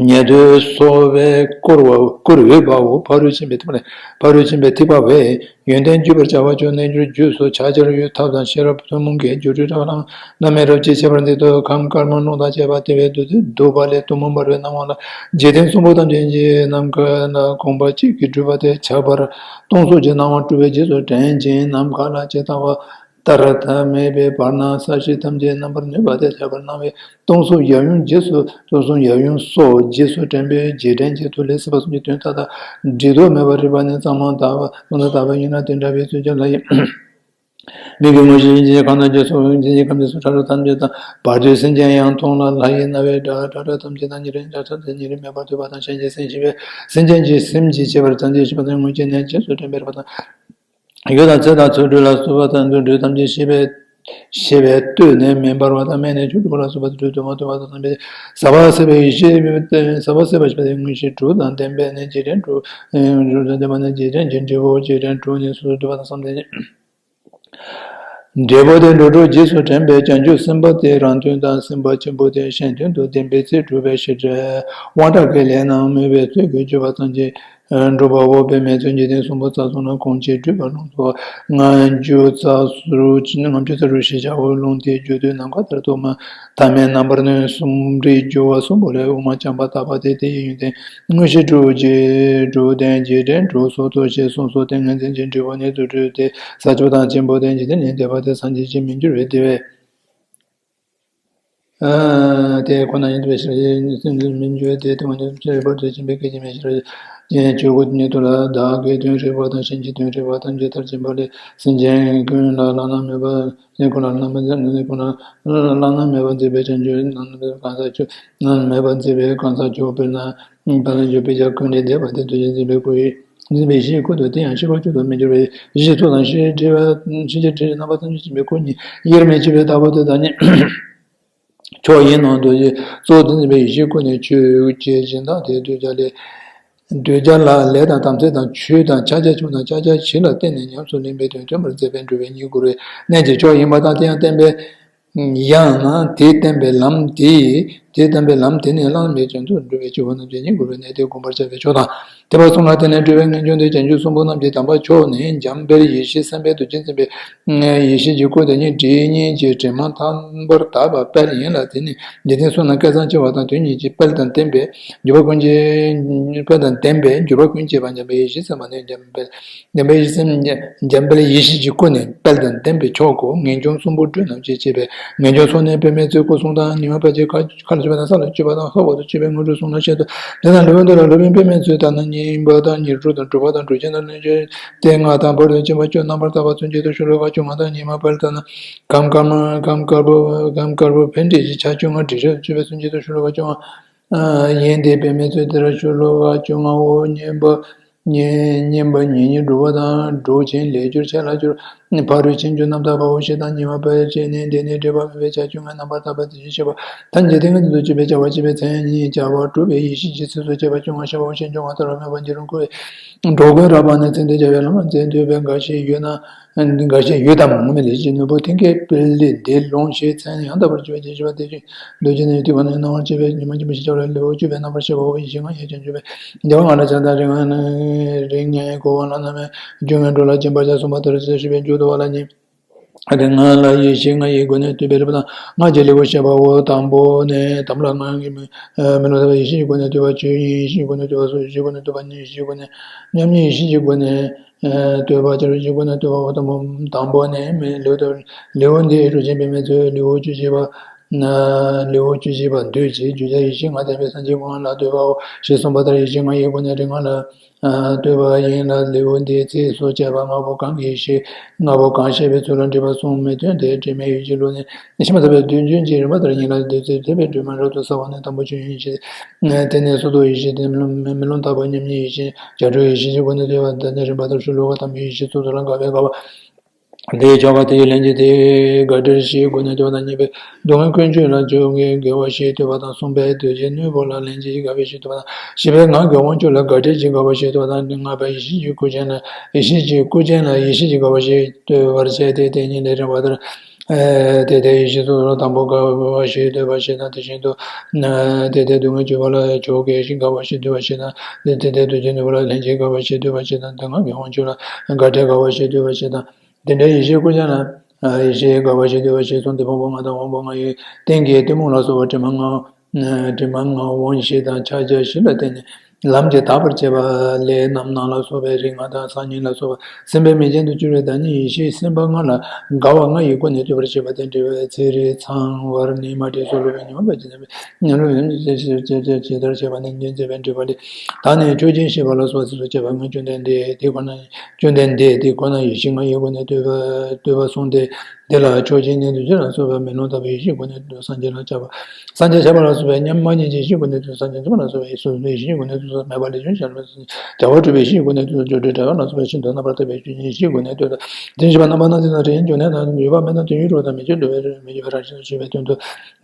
ཉན་ཐོས་གསོ་བའི་བཀུར་བ་བཀུར་འོས་པའོ། ཕ་རོལ་ཕྱིན་པའི་ཐིགས་པ་ལས། ཕ་རོལ་ཕྱིན་པའི་ཐིགས་པ་བས། ཡོན་ཏན་བརྗོད་པར་བྱ་བ་བཅུ། རྣལ་འབྱོར་རྒྱུད་སོགས་ཕྱག་བྱར་ཡོད། ཐབས་དང་ཤེས་རབ་ཐུན་མོང་གི་སྦྱོར་སྒྲོལ་དྲ་བ་ལ། བླ་མེད་རབ་ཅེས་བྱ་བར་འདི་ལྟར་ཁམས་དཀར་དམར་རླུང་དང་བཅས་པ་དེ་བས་བདུད་རྩི་བདུག་པ་ལས་གཏུམ་མོ་འབར་བའི་སྣང་བ་ལ། འཇིག་རྟེན་གསུམ་པོ་ཐམས་ཅད་ཀྱི་ནམ་མཁའ་ལ་གོམ་པ་གཅིག་གིས་བསྒྲིབས་པ་དེ་ཆགས་པར་སྟོང་གཟུགས་ཀྱི་སྣང་བ་སྤྲུལ་པའི་རྗེས་སུ་དྲན་ཅིང་ནམ་མཁའ་ལ་ཇི་ལྟ་བ་ལྟར་ཐ་མལ་པའི་བར་སྣང་ས་གཞི་ཐམས་ཅད་རྣམ་པར་གནོན་པ་དེ་ཆགས་པར་སྣང་བས་སྟོང་གཟུགས་ཡབ་ཡུམ་རྗེས་སུ་སྟོང་གཟུགས་ཡབ་ཡུམ་སོགས་རྗེས་སུ་དྲན་པའི་རྗེས་དྲན་གྱི་མཐུ་ལས་སྲིད་པ་གསུམ་གྱི་དོན་མཐའ་དག་འབྲལ་དུ་མེད་པར་རིག་པ་ནི་གཙང་མ་དག་པ་གཙང་མ་དག་པ་ཡིན་ལ་དེ་འདྲ་བའི་ཚུལ་གྱིས་ལྷ་ཡི། མིག་གིས་མངོན་ཤེས་ཀྱིས་ཁམས་ཐམས་ཅད་སོགས་འཇིག་རྟེན་ཁམས་ཀྱི་སོགས་ཕྲ་རབ་ཐམས་ཅད་དང་བར་དོའི་སེམས་ཅན་ཡང་མཐོང་ལ། ལྷ་ཡི་རྣ་བས་སྒྲ་ཕྲ་རབ་ཐམས་ཅད་དང་ཉེ་རིང་སྒྲ་ཐམས་ཅད་ཉེ་རིང་མེད་པར་ཐོས་པ་དང་གཞན་གྱི་སེམས་ཤེས་པས་སེམས་ཅན་གྱི་སེམས་ཀྱི་ཤེས་པར་ཐམས་ཅད་ཤེས་པ་དང་སྔོན་གྱི་གནས་རྗེས་སུ་དྲན་པའི་རིག་པ་དང་། ཡུལ་དང་ཚེ་དང་ཚུལ་ཁྲིམས་ལ་སོགས་པ་དང་དུ་འགྲོས་ཐམས་ཅད་ཤེས་པས་ཤེས་པས་ལྟོས་ནས་མི་འབར་བ་དང་སྨྲས་ནས་ཆོས་དྲུག་ལ་སོགས་པ་དུ་དྲོད་དུ་མ་ཐོབ་པ་དང་བསམ་པས་ཟད་པ་ཟད་པའི་ཡེ་ཤེས་ཟད་པ་ཟད་པ་ཞེས་པ་དེ་མངོན་ཤེས་དྲུག་དང་ལྡན་པས་ནི་རྗེས་དྲན་དྲུག་འཇིག་རྟེན་གྱི་འབྲས་བུ་རྗེས་དྲན་དྲུག་ནས་སོ་སོར་བསྡུ་བ་དང་བསམ་གཏན། འབྲས་བུ་དེ་འགྲོ་དྲུག་རྗེས་སུ་དྲན་པས་བྱང་ཆུབ་སེམས་དཔའ་དེ་རང་དོན་དང་སེམས་དཔའ་ཆེན་པོ་དེ་གཞན་དོན་དུ་བདེན་པའི་ཚིག་སྒྲུབ་པའི་ཕྱིར་དབང་དྲག་གི་ལས་རྣམས་སྨོས་པའི་ཚུལ་གྱིས་སྤྱོད་པ་ཐམས་ཅད་འགྲུབ་པའོ། དཔེ་མེད་ཚུལ་འཇིག་རྟེན་གསུམ་པོ་རྩ་གསུམ་ལ་གང་ཕྱིར་སྤྲུལ་པ་རླུང་ཚུ་ལྔ་བཅུ་རྩ་དྲུག་ལྔ་བཅུ་རྩ་དྲུག་ཞེས་བྱའོ། རླུང་དེའི་རྒྱུ་དེ་ནམ་མཁའ་ལྟར་དུ་མ། ཐ་མལ་རྣམ་པར་གནོན་གསུམ་རིགས་རྒྱུ་བ་གསུམ་པོ་ལས་དབུ་མ་བྱམས་པ་དག་པ་སྟེ། དེ་ཡི་ཡོན་ཏན་མངོན་ཤེས་དྲུག་རྗེས་དྲུག་ལྡན་རྗེས་དྲན་དྲུག་སོགས་ཐོབ་ཅེས་གསུངས་སོ། ཏིང་ངེ་འཛིན་གྱི་འབྲས་བུ་ནི་རྫུ་འཕྲུལ་ཏེ། ས་ཕྱོགས་དང་ཆེན་པོ་དེ་འཇིག་རྟེན་ལས་འདས་པ་སྟེ། སངས་རྒྱས་ཀྱིས་མི་འགྱུར་བའི་བདེ་བས། དེ་ཁོ་ན་ཡིན་པའི་ཕྱིར། སེམས་ཉིད་མི་འགྱུར་བའི་བདེ་སྟོང་ཉིད་ཕྱིར་རིག་པར་འདོད་ཅིང་འབད་གལ་ཆེན་མིན་ཕྱིར། ཆོས་སྐུ་ཉིད་དུ་ལ་བདག་གི་དོན་རིག་པ་དང་གཞན་གྱི་དོན་རིག་པ་ཐམས་ཅད་མཐར་ཕྱིན་པ་ལས་སེམས་ཅན་ཀུན་ལ་བླ་ན་མེད་པ། སེམས་ཀུན་ལ་བླ་ན་མེད་པ། སེམས་ཀུན་ལ་བླ་ན་མེད་པར་མཛད་པའི་བྱང་ཆུབ་བླ་ན་མེད་པའི་གང་ཟག་མཆོག་བླ་ན་མེད་པར་མཛད་པའི་གང་ཟག་མཆོག་དཔེར་ན། བླ་ན་མེད་པའི་ཕྱིར་ཀུན་ནས་འདས་པ་དེ་ཐུགས་རྗེ་འཛིན་པའི་སྐུ་ཡི། འཛིན་པའི་ཡེ་ཤེས་སྐུ་དང་དེ་ཡང་ཤེས་པ་བཅུ་དང་མི་འགྱུར་བའི་ཡེ་ཤེས་ཚོགས་དང་ཤེས་བྱའི་ཕྲེང་བ་ཤེས་བྱའི་ཕྲེང་བ་རྣམ་པ་ཐམས་ཅད་འཛིན་པའི་སྐུ་ཉིད་དབྱེར་མེད་ཕྱུང་བའི་བདག་པོ་དེ་དང་ཉིད་མཆོག་ཡིན་ནོ། རྡོ་རྗེ་གཙོ་བོ་འཛིན་པའི་ཡེ་ཤེས་སྐུ་ནི་ཆོས་ཀྱི་སྦྱིན་བདག་དེ་གདུལ་བྱ་ལས། གདུལ་བྱ་ལ་ལས་དང་དམ་ཚིག་དང་ཆོས་དང་ཕྱག་རྒྱ་ཆུང་དང་ཕྱག་རྒྱ་ཆེ་ལ་བརྟེན་ནས་ཉམས་སུ་ལེན་པའི་དོན་སྟོན་པར་མཛད་པས་འགྲོ་བའི་གཉེན་བསྐུལ་བའི་གནད་ཀྱི་མཆོག་ཡིན་པ་དང་། དེ་ཡང་བསྟན་པའི་ཡང་ན་དེ་བསྟན་པའི་ལམ་དེ་ཡིས་དེ་བསྟན་པའི་ལམ་དེ་ནི་བླ་ན་མེད་ཅན་དུ་འགྲོ་བའི་སྐྱེ་བོ་རྣམས་ཀྱི་གཉེན་བསྐུལ་བའི་གནད་དེ་བསྒོམ་པར་བྱ་བའི་མཆོག་དང་། ཐེག་པ་གསུམ་ལ་བརྟེན་ནས་འགྲོ་བའི་གཉེན་སྐྱོང་དེ་བྱང་ཆུབ་གསུམ་པོ་རྣམས་ཀྱི་དམ་པ་མཆོག་ནི་འཇམ་དཔལ་ཡེ་ཤེས་སེམས་དཔའི་རྡོ་རྗེ་འཛིན་པའི་ ཡེ་ཤེས་ཀྱི་སྐུ་དེ་ཉིད་དྲི་མ་མཐའ་བར་དག་པ་དཔལ་ཡིན་ལ། དེ་ནི་འཇིག་རྟེན་གསུམ་ན་སྐལ་བཟང་ཆེ་བ་དང་དོན་གཉིས་ཀྱི་དཔལ་དང་ལྡན་པའི་འགྱུར་བ་ཀུན་གྱི་དཔལ་དང་ལྡན་པའི་འགྱུར་བ་ཀུན་བྱེད་པ་འཇམ་དཔལ་ཡེ་ཤེས་སེམས་དཔའ་ནི་འཇམ་དཔལ་འཇམ་དཔལ་ཡེ་ཤེས་སེམས་འཇམ་དཔལ་ཡེ་ཤེས་ཀྱི་སྐུ་ནི་དཔལ་དང་ལྡན་པའི་མཆོག་གོ། ངེས་འབྱུང་གསུམ་པོ་སྤྲུལ་རྣམས་ཀྱིས་བྱས་པའི་ངེས་འབྱུང་ཚོགས་ནི་པདྨའི་ཚལ་སྐུ་གསུང་དང་ཉི་མ་པ་ཅན་མཁའ་ལ་སྤྱོད་པ་དང་ས་ལ་སྤྱོད་པ་དང་ལྷོ་འོག་ཏུ་སྤྱོད་པའི་དངོས་གྲུབ་གསུམ་ལ་བཤད་དོ། དེ་དང་ལེའུ་འདི་ལ་སློབ་དཔོན་པདྨའི་ཚལ་ལྟར་ན་གཉིས་པ་དང་ཉེར་དྲུག་དང་དྲུག་པ་དང་དྲུག་ཅུ་དང་བདུན་ཅུ་སྟེ་ལྔ་དང་བར་དུ་སྦྱིན་པ་བཅུ་རྣམ་པར་དག་པ་མཚོན་བྱེད་དུ་ཤོ་ལོ་ཀ་བཅོ་ལྔ་དང་ཉི་མ་པ་ལྟར་ན་ཁམ་དཀར་མོ་ཁམ་དཀར་པོ་ཁམ་དཀར་པོ་བཻ་ཌཱུརྱ་ཕྱག་བཅོ་ལྔ་བྲི་རབས་བཅུ་པའི་མཚོན་བྱེད་དུ་ཤོ་ལོ་ཀ་བཅོ་ལྔ། ཡིན་ཏེ་པདྨའི་ཚལ་དེར་ཤོ་ལོ་ཀ་བཅོ་ལྔའོ། བསྙེན་པ་བསྙེན་པ་ཉེ་ཉེ་སྒྲུབ་པ་དང་སྒྲུབ་ཆེན་ལས་གྱུར་ཆེ་ལ་གྱུར། ཕ་རོལ་ཕྱིན་བཅུ་རྣམ་དག་པའོ་ཞེས་དང་ཉི་མ་པ་ཅན་ནི་འདི་ནི་འགྲེལ་པ་མེད་པའི་ཕྱག་བཅོ་ལྔའི་རྣམ་པར་ཐར་པ་དེ་བཞིན་གཤེགས་པ་ཐམས་ཅད་དེ་སྔ་འདི་ཚོ་སྤྱོད་པའི་བྱ་བ་བྱེད་པའི་མཚན་ཉིད་བྱ་བ་སྒྲུབ་པའི་ཡེ་ཤེས་ཀྱི་ཚིགས་སུ་བཅད་པ་བཅོ་ལྔ་ཤེས་པའོ་ཞེས་འབྱུང་བ་ལྟར་མོས་པ་འཇིགས་རུང་བསྐུལ་བས། འགྲོ་ཀུན་རགས་པ་ནི་ཚེ་འདིར་བྱ་བའི་ལམ་ལ་འཛེམ་འདོད་པའི་འགའ་ཞིག་ཡོད་ན། འགའ་ཞིག་ཡོད་དམ་ངོ་མ་ལས་ཀྱི་ནོར་བུ་མཐིང་གའི་དཔེ་ལས་འདི་ལོངས་ཤེས་མཚན་ཡང་དག་པར་གྱུར་པའི་རྗེས་ཤེས་པ་དེ་བཞིན་དུ་ཅི་ནས་དེ་ཁོ་ནའི་སྣང་བར་བྱེད་པའི་ཉོན་མོངས་ཆེན་པོ་ཞེས་བྱ་བ་ལ་ལེའུ་བཅུ་པའི་རྣམ་པར་ཤེས་པའོ། ཡེ་ཤེས་ལྔ་ཡོད་ཅེས་བརྗོད་པས། རྒྱལ་བ་ང་ལ་ཕྱག་དང་རིགས་ལྔ་ནི་རིགས་ལྔའི་གོ་འཕང་ལ་རྣམ་སྨིན་རྒྱུ་ལྔའི་འགྲོ་ལ་སྦྱིན་པ་བྱ་གསུངས་པ་ལྟར་ཞེས་པའི་མཇུག་ཏུ་བ་ལ་ཉིད། རིགས་ལྔ་ལ་ཡེ་ཤེས་ལྔ་ཡི་སྒོ་ནས་བསྟོད་པའི་རིམ་པ་དང་ལྔ་གཅིག་ལེའུ་བཤད་པའོ། དང་པོ་ནི་དམ་ལ་ང་གི་མི་མི་ལོ་ཐ་བ་ཡེ་ཤེས་ཀྱི་སྒོ་ནས་བསྟོད་པ་ཆོས་དབྱིངས་ཡེ་ཤེས་ཀྱི་སྒོ་ནས་བསྟོད་པ་སོ་ཡེ་ཤེས་ཀྱི་སྒོ་ནས་བསྟོད་པ་གཉིས་ཡེ་ཤེས་ཀྱི་སྒོ་ནས་མཉམ་ཉིད་ཡེ་ཤེས་ཀྱི་སྒོ་ནས་བསྟོད་པ་ཅི་རུ་ཡེ་ཤེས་ཀྱི་སྒོ་ནས་བསྟོད་པའོ། དང་པོ་དང་པོ་ནི་མི་ལེའུ་ལྟར་ལེའུ་འདི་སྒྲུབ་ཆེན་པདྨའི་ཚལ་ལེའུ་བཅུ་བཞི་པ། ན་ལེའུ་བཅུ་བཞི་པ་འདུས་བྱས་རྒྱུ་ཆ་ཡེ་ཤེས་ལྔ་ལྡན་པའི་སངས་རྒྱས་ཀུན་དགའ་ལ་བསྟོད་པའོ་ཞེས་གསུངས་པ་ལྟར་ཡེ་ཤེས་ལྔ་ཡི་སྒོ་ནས་རིགས་ལྔ་ལ་བསྟོད་པ་ཡིན་ལ། ལེའུ་འདིའི་ཚིགས་སུ་བཅད་པ་ལྔ་པོ་གང་གི་ཡེ་ཤེས་ལྔ་པོ་གང་བཤད་པའི་ཚུལ་ལ་འགྲེལ་པ་གསུངས་མི་དོན་དེ་དྲི་མེད་ཡུལ་གྱི་ལུགས་ནས་ཤེས་མ་ཐུབ་པའི་དུས་རྒྱུན་གྱི་རིམ་པ་ལྟར་ཡིན་ལ། དུས་ཚོད་ཐེབས་པའི་དྲི་མ་རབ་ཏུ་གསལ་བ་ནི་དང་པོ་ཆོས་དབྱིངས་ཡེ་ཤེས། དེ་ནས་སོ་ཐར་ཡེ་ཤེས། དེ་ནས་མེ་ལོང་ལྟ་བུ་མཉམ་ཉིད་ཡེ་ཤེས། བྱ་གྲུབ་ཡེ་ཤེས་ཀྱི་སྒོ་ནས་བསྟོད་པ། དེ་ནས་རིམ་པ་ལྟར་ཤོ་ལོ་ཀ་དང་པོའི་ཡེ་ཤེས་ཚུལ་དུ་ལ་དགའ་བས་དགའ་བ། དེའི་ཆོ་ག་དེའི་ལན་གྱིས་དེའི་དགའ་བྲལ་བཞིའི་སྒོ་ནས་བསྟོད་པ་དང་། གཉིས་པའི་སྡུག་བསྔལ་ཀུན་སྤྱོད་ལ་སྤྱོད་ངེས་དགའ་བ་བཞིས་བསྟོད་པ་དང་། གསུམ་པའི་འདོད་བྱེད་གནོད་པ་ལ་ལན་གྱིས་དགའ་བ་བཞིས་བསྟོད་པ་དང་། བཞི་པའི་ངག་གི་དབང་ཕྱུག་ལ་དགའ་བྲལ་གྱི་དགའ་བ་བཞིས་བསྟོད་པ་དང་། ལྔ་པའི་ཡེ་ཤེས་ཀྱི་སྐུ་ཅན་ལ་ཡེ་ཤེས་ཀྱི་སྐུ་ཅན་ལ་ཡེ་ཤེས་ཀྱི་དགའ་བ་བཞིས་བསྟོད་པར་བྱས་ཏེ། དེ་ཉིད་ལས་རིམ་པ་ལྟར། ཨ་དེ་ལྟའི་ཡེ་ཤེས་སོ་སོར་དང་པོ་དགའ་བ་བཞིས་བསྟོད་པ་བཞི་དང་། དེ་བཞིན་དུ་ཨ་དེ་ལྟའི་སྡུག་བསྔལ་སྤྱོད་པ་ལ་ཆོ་ག་བཞིས་དགའ་བ་བཞིས་བསྟོད་པ་བཞི་དང་། དེ་དེ་ལྟའི་འདོད་བྱེད་གནོད་པ་ལ་ལན་གྱིས་དགའ་བ་བཞིས་བསྟོད་པ་བཞི་དང་། དེ་ངག་གི་དབང་ཕྱུག་ལ་དགའ་བྲལ་དགའ་བ་བཞིས་བསྟོད་པ་བཞི་དང་། དེ་འདྲའི་ཡེ་ཤེས་སྐུ་ཅན་ལ་ཡེ་ཤེས་དགའ་བ་བཞིས་བསྟོད་པ་བཞི་གསུངས་ཏེ། ཕུང་པོ་ལྔ་དང་དབང་པོ་ལྔ་ཡི་སྟེང་གི་གཏི་མུག་ལ་སོགས་པ་དྲི་མ་ལྔ། དྲི་མ་ལྔ་དབང་བཞི་དང་ཕྱག་རྒྱ་བཞི་ལ་བརྟེན་ནས་ལམ་གྱིས་དག་པར་བྱེད་པ་ལས་རྣམ་སྣང་ལ་སོགས་པའི་རིགས་ལྔ་དང་སང་ཉིན་ལ་སོགས་པ་སེམས་དཔའི་མིང་ཅན་དུ་གྱུར་པའི་བདག་ཉིད་ཡེ་ཤེས་སེམས་དཔའ་ལྔ་ལ་དགའ་བ་ལྔ་ཡི་སྒོ་ནས་བསྟོད་པར་བྱེད་པ་སྟེ། འགྲེལ་པའི་ཚིག་རིས་ཚང་བར་ནི་མ་བྲིས་སོ། སློབ་དཔོན་ཉི་མ་པ་ཇི་ལྟར་ཇི་ལྟར་བྱེད་པ་ནི་ཉིན་མཛད་པའི་འགྲེལ་པ་ལས། ད་ནི་མཆོད་སྦྱིན་བཞེས་པ་ལ་སོགས་ཚིགས་སུ་བཅད་པ་ལྔ་བཅོམ་ལྡན་འདས་དེ་ཁོ་ན་བཅོམ་ལྡན་འདས་དེ་ཁོ་ན་ཡེ་ཤེས་ལྔ་ཡི་སྒོ་ནས་བསྟོད་པ་བསྟོད་པ་གསུངས་ཏེ། དེ་ལ་མཆོག་སྦྱིན་ནི་འདུ་བྱེད་ལ་སོགས་པ་མེ་ལོང་ལྟ་བུའི་ཡེ་ཤེས་སྒོ་ནས་བསྟོད་སངས་རྒྱས་ལ་ཁྱབ་པ། སངས་རྒྱས་ཁྱབ་པ་ལ་སོགས་པའི་མཉམ་མ་ཉིད་ཀྱི་ཡེ་ཤེས་སྒོ་ནས་བསྟོད། སངས་རྒྱས་འཛིན་པ་ལ་སོགས་པའི་སོ་སོའི་ཡེ་ཤེས་སྒོ་ནས་བསྟོད། མེད་པ་ལས་བྱུང་ཞེས་པའི་བྱ་བ་གྲུབ་པའི་ཡེ་ཤེས་སྒོ་ནས་བསྟོད། སྦྱོར་སྒྲོལ་བྲལ་བ་ལ་སོགས་པའི་ཤིན་ཏུ་རྣམ་པར་དག་པའི་ཆོས་ཅན་ཡེ་ཤེས་སྒོ་ནས་བསྟོད། དེ་བཞིན་གཤེགས་པ་རྣམ་པར་སྣང་མཛད་དང་དྲན་ཡུལ་འབྱུང་གནས་དང་ཡོད་པ་མེད་དང་དོན་ཡོད་གྲུབ་པ་དང་མི་སྐྱེ་འགྲོ་བའི་མི་སྐྱེ་བའི་རང་བཞིན་དུ་ཞུས་པའི་དོན་དུ།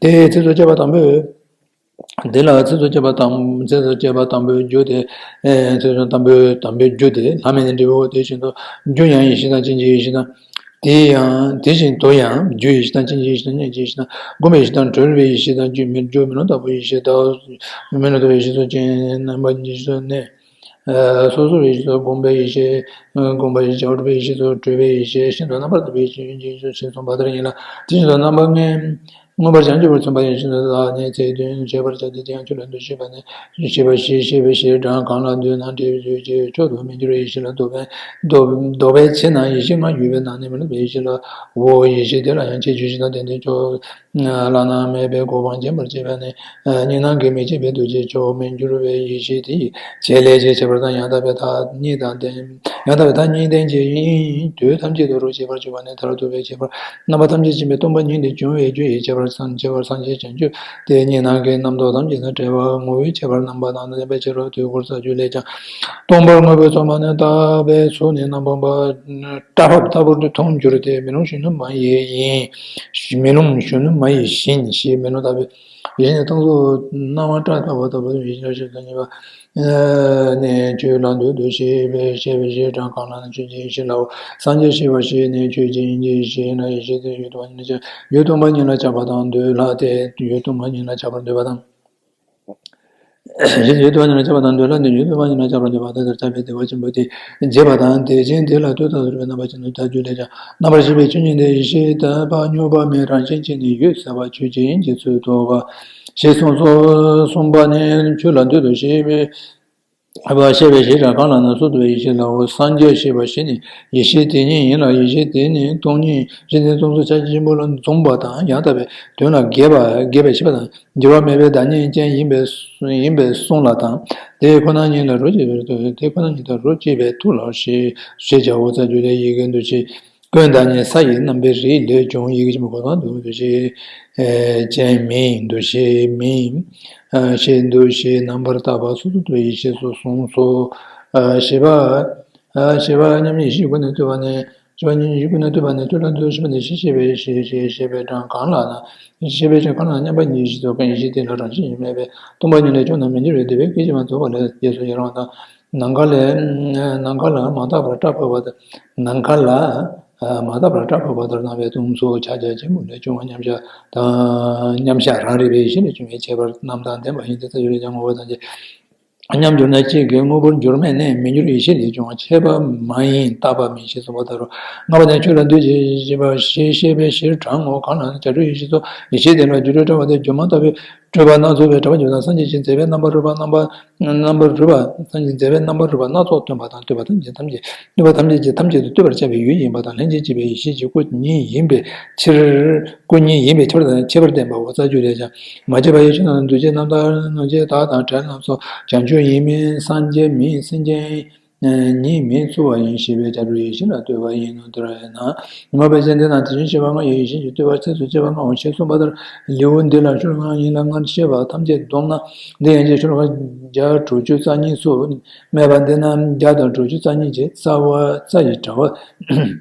དེའི་ཚིགས་སུ་བཅད་པ་དང་པོས། དེ་ལ་ཚིགས་སུ་བཅད་པ་དང་། ཚིགས་སུ་བཅད་པ་དང་པོའི་རྒྱུ་དེ། ཨེ་ཚིགས་སུ་དང་པོའི་དང་པོའི་རྒྱུ་དེ་ལྷ་མིན་ནས་འབྲས་བུའོ། དེ་བཞིན་དུ་རྒྱུ་ཡང་ཡེ་ཤེས་དང་ཅན་གྱི་ཡེ་ཤེས་དང་། དེ་ཡང་དེ་བཞིན་དུ་ཡང་རྒྱུ་ཡེ་ཤེས་དང་ཅན་གྱི་ཡེ་ཤེས་དང་མཉམ་གྱི་ཡེ་ཤེས་དང་། བསྒོམ་པའི་ཡེ་ཤེས་དང་གྲོལ་བའི་ཡེ་ཤེས་དང་། རྒྱུ་མེ་རྒྱུ་མེ་ལོང་ལྟ་བུའི་ཡེ་ཤེས་དང་། མེ་ལོང་ལྟ་བུའི་ཡེ་ཤེས་སོ་ཅན་རྣམ་པ་ཉིད་སོ་ནས། སོ་སོར་ཡེ་ཤེས་སོ། བསྒོམ་པའི་ཡེ་ཤེས། བསྒོམ་པ་ཡི་བྱ་བ་གྲུབ་པའི་ཡེ་ཤེས་སོ། གྲོལ་བའི་ཡེ་ཤེས། ཤིན་ཏུ་རྣམ་པར་དག་པའི་ཡེ་ཤེས་ཡིན་ཞེས་གསུངས་པ་ལྟར་ཡིན་ལ། དེ་བཞིན་དུ་རྣམ་པ་ལྔས་མངོན་པར་བྱང་ཆུབ་པར་མཚོན་པ་ཡིན་ཞིང་། ལ་ནི་ཚིག་དོན་བྱེད་པར་བྱ་སྟེ། དེ་ཡང་ཆོས་ལ་འདུ་ཤེས་པ་ནི་ཤེས་པ་བཞི། ཤེས་པའི་བཞིའི་གྲངས་གང་ལ་འདུས་ན་འབྲས་བུ་ཆོས་ཀྱི་མཆོག་ཏུ་མི་འགྱུར་བའི་ཡེ་ཤེས་ལ་ལྡོག་པས། ལྡོག་ལྡོག་པའི་ཕྱིར་ན་ཡེ་ཤེས་ལྔ་ཡོད་པའི་ནང་ནས་མི་སླུ་བའི་ཡེ་ཤེས་ལའོ། ཡེ་ཤེས་དེ་ལ་ཡང་ཁྱད་ཆོས་བཞི་དང་ལྡན་ཏེ་མཆོག་བླ་ན་མེད་པའི་གོ་འཕང་བྱིན་པར་བྱེད་པ་ནི། གཉིས་སྣང་གིས་མི་ཕྱེད་པའི་རྡོ་རྗེ་མཆོག་མི་འགྱུར་བའི་ཡེ་ཤེས་དེ་ཡི་བྱེད་ལས་ཀྱི་ཁྱད་པར་དང་། ཡང་དག་པའི་མཐའ་གཉིས་དང་ལྡན། ཡང་དག་པའི་མཐའ་གཉིས་ལྡན་གྱི་དབྱིངས་དུས་ཐམས་ཅད་དུ་རོ་གཅིག་པར་གྱུར་པ་ནི་མཐར་ཐུག་པའི་ཁྱད་པར། རྣམ་པ་ཐམས་ཅད་མཁྱེན་པའི་སྟོང་པ་ཉིད་དུ་འབྱུང་བའི་རྒྱུ་ཡི་ཁྱད་པར་སམ། ཁྱད་པར་སངས་རྒྱས་བྱང་ཆུབ་དེ་གཉིས་སྣང་གི་རྣམ་རྟོག་ཐམས་ཅད་དང་བྲལ་བ། ངོ་བོའི་ཁྱད་པར་རྣམ་པ་དང་ལྡན་པའི་ཕྱིར་རོ། དུས་འཁོར་རྩ་རྒྱུད་ལས་ཀྱང་། སྟོང་པར་དངོས་པོའི་ཚོགས་མ་ནི་རྟག་པའི་ཚུལ་ནི་རྣམ་པར་སྤངས་པ་སྐྲ་ཕབ་ལྟ་བུར་མཐོང་འགྱུར་ཏེ། མེ་ལོང་གཞོན་ནུ་མ་ཡི་ཡིན། མེ་ལོང་གཞོན་ནུ་མ་ཡི་བཞིན་ཞེས་མེ་ལོང་ལྟ་བུའི་ཡེ་ཤེས་ནི་སྟོང་གཟུགས་སྣང་བ་སྐྲ་ཕབ་པ་ལྟ་བུ་ཡེ་ཤེས་ལ་ཤེས་སུ་ཉེ་བ། ནས་ཆོས་ལ་འདུ་འདུ་ཤེས་པའི་ཤེས་པའི་ཡེ་ཤེས་གྲངས་གང་ལ་ནི་ཆོས་ཅན་ཡེ་ཤེས་ལའོ། སངས་རྒྱས་ཤེས་པ་བཞི་ནི་ཆོས་ཅན་ཡེ་ཤེས་ལ། ཡེ་ཤེས་དེ་ཡུལ་སྟོང་པ་ཉིད་ལ་ཁྱབ། ཡུལ་སྟོང་པ་ཉིད་ལ་ཁྱབ་པ་དང་འདོད་ལྷ་སྟེ། ཡུལ་སྟོང་པ་ཉིད་ལ་ཁྱབ་པར་འདོད་པ་དང་། ཞེས་བརྗོད་དུ་བ་ཉིད་ལ་ཁྱབ་པ་དང་། འདོད་ལ་འདོད་ཡུལ་དུ་བ་ཉིད་ལ་ཁྱབ་པར་འདོད་པ་དེ་ལྟར་ཁྱབ་པའི་བདེ་བ་ཆེན་པོ་དེ་བྱེད་པ་དང་། དེ་བཞིན་དེ་ལ་ལྟོས་དང་ཟུར་པའི་རྣམ་པ་ཅན་དུ་ཁྱབ་རྒྱུ་ལས་ཀྱང་། རྣམ་པར་ཤེས་པའི་ཆོས་ཉིད་དེ་ཡེ་ཤེས་དག་པ་མྱོང་བ་མེད་རང་བཞིན་གྱིས་ནི་ཡོད་ཟེར་བ་ཆོས་ཅན་གྱི་ཚུལ་རྟོགས་པ་ཞེས་གསུངས་སོ། གསུམ་པ་ནི། ཆོས་ལ་འདོད་དུ་ཤེས་པའི་བ་ཤེས་པའི་ཞེས་བྱ་གང་ལ་ན་སོ་སོ་བའི་ཡེ་ཤེས་ལའོ། སངས་རྒྱས་ཞེས་པ་བཞི་ནི་ཡེ་ཤེས་དེ་ཉིད་ཡིན་ལ། ཡེ་ཤེས་དེ་ནི་སྟོང་ཉིད་ཡེ་ཤེས་དེ་སྟོང་གཟུགས་ཆ་ཅན་ཆེན་པོ་ལ་འཛོམས་པ་དང་། ཡང་དག་པའི་དོན་ལ་རྒྱས་པ་རྒྱས་པའི་ཤེས་པ་དང་། འགྱུར་བ་མེད་པའི་བདག་ཉིད་ཅན་ཡིན་པས་ཡིན་པས་གསུངས་ལ་དང་། དེ་ཁོ་ན་ཉིད་ལ་རོ་གཅིག་པའི་དེ་ཁོ་ན་ཉིད་དང་རོ་གཅིག་པའི་ཐུགས་ལ་ཞེས་ཞེས་བྱའོ། རྩ་རྒྱུད་ལས་ཡི་གེ་འདུ་བྱེད་ཀུན་བདག་ཉིད་ས་ཡི་རྣམ་པའི་རིགས་ལས་བྱུང་། ཡི་གེ་ཆེན་པོ་གོ་ཐོག་འདུ་བྱེད་ཅན་མིན། འདུ་བྱེད་མིན། ཞེས་འདུ་བྱེད་རྣམ་པར་དག་པ་སོ་སོར་རྟོག་པའི་ཡེ་ཤེས་སུ་གསུངས་སོ། ཞེས་པ། ཞེས་པ་མཉམ་ཉིད་བཞི་ཀུན་ནས་བཏུས་པ་ནི། ཞེས་པ་མཉམ་ཉིད་བཞི་ཀུན་ནས་བཏུས་པ་ནི། ཐོས་ལ་འདུ་ཤེས་པ་ནི་ཤེས་ཤེས་པའི་ཤེས་ཤེས་ཤེས་པའི་གྲངས་གང་ལ་ན། ཤེས་པའི་གྲངས་གང་ལ་མཉམ་པ་ཉིད་ཡེ་ཤེས་སོ། གང་ཡེ་ཤེས་དེ་ལ་རང་བཞིན་གྱིས་མེད་པས་སྟོང་པ་ཉིད་ལས་བྱུང་ན་མི་འགྱུར་བའི་བདེ་བའི་སྐད་ཅིག་མ་རྫོགས་པ་ལས་རྗེས་སུ་ཡི་རང་དང་། ནམ་མཁའ་ལས། ནམ་མཁའ་ལ་མ་དག་པར་སྐྲ་ཕབ་པ་དང་། ནམ་མཁའ་ལ་མ་དག་པར་སྐྲ་ཕབ་པ་ལྟར་སྣང་བའི་སྟོང་གཟུགས་ཕྱག་རྒྱ་ཆེན་པོ་ལས་བྱུང་བ་མཉམ་གཞག་དང་། མཉམ་གཞག་རང་རིག་པའི་ཡེ་ཤེས་ལས་བྱུང་བའི་ཁྱད་པར་རྣམ་དག་ལྡན་པ་ཡིན་ཏེ། རྩ་རྒྱུད་ལས་ཀྱང་ངོ་བོ་ཐམས་ཅད་མཉམ་གྱུར་ན་གཅིག་གི་དངོས་པོར་འགྱུར་མེད་ནས་མི་འགྱུར་ཡེ་ཤེས་ལས་བྱུང་བ་ཁྱད་པར་མ་ཡིན་རྟག་པ་མིན་ཞེས་གསུངས་པ་ལྟར་རོ། ལྔ་པ་ནི། ཆོས་ལ་འདོད་ཅེས་བྱ་བ་ཞེས་བཤད་པའི་བཞིར་གྲངས་ངོ་། གང་ལ་ན་བྱ་སྒྲོ་ཡེ་ཤེས་སོ། ཡེ་ཤེས་དེ་ལ་རྒྱུ་སྒྲོ་བྲལ་བ་སྟེ་སྒྱུ་མ་ལྟ་བུའི་སྤྲོས་པ་སྣ་ཚོགས་པའི་བྲལ་བ་སྒྱུ་དང་། སངས་རྒྱས་ཀྱི་མཛད་པའི་རྣམ་པར་རིག་པ་རྣམ་པ་རྣམ་པར་རིག་པ། སངས་རྒྱས་མཛད་པའི་རྣམ་པར་རིག་པ་སྣ་ཚོགས་སྟོན་པ་དང་། བསྟོད་པ་ཐམས་ཅད་བསྟོད་པ་ཐམས་ཅད་ཀྱིས་ཐམས་ཅད་དུ་བསྟོད་པར་བྱ་བའི་ཡུལ་ཡིན་པ་དང་། ལྷན་ཅིག་སྐྱེས་པའི་ཡེ་ཤེས་ཀྱི་སྐུ་ཉིད་ཡིན་པའི་ཕྱིར། སྐུ་ཉིད་ཡིན་པའི་ཕྱིར་དང་ཁྱད་པར་བསྟན་པའོ། རྩ་རྒྱུད་ལས་ཀྱང་། མ་སྐྱེས་པ་ཡེ་ཤེས་རྣམས་འདུ་བྱེད་རྣམ་དག་རྣམ་བསྐྱེད་དག་དང་བྲལ་རྣམས་སོ། བྱང་ཆུབ་ཡིན་མིན་སངས་རྒྱས་མིན་སེམས་ཅན་ཉིད་མིན་ཚུལ་བ་ཡིན་ཞེས་པའི་བྱ་སྒྲོ་ཡེ་ཤེས་ལ་ལྟོས་པ་ཡིན་ནོ། དེ་ལྟར་ན། ཉི་མ་པའི་ཚེ་འདི་ན་དེ་བཞིན་གཤེགས་པ་ལྔ་ཡི་ཡེ་ཤེས་ཀྱི་བསྟོད་པ་ཚིགས་སུ་བཅད་པ་ལྔའོ་ཞེས་གསུངས་པ་ལྟར། ལེའུ་འདི་ལ་ཤོ་ལོ་ཀ་ཡིན་ལ་ལྔར་བཤད་པ་ཐམས་ཅད་བསྡོམས་ན། འདི་ཡན་ཆད་ཤོ་ལོ་ཀ་བརྒྱ་དྲུག་ཅུ་རྩ་གཉིས་སུ་སྨྲས་པ་འདི་རྣམས་བརྒྱ་དང་དྲུག་ཅུ་རྩ་གཉིས་ཀྱི་རྩ་བ་རྩ་ཡི་དྲ་བ།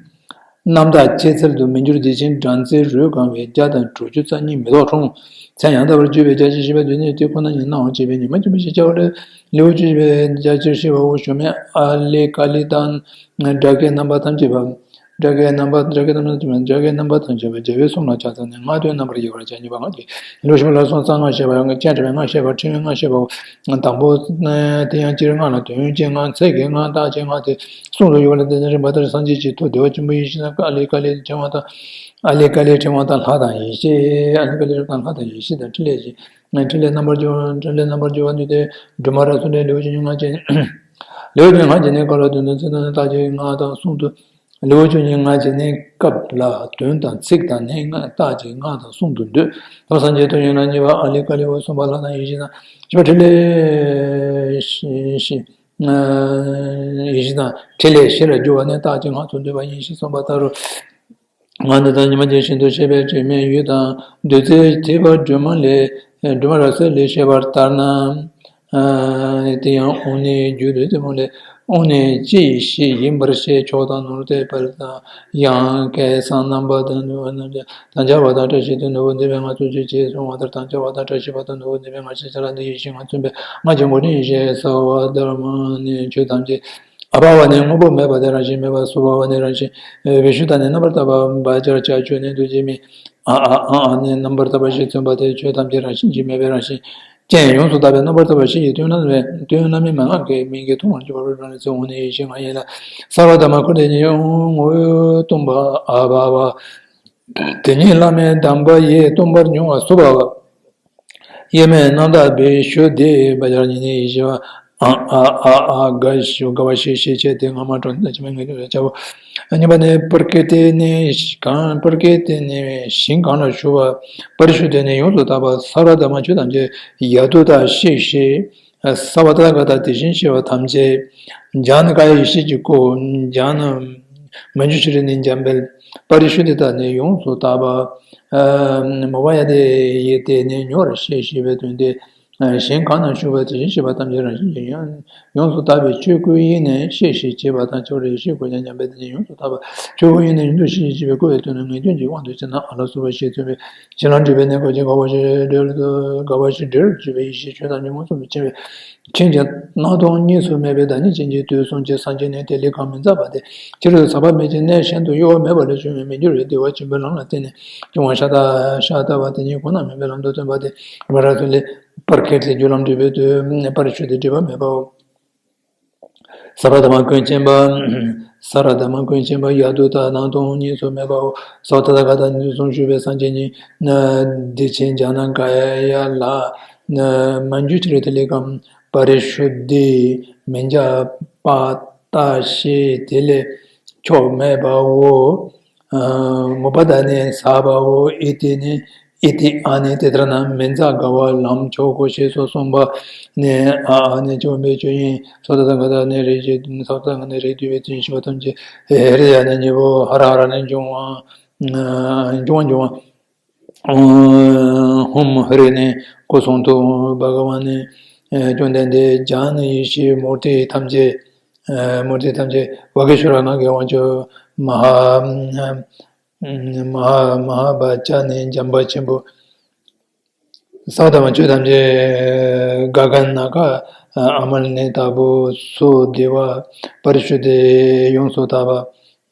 རྣམ་དག་ཅེས་འཚལ་དུ་མི་འགྱུར་བདེ་ཆེན་སྦྲང་རྩིའི་རོས་གང་བའི་བརྒྱ་དང་དྲུག་ཅུ་རྩ་གཉིས་མེ་ཏོག་འཁྲུངས། མཚན་ཡང་དག་པར་བརྗོད་པའི་རྒྱ་ཆེར་བཤད་པ་འདི་ནི་དེ་ཁོ་ན་ཉིད་སྣང་བར་བྱེད་པའི་ཉི་མ་ཆེན་པོ་ཞེས་བྱ་བ་ལས། ལེའུ་བཅུ་བཞི་པའི་རྒྱ་ཆེར་བཤད་པའོ། ཞུ་མེད་ཨ་ལི་ཀ་ལི་དང་། སྒྲ་སྐད་རྣམ་པ་ཐམས་ཅད་པ། སྒྲ་སྐད་རྣམ་པ་སྒྲ་སྐད་རྣམ་པ་ཐམས་ཅད་པ་སྒྲ་སྐད་རྣམ་པ་ཐམས་ཅད་པ་བྱ་བའི་གསུམ་ལ་ཕྱག་འཚལ་ནས་ལྔ་དོན་རྣམ་པར་དབྱེ་བར་བྱ། གཉིས་པ་ལྔ་བཅུ། ལེའུ་བཞི་པ་ལ་སོགས་རྩ་ལྔ་བཤད་པ་ཡང་སྤྱན་དྲངས་པའི་ལྔ་བཤད་པའོ། དང་པོ། དེ་ཡང་སྤྱིར་ལྔ་ལ་དོན་སྤྱི་ལྔ་ཚིག་གི་ལྔ་རྟགས་ཅན་ལྔ་སྟེ། གསུང་དུ་ཡོད་པ་ལ་དེ་ནི་རིམ་པ་ལྟར་སངས་རྒྱས་ཀྱི་ཐུགས་བདེ་བ་ཆེན་པོའི་ཡེ་ཤེས་དང་། ཨ་ལི་ཀ་ལི་ཕྲེང་བ་དང་། ཨ་ལི་ཀ་ལི་ཕྲེང་བ་དང་ལྷ་དང་ཡེ་ཤེས། ཨ་ལི་ཀ་ལི་ཕྲེང་བ་དང་ལྷ་དང་ཡེ་ཤེས་དང་ཕྲིན་ལས་ཀྱི། ཕྲིན་ལས་རྣམ་པར་སྦྱོར། ཕྲིན་ལས་རྣམ་པར་སྦྱོར་བ་འདི་སྟེ། སྒྲོལ་མ་རབ་གསལ་ལས་ལེའུ་བཅུ་གཉིས་ལྔ་བཅུ། ལེའུ་བཅུ་གཉིས་ལྔ་བཅུ་ནི་སྐབས་ལ་དོན་དང་ཚིག་དང་རྟགས་ཀྱི་ལྔ་དང་གསུང་དུ། ལེའུ་བཅུ་གཉིས་ལྔ་བཅུ་ནི་སྐབས་ལ་དོན་དང་ཚིག་དང་ནི་རྟགས་ཀྱི་ལྔ་དང་གསུང་དུ་འདོད། ལྷོ་སངས་རྒྱས་ཐུགས་ཡིན་ལ་གཉིས་པ་ཨ་ལི་ཀ་ལི་འོ། གསུམ་པ་ལྷ་དང་ཡེ་ཤེས་དང་། བཞི་པ་ཕྲིན་ལས་ཞི་ཞི། ཡེ་ཤེས་དང་ཕྲིན་ལས་ཞི་ལ་སྦྱོར་བ་ནི་རྟགས་ཀྱི་སྔགས་སུ་འདོད་པ་ཡིན་ཞེས་གསུངས་པ་ལྟར་རོ། ང་འདི་དང་ཉི་མ་གཅིག་བཞིན་དུ་ཤེས་པའི་དྲི་མེད་ཡུལ་དང་། བདུད་རྩི་ཐིགས་པ་སྒྲོན་མ་ལས། སྒྲོན་མ་རབ་གསལ་ལས་བཤད་པ་ལྟར་ན། དེ་ཡང་དབང་ནི་རྒྱུ་བདུད་རྩི་མོ་ལས། དབང་ནི་སྤྱི་ཡི་གཞི་ཡིན་པར་བཤད། ཕྱོགས་དང་ནོར་དེ་བལ་དང་ཡང་། སྐལ་བཟང་རྣམ་པ་དང་ནུས་པ་རྣམས་ཀྱང་། དམ་བཅའ་བ་དང་བཀྲ་ཤིས་དང་ནོར་བུ་འདུས་པའི་ངང་ཚུལ་གྱིས་ཞེས་གསུངས་པ་ལྟར། དམ་བཅའ་བ་དང་བཀྲ་ཤིས་པ་དང་ནོར་བུ་འདུས་པའི་ངང་ཚུལ་གྱིས་ལ་འདི་ཡེ་ཤེས་ངང་མཚོན་པའི་ངང་ཚུལ་གྱིས་ངོ་སྤྲོད་ཡེ་ཤེས་གསལ་བ་ལྟར་མ་ནི་ཆོས་ཐམས་ཅད། ཨ་བྷ་བ་ནི་དངོས་པོ་མེད་པ་སྟེ་རང་བཞིན་མེད་པ། སུ་བྷ་བ་ནི་རང་བཞིན་བི་ཤུདྡྷ་ནི་རྣམ་པར་དག་པ། བྷ་ཛར་ཅ་ཆོས་ནི་འདུ་བྱེད་མིན། ཨ་ཨ་ཨ་ཨ་ནི་རྣམ་པར་དག་པ་ཞེས་མཚོན་པ་སྟེ་ཆོས་ཐམས་ཅད་རང་བཞིན་གྱིས་མེད་པའི་རང་བཞིན་ཅན། ཡོངས་སུ་དག་པའི་རྣམ་པར་དག་པ་ཞིག་གི་དོན་རྣམ་པའི་དོན་རྣམ་སྨིན་མ་ངག་གི་མིང་གིས་མཐོང་བར་གྱུར་པ་རང་བཞིན་འོ་ནི་ཡེ་ཤེས་ང་ཡིན་ལ། སརྦ་དྷརྨ་ཁུ་དེ་ཉིད་ངོ་བོས་སྟོང་པ་ཨ་བྷ་བ། དེ་ཉིད་བླ་མེད་དམ་པ་ཡིས་སྟོང་པར་མྱོང་བ་སུ་བྷ་བ། དབྱེར་མེད་རྣམ་དག་བི་ཤུདྡྷི། བྷ་ཛར་ཉིད་ནི་ཡེ་ཤེས་པ། ཨ་ཨ་ཨ་ཨ་དགའ་ཞུ་དགའ་བ་ཞེས་ཤེས་བྱེད་དེ་སྔ་མ་གྲོང་དུ་ཕྱི་མའི་ངེས་དོན་ལ་བྱའོ། གཉིས་པ་ནི་པར་ཀེ་ཏི་ནི་གང་པར་ཀེ་ཏི་ནི་ཞིང་གང་ལ་བཞུགས་པ། པ་རི་ཤུདྡྷི་ནི་ཡོངས་སུ་དག་པ། སརྦ་དྷརྨ་ཆོས་ཐམས་ཅད་ཡ་དུ་ད་ཤེས་ཤེས། སརྦ་ཏ་ཐཱ་ག་ཏ་དེ་བཞིན་གཤེགས་པ་ཐམས་ཅད། ཛྙཱ་ན་ཀ་ཡ་ཡེ་ཤེས་ཀྱི་སྐུ། ཛྙཱ་ན་མཉྫུ་ཤྲཱི་ནི་འཇམ་དཔལ། པ་རི་ཤུདྡྷ་ཏ་ནི་ཡོངས་སུ་དག་པ། མོ་བྷ་ཡ་ཏ་ཡེ་ཏེ་ནི་མྱུར་ཤེས་ཤེས་པའི་དོན་ཏེ། གཞན་གང་ན་བཞུགས་པ་དེ་བཞིན་གཤེགས་པ་ཐམས་ཅད་རང་བཞིན་གྱིས་ཡོངས་ཡོངས་སུ་དག་པའི་ཆོས་སྐུ་ཡིན་ནས་ཤེས་ཤེས་བྱེད་པ་དང་། ཆོས་རེ་ཤེས་སྐུ་ཀྱང་འཇམ་དཔལ་དེ་ཉིད་ཡོངས་སུ་དག་པ། ཆོས་སྐུ་ཡིན་ནས་ཡོངས་སུ་ཤེས་ཤེས་བྱེད་པའི་སྐུ་བའི་དོན་ནི་ངེས་དོན་གྱི་དབང་དུ་བྱས་ན་ཨ་ལ་སོགས་པ་ཞེས་མཚོན་པའི་ཕྱིར་ལ་འགྲུབ་པའི་གནས་སྐབས་ཀྱི་དགའ་བ་ཞེས་འབྲེལ་དུ་དགའ་བ་ཞེས་འབྲེལ་གྱུར་པའི་ཡེ་ཤེས་ཆོས་ཐམས་ཅད་མངོན་སུམ་དུ་མཁྱེན་པའི་མཁྱེན་ཅིང་སྣང་སྟོང་གཉིས་སུ་མེད་པའི་བདག་ཉིད་ཅན་གྱི་དུས་གསུམ་གྱི་སངས་རྒྱས་ནི་དེ་ལས་གང་མི་འཛག་པ་སྟེ། ཕྱི་རོལ་དུ་ཟག་པ་མེད་ཅིང་གནས་གཞན་དུ་གཡོ་བ་མེད་པ་ལས་བྱུང་བའི་མི་འགྱུར་བའི་བདེ་བ་ཆེན་པོའི་ལམ་ལ་བརྟེན་ནས་བྱུང་བ་ཤ་སྟག་ཤ་སྟག་པ་དེ་ཉིད་ཁོ་ན་མིན་པའི་ལམ་དུ་སྟོན་པ་སྟེ། རིམ་པར་གསལ་ལེ། པར་ཁས་ཏེ་རྒྱུ་ལམ་སྒྲིབ་པའི་དུས། པར་ཆུ་དེ་སྒྲིབ་པ་མེད་པའོ། ས་ར་དྷརྨ་ཀུན་མཁྱེན་པ། ས་ར་དྷརྨ་ཀུན་མཁྱེན་པ་ཡ་དུ་ད་ནང་དོན་གཉིས་སུ་མེད་པའོ། སོ་ཏ་ཐཱ་ག་ཏ་ནི་དུས་གསུམ་བཞུགས་པའི་སངས་རྒྱས་ཉིད། བདེ་ཆེན་ཛྙཱ་ན་ཀཱ་ཡ་ལ། མ་གྱུར་ཕྱིར་དེ་ལས་ཀྱང་། པ་རི་ཤུདྡྷི་མི་འཇགས་པ་ལྟ་ཞེས་དེ་ལས་ཆོག་མེད་པའོ། ཨ་མུ་པ་དཱ་ནི་ས་བའོ། ཨི་ཏི་ནི་ཨི་ཏི་ཨ་ནི་ཏི་ཏྲ་ན་མི་འཛག་དགའ་བ་ལམ་མཆོག་གོ་ཞེས་སོགས་གསུངས་པ་ནི། ཨ་ཨ་ནི་བཅོམ་པའི་ཆོས་ཉིད། སོ་ཏ་ཐཱ་ག་ཏ་ནི་རིགས་ཀྱི། སོ་ཏ་ཐཱ་ག་ཏ་ནི་རིགས་བསྡུས་པའི་དོན་བཞི་པ་ཐམས་ཅད། ཧི་རི་ཡ་ནི་གཉིས་པོ། ཧ་ར་ཧ་ར་ནི་འབྱུང་བ། འབྱུང་བ་འབྱུང་བ། ཧཱུྃ་ཧྲཱིཿ་ནི་སྐུ་གསུང་ཐུགས། བྷ་ག་ཝཱ་ནི་བཅོམ་ལྡན་འདས་ཛྙཱ་ན་ཡེ་ཤེས་མུར་ཏི་ཐམས་ཅད། མུར་ཏི་ཐམས་ཅད། ཝ་གི་ཤྭ་ར་ནག་གི་དབང་ཕྱུག། མ་ཧཱ་མ་ཧཱ་མ་ཧཱ་བཛྲ་ནི་འཇམ་དཔལ་ཆེན་པོ། ས་བ་ཐ་མ་ཆོས་ཐམས་ཅད། ག་ག་ན་ག་ཨ་མ་ལ་ནི་དྭགས་པོ་སོགས་བདེ་བ་པར་ཤུ་དེ་ཡོངས་སུ་དག་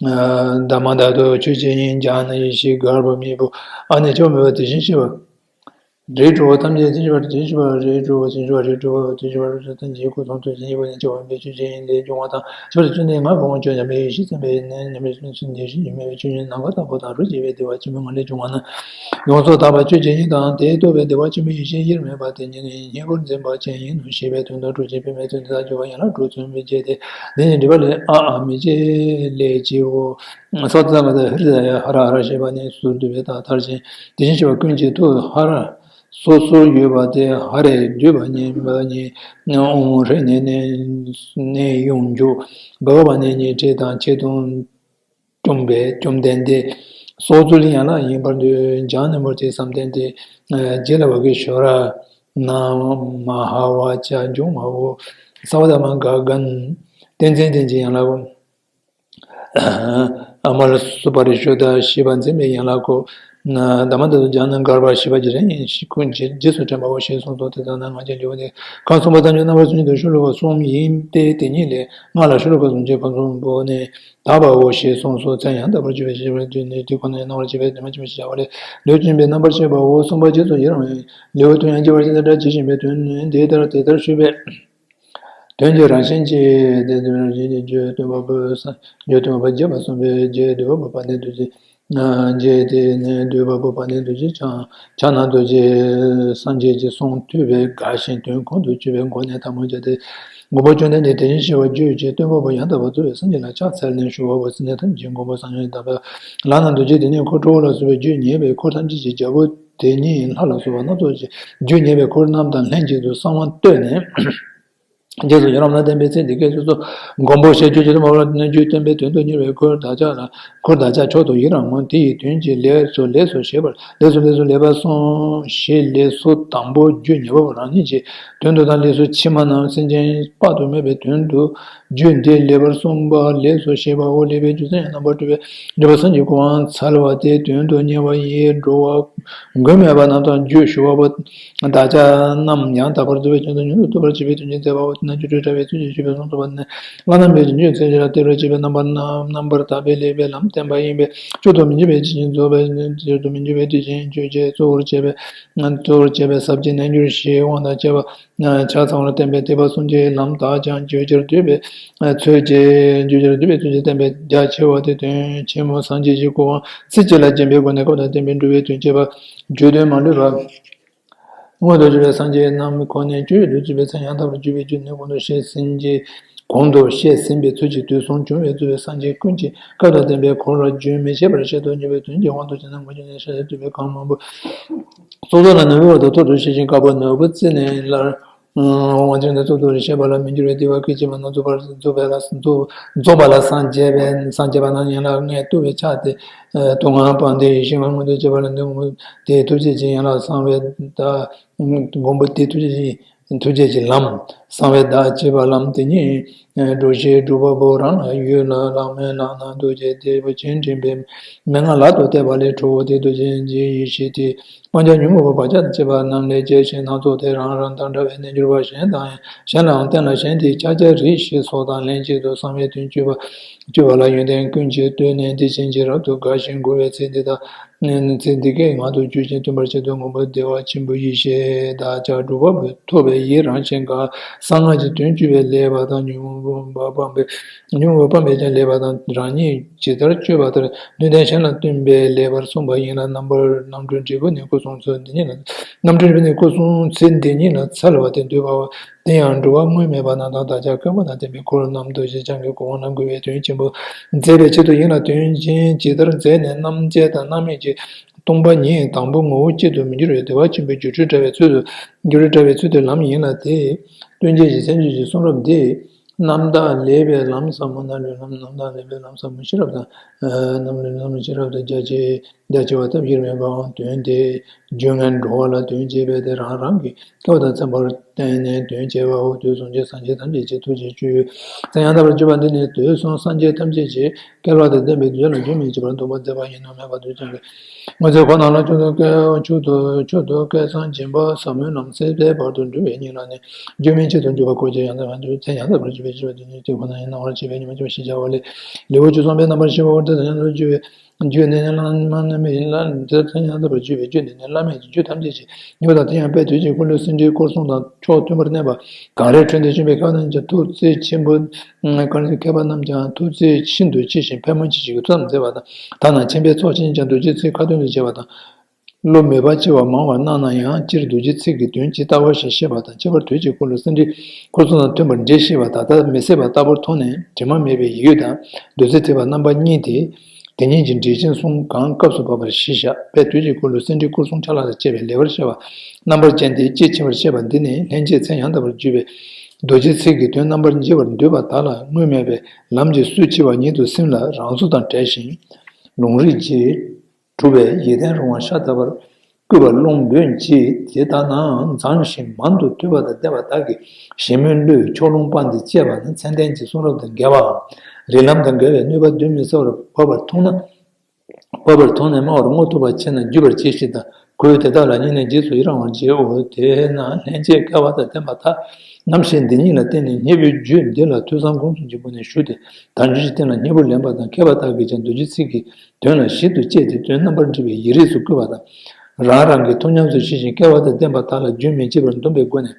པ། དྷརྨ་དྷཱ་ཏུ་ཆོས་ཀྱི་དབྱིངས། ཛྙཱ་ན་ཡེ་ཤེས་གར་པ་མེ་བོ། ཨ་ནི་ཆོ་མེད་པ་དེ་བཞིན་གཤེགས་པ། རིགས་དྲུག་པོ་ཐམས་ཅད་དེ་བཞིན་གཤེགས་པ། རིགས་དྲུག་པོ་དེ་བཞིན་གཤེགས་པ། རིགས་དྲུག་པོ་དེ་བཞིན་གཤེགས་པ། རིགས་དྲུག་པོ་ཐམས་ཅད་སྐུ་གསུང་ཐུགས་ཀྱི་དབྱིངས་པ་ནས་སྐྱེ་བ་མེད་པའི་ཆོས་ཀྱི་དབྱིངས་ལས་བྱུང་བ་དང་། ཆོས་ཀྱི་ཆོས་ནི་ངག་གི་དབང་ཕྱུག་ཉམས་པའི་ཡེ་ཤེས་བརྩམས་པའི་ནས་ཉམས་པའི་ཆོས་ཉིད་ནམ་མཁའ་ལྟ་བུ་དང་རོ་བྱེད་པའི་བདེ་བ་ཆེན་པོའི་ངང་ལས་བྱུང་བ་ན། ཡོངས་སུ་དག་པ་ཆོས་ཀྱི་དབྱིངས་དང་དེས་རྟོགས་པའི་བདེ་བ་ཆེན་པོའི་ཡེ་ཤེས་དབྱེར་མེད་པ་དེ་ཉིད་ནི་སྙིང་པོར་འཛིན་པ་ཅན་ཡིན་ནོ་ཞེས་པའི་དོན་དུ་སྒྲུབ་ཅིང་འབད་མེད་དོན་དེ་དག་སྦྱོར་བ་ཡན་ལག་དྲུག་མཚོན་པའི་རྒྱན་ཏེ། འདི་ནི་སྒྲིབ་པ་ལས་ཨ་ཨ་མི་བྱེད་ལས་སྐྱེའོ། སོ་ཏ་ཐཱ་ག་ཏ་ཧི་རི་ཡ་ཧ་ར་ཧ་ར་ཞེས་པ་ནི་ཟུར་འདུས་པའི་རྟགས་མཐར་ཕྱིན། དེ་བཞིན་གཤེགས་པ་ཀུན་གྱི་ཐུགས་ཧ་ར། སོ་སོར་ཡོད་པ་དེ་ཧ་རེ་བསྡུས་པ་ཉིད་པ་ཉིད། ཨོཾ་ཧྲཱིཿ་ནི་ནི་ནི་ཡོངས་འཇུག། བྷ་ག་ཝཱ་ནི་ཉི་ཁྲི་དང་ཆིག་སྟོང་། བཅོམ་པའི་བཅོམ་ལྡན་འདས་སྲོག་རྩོལ་ཡན་ལག་ཡིན་པར་འདོད། ཛྙཱ་ན་མུར་ཏི་བསམ་གཏན་ཏེ། རྗེས་ལ་ཝ་གི་ཤྭ་ར་ནང་མ་ཧཱ་བཛྲ་འབྱུང་བའོ། ས་བ་ཐ་མ་ག་ག་ན་ཏན་ཚན་ལྡན་གྱི་ཡན་ལག་གོ། ཨ་མ་ལ་སོགས་པ་རི་ཤུ་དྷ་ཞེས་པ་འཛིན་པའི་ཡན་ལག་གོ། དྷརྨ་དྷཱ་ཏུ་ཛྙཱ་ན་གརྦྷ་ཞེས་པ་ཀྱི་རིམ་ཡིན་ཞེས་ཀུན་གྱི་རྗེས་སུ་དྲན་པའོ་ཞེས་གསུངས་སོ། དེ་ལྟར་ན་ང་རྒྱལ་འཇུག་པ་ནི་ཁམས་གསུམ་པ་ཐམས་ཅད་རྣམ་པར་སུན་འབྱིན་དུ་ཤུ་ལུ་ཀ་གསུམ་ཡིན་ཏེ། དེ་ཉིད་ལས་སྔགས་ལ་ཤུ་ལུ་ཀ་གསུམ་གྱི་ཁམས་གསུམ་པོ་ནི་དག་པའོ་ཞེས་གསུངས་སོ། མཚན་ཡང་དག་པར་གྱུར་པའི་ཞེས་པའི་དོན་ནི་དེ་ཁོ་ན་ཡང་སྣང་བར་བྱེད་པའི་དོན་མ་ཕྱིན་པ་ཞེས་བྱ་བ་ལས། ལུས་སྦྱིན་པའི་རྣམ་པར་ཤེས་པའོ། གསུམ་པ་རྗེས་སུ་ཡི་རང་བའི་ལེའུ་དོན་ཡང་བསྐྱར་བ་ཞེས་བྱ་བ་ཇི་བཞིན་པའི་དོན་ནི་འདི་ལྟར་དེ་ལྟར་ཞུས་པས། དོན་གྱི་རང་བཞིན་གྱིས་དེ་དོན་རང་བཞིན་གྱིས་རྒྱུད་སྟོན་པ་པོ་ས་རྒྱུད་སྟོན་པ་རྒྱས་པར་གསུངས་པའི་རྗེ་འདུས་པ་པོ་དཔལ་ལྡན་རྡོ་རྗེ། རྗེ་དེ་ནས་འདུས་པ་པོ་དཔལ་ལྡན་རྡོ་རྗེ་འཆང་ཕྱག་ན་རྡོ་རྗེ་སངས་རྒྱས་ཀྱི་གསུང་ཐོས་པས་དགའ་ཞིང་དོན་ཁོང་དུ་ཆུད་པའི་སྒོ་ནས་ཐལ་མོ་སྦྱར་ཏེ། མགོན་པོ་བཅོམ་ལྡན་འདས་དེ་བཞིན་གཤེགས་པ་རྒྱུད་ཀྱི་སྟོན་པ་པོ་ཡང་དག་པར་རྫོགས་པའི་སངས་རྒྱས་ལ་ཕྱག་འཚལ་ནས་ཞུ་བ་པོ། སེམས་ཅན་ཐམས་ཅད་མགོན་པོ་སངས་རྒྱས་དང་བས། ལག་ན་རྡོ་རྗེ་དེ་ཉིད་འཁོར་ཁྲོ་བོ་ལ་སོགས་པའི་རྒྱུད་ཉེ་བའི་འཁོར་ཐམས་ཅད་ཀྱི་རྒྱལ་པོ་དེ་ཉིད་ལྷ་ལ་སོགས་པ་སྣ་ཚོགས་ཀྱི་རྒྱུད་ཉེ་བའི་འཁོར་རྣམས་དང་ལྷན་ཅིག་ཏུ་གསང་བ་བསྟོད་ནས། རྗེས་སུ་ཡི་རང་ལ་བརྟེན་པའི་ཚེ་འདི་སྐད་ཅེས་སོ། མགོན་པོ་ཞེས་རྒྱུད་ཀྱི་སྟོན་པ་ལ་བརྟེན་ནས་རྒྱུད་སྟོན་པའི་དོན་དུ་གཉེར་བའི་འཁོར་བདག་ཅག་ལ་འཁོར་བདག་ཅག་མཆོག་ཏུ་ཡི་རང་ངོ་། དེ་ཡི་དོན་གྱི་ལས་སུ་ལེགས་སོ་ཞེས་པར་ལེགས་སོ་ལེགས་སོ་ལེགས་པར་གསུངས་ཞེས་ལས་སོ་དང་པོ་རྒྱུད་ཉེ་བ་རང་ཉིད་ཀྱི་དོན་དུ་དང་ལས་སོ་ཕྱི་མ་རྣམས་སེམས་ཅན་དཔག་ཏུ་མེད་པའི་དོན་དུ་རྒྱུད་འདི་ལེགས་པར་གསུངས་པ་ལེགས་སོ་ཞེས་པའོ། ལེགས་པའི་རྒྱུ་མཚན་ཡང་རྣམ་པར་གྲོལ་བའི་འགྲེལ་པ་གསུམ་གྱི་གོ་འཕང་འཚལ་བ་དེའི་དོན་དུ་གཉེར་བ་ཡི་འགྲོ་བ། མགོན་མེད་པ་རྣམས་དང་རྒྱུད་ཞུ་བ་པོ། བདག་ཅག་རྣམས་ཡང་དག་པར་རྫོགས་པའི་ཀུན་ཏུ་མྱུར་དུ་ཐོབ་པར་བྱེད་པའི་དོན་ཆེན་མཛད་པའོ། དེས་ན་སྒྱུ་འཕྲུལ་དྲ་བའི་ཚུལ་གྱིས་ཞུས་པའི་གསུང་རྫོགས་པ་ནི། བླ་ན་མེད་པའི་རྒྱུ་མཚན་ཅན་ལ་བསྟོད་པར་བྱེད་པའི་རྣམ་པར་རྣམ་པར་དག་པའི་ལེགས་པའི་ལམ་བསྟན་པ་ཡིན་པས། བཅུད་དུ་མི་འགྱུར་བའི་ཆོས་ཉིད་རྫོགས་པའི་བཅུད་དུ་མི་འགྱུར་བའི་དེ་བཞིན་གྱི་ཆོས་ཀྱིས་གཙོ་བོར་བྱས་པའི་གཙོ་བོར་བྱས་པའི་ཟབ་ཅིང་རྣལ་འབྱོར་ཞེས་དབང་དང་བཅས་པ་ཆ་ཚང་བར་བསྟན་པའི་ཐེག་པ་གསུམ་གྱི་ལམ་དག་ཀྱང་བརྗོད་བྱར་འདོད་པའི་ཚུལ་གྱིས་བརྗོད་བྱར་འདོད་པའི་ཚུལ་གྱིས་བསྟན་པའི་རྒྱ་ཆེ་བ་དེ་དོན་ཆེན་མོ་སངས་རྒྱས་ཀྱི་གོ་འཕང་ཚིག་གཅིག་ལ་བརྒྱན་པའི་སྒོ་ནས་སྐབས་དང་བསྟུན་པའི་འགྲོ་བའི་དོན་བྱེད་པ་བརྗོད་དོན་མ་ལུས་པ། མངོན་དུ་གྱུར་པའི་སངས་རྒྱས་རྣམས་ཁོ་ནའི་སྤྱོད་ཡུལ་དུ་གྱུར་པའི་ཚེ་ཡང་དག་པར་གྱུར་པའི་རྒྱུ་ནི་གོང་དུ་བཤད་ཟིན་གྱི་གོང་དུ་བཤད་ཟིན་པའི་ཚུལ་གྱིས་དུས་གསུམ་འབྱུང་བའི་རྩ་བའི་སངས་རྒྱས་ཀུན་གྱི་སྐབས་དང་བསྟུན་པའི་འཁོར་ལ་རྒྱུན་མི་འཆད་པར་བཤད་དུ་གཉེར་བའི་དོན་གྱི་དབང་དུ་བྱས་ན་ངོ་བོ་ཉིད་ནས་ཤེས་བྱ་སྡུད་པའི་གང་མང་པོ། སོ་སོ་ལ་ནུས་པའི་བར་དུ་ཐོག་ཏུ་བཤད་ཅིང་དཀར་པོ་ནོར་བུ་བརྩིས་ནས་སླར། དབང་ཆེན་དུ་ཐོག་ཏུ་བཤད་པ་ལ་མི་འགྱུར་བའི་བདེ་བ་སྐད་ཅིག་མ་ནམ་རྫོགས་པར་རྫོགས་པ་ལ་རྫོགས་རྫོགས་པ་ལ་སངས་རྒྱས་པའི་སངས་རྒྱས་པ་རྣམས་ཡན་ལག་ལྔའི་ལྟུང་བའི་ཆ་སྟེ། སྡུག་བསྔལ་སྤངས་ཏེ་ཡེ་ཤེས་ལྔ་མངོན་དུ་གྱུར་པ་ལ་འདི་མངོན་དེའི་ཐུགས་རྗེ་ཅན་ཡན་ལག་གསང་བའི་བདག་མགོན་པོ་དེའི་ཐུགས་རྗེ་ཐུགས་རྗེ་ཀྱི་ལམ་གསང་བའི་བདག་ཅེས་པ་ལམ་དེ་ཉིད་སྒྲོག་བྱེད་སྒྲུབ་པ་པོ་རང་ལ་ཡོད་ལ། ལྷག་མེད་ལག་ན་རྡོ་རྗེ་རྡེ་པོ་ཆེ་འདྲེན་པའི་མན་ངག་ལག་ཏུ་གཏད་པ་ལས་གྲོལ་བ་དེ་རྡོ་རྗེ་འཇིགས་ཡེ་ཤེས་དེ། སྤང་བྱ་ཉོན་མོངས་པ་བག་ཆགས་དང་བཅས་པ་རྣམས་ལས་རྒྱལ་ཞིང་སྣ་ཚོགས་ཏེ་རང་རང་དང་འདྲ་བའི་རྣལ་འབྱོར་པ་གཞན་དང་གཞན་ལའང་བསྟན་ལ་གཞན་དེའི་ཕྱག་རྒྱ་རིགས་ཤེས་སོགས་དང་ལྷན་ཅིག་ཏུ་གསང་བའི་དོན་བཅུད་པ་བཅུད་པ་ལ་ཡོན་ཏན་ཀུན་གྱིས་བསྟོད་ནས་བདེ་ཆེན་གྱིས་རབ་ཏུ་དགའ་ཞིང་མགུ་བའི་ཚིག་འདི་དག་ཚེ་འདི་སྐད་ངག་ཏུ་བརྗོད་ཅིང་སྟོན་པར་བྱེད་དོ། མངོན་པར་བདེ་བ་ཆེན་པོ་ཡེ་ཤེས་བདག་ཅག་སྒྲུབ་པ་པོས་ཐོབ་པའི་ཡི་རང་ཞིང་ག་གསང་སྔགས་ཀྱི་དོན་བཅུ་པའི་ལེགས་པ་དང་། ཉོན་མོངས་པ་སྤངས་པའི་ཉོན་མོངས་པ་སྤངས་པས་ཀྱང་ལེགས་པ་དང་། རང་ཉིད་ཇི་ལྟར་སྤྱོད་པ་ལྟར་ནུས་ལྡན་གཞན་ལ་སྟོན་པའི་ལེགས་པར་གསུངས་པ་ཡིན་ལ། རྣམ་པར་རྣམ་གྲོལ་འབྲས་བུ་ནི་སྐུ་གསུམ་ཚེ་འདི་ཉིད་ལ། རྣམ་གྲོལ་འབྲས་བུ་ནི་སྐུ་གསུམ་ཚེ་འདི་ཉིད་ལ་འཚལ་བ་སྟེ་འདུས་པའོ། དེ་ཡང་སྒྲུབ་པ་དངོས་མེད་པ་རྣམས་དང་བདག་ཅག་བཀོད་པ་དང་ལྡན་པའི་འཁོར་རྣམས་རྡོ་རྗེ་འཆང་གི་གོ་འཕང་ལ་འགོད་པའི་དོན་ཆེན་པོ་མཛད་པའི་ཆེད་དུ་ཡིན་ལ། དོན་ཆེན་ཇི་ལྟར་མཛད་ནས་རྣམ་འབྱེད་དང་རྣམ་དབྱེ་གྱི་སྟོང་པ་ཉིད་དང་པོ་ངོ་བོ་གཅིག་ཏུ་མི་འགྱུར་བའི་བདེ་བ་ཆེན་པོའི་སྒྱུ་འཕྲུལ་དྲ་བའི་ཚུལ་དུ། སྒྱུ་འཕྲུལ་དྲ་བའི་ཚུལ་དུ་ལམ་ཡིན་ལ། དེ་སྟོན་བྱེད་ཀྱི་སེམས་ཅན་གྱི་གསུང་རབ་འདི་རྣམ་དག་ལེགས་པའི་ལམ་ཟབ་མོ། རྣམ་ལུས་ལམ། རྣམ་དག་ལེགས་པའི་ལམ་ཟབ་མོ་ཤེས་རབ་དང་། རྣམ་ལུས་ལམ་ཤེས་རབ་དང་རྒྱ་ཆེ། རྒྱ་ཆེ་བ་ཐབས་ཤེས་མེད་པའང་དོན་དེ་རྒྱུད་ལྔའི་འགྲོ་བ་ལ་དོན་བྱེད་པས། དེ་རང་རང་གི་སྐལ་བ་དང་འཚམ་པར་བརྟེན་ནས་དོན་བྱེད་པའོ། དུས་གསུམ་གྱི་སངས་རྒྱས་ཐམས་ཅད་ཀྱི་ཐུགས་རྗེའི་སྤྱོད་ཡུལ་མཚན་ཡང་དག་པར་གྱུར་པ་འདི་ནི། དུས་གསུམ་སངས་རྒྱས་ཐམས་ཅད་ཀྱི་སྐལ་བ་དང་ལྡན་པའི་རྒྱུད་ལ་རྒྱུན་མི་འཆད་པར་འདུམ་པར་མཛད་པ་ཡིན་ནོ། མེད་པ་དུས་གསུམ་གྱི་སྔོན་ཚེ་འཁོར་རྣམས་ལ་མཆོག་ཏུ་སྐལ་མཆོག་ཏུ་མཆོག་ཏུ་སྐལ་བཟང་སྦྱིན་པ་ཟབ་མོའི་ལམ་ཟད་པའི་བར་དུ་འགྲོ་བའི་སྙིང་ལ་ནི། རྒྱུན་མི་འཆད་དུ་འཇུག་པ་གོ་ཆེ་ཡང་དག་པར་གྱུར་པའི་མཚན་ཡང་དག་པར་གྱུར་པའི་སྤྱོད་པ་འདི་ནི། དེ་ཁོ་ན་ཡང་སྣང་བར་བྱེད་པའི་ཉི་མ་གཅིག་པ་ཞེས་བྱ་བ་ལས། ལེའུ་བཅུ་གསུམ་པའི་རྣམ་པར་ཤེས་པ་པོ་ཏི་དང་ཡང་དག་པར་གྱུར་པའི། རྒྱུད་ནི་བླ་མ་རྣམས་ལ་མི་ལ་འདིར་ཚེ་ཡང་དག་པར་གྱུར་པའི་རྒྱུད་ནི་བླ་མེད་ཀྱི་རྒྱུད་ཐམས་ཅད་ཀྱི་ཉེ་བ་དང་། དེ་ཡང་དཔལ་དུས་ཀྱི་འཁོར་ལོའི་སེང་ཁྲིའི་སྐོར་གསུམ་དང་ཕྱོགས་མཐུན་པར་གནས་པ་གང་རེ་འཕྲོས་ཏེ་བྱོན་པའི་མཁས་པ་རྣམས་ཀྱང་ཐུགས་བརྩེ་ཆེན་པོ། གང་རེ་མཁས་པ་རྣམས་ཀྱང་ཐུགས་བརྩེ་ཤིན་ཏུ་ཆེ་ཞིང་ཕལ་མོ་ཆེ་ཞིག་གིས་ཐུགས་དམ་མཛད་པ་དང་། ཐ་ན་མཁྱེན་པའི་ཚོགས་ཆེན་ཀྱང་རྡོ་རྗེའི་ཚིག་ཁ་ཏོན་དུ་བྱས་པ་དང་། བློ་མོས་པ་ཆེ་བ་མང་བར་སྣང་ན་ཡང་སྤྱིར་རྡོ་རྗེའི་ཚིག་གི་དོན་ཇི་ལྟ་བ་བཞིན་ཤེས་པ་དང་། ཁྱད་པར་དུས་ཀྱི་འཁོར་ལོ་སེང་ཁྲིའི་འཁོར་གསུམ་དང་མཐུན་པར་འགྲེལ་ཤེས་པ་ད་ལྟ་མི་སྲིད་པ་ལྟ་བུར་མཐོང་ནས་དྲི་མ་མེད་པའི་ཡིད་དང་བདུད་རྩི་ཐེབས་པ་རྣམ་པ་གཉིས་ཏེ། དེ་གཉིས་ཀྱི་འགྲེལ་ཆེན་གསུམ་གང་སྐབས་སུ་བབ་པར་གཞི་བཞག་པས། དུས་ཀྱི་འཁོར་ལོ་སེང་ཁྲིའི་སྐོར་གསུམ་ཆ་ལག་ལ་དཔྱད་པའི་ལེགས་པར་བཤད་པ་རྣམ་པར་ཅན་དེ་དཔྱིས་ཕྱིན་པར་བཤད་པ་འདི་ནི་ལྷན་སྐྱེས་མཚན་ཡང་དག་པར་གྱུར་པའི་རྡོ་རྗེའི་ཚིག་གི་དོན་རྣམ་པར་འབྱེད་པར་འདོད་པ་དག་ལ་དངོས་མེད་པའི་ལམ་གྱི་སུ་ཆེ་བ་ཉིད་དུ་སེམས་ལ་རང་ཚུགས་དང་བྲལ་ཞིང་ལུང་རིགས་ཀྱིས། གྲུབ་པའི་ཡིད་བརྟན་རུང་བ་ཤ་སྟག་པར་བསྐུལ་བ་ལུང་འབོད་ཅིག་དེ་ལྟ་ནའང་མཛངས་ཤིང་མང་དུ་ཐོས་པ་དང་ལྡན་པ་དག་གིས་ཞིབ་མོའི་བློས་ཕྱོགས་ལྷུང་སྤངས་ཏེ་དཔྱད་པ་ནི་མཚན་ལྡན་གྱི་གསུང་རབ་དང་འགལ་བའམ། རིགས་ལམ་དང་འགལ་བའི་གནོད་པ་གདོན་མི་ཟ་བར་བབ་པར་མཐོང་ན། བབ་པར་མཐོང་ནས་སྨྲ་བར་བསྔོ་ཐུབ་པ་ཆེ་ན་བརྒྱུད་པར་གྱིས་ཤིག་དང་། གོས་དེ་དག་ལ་སྙིང་ནས་རྗེས་སུ་ཡི་རང་བར་བྱའོ། དེས་ན་ལྷན་སྐྱེས་སྐལ་བ་དང་ལྡན་པ་དག་རྣམ་ཤེས་འདི་ཉིད་ལ་བརྟེན་ནས་སྙིང་པོའི་རྒྱུད་འདི་ལ་ཐོས་བསམ་སྒོམ་གསུམ་གྱི་སྒོ་ནས་ཞུགས་ཏེ་དལ་འབྱོར་གྱི་རྟེན་ལ་སྙིང་པོ་ལེན་པ་དང་། མཁས་པ་དག་གིས་ཀྱང་རྡོ་རྗེའི་ཚིག་གི་དོན་ལ་ཞིབ་ཏུ་དཔྱད་དེ་དོན་རྣམ་པར་འབྲེལ་བའི་ཡིག་རིས་སུ་བཀོད་པ་དང་། རང་རང་གི་ཐུགས་ཉམས་སུ་ཞི་ཞིང་སྐལ་བ་དང་ལྡན་པ་དག་ལ་རྒྱུན་མི་འཆད་པར་འདུམ་པའི་སྒོ་ནས་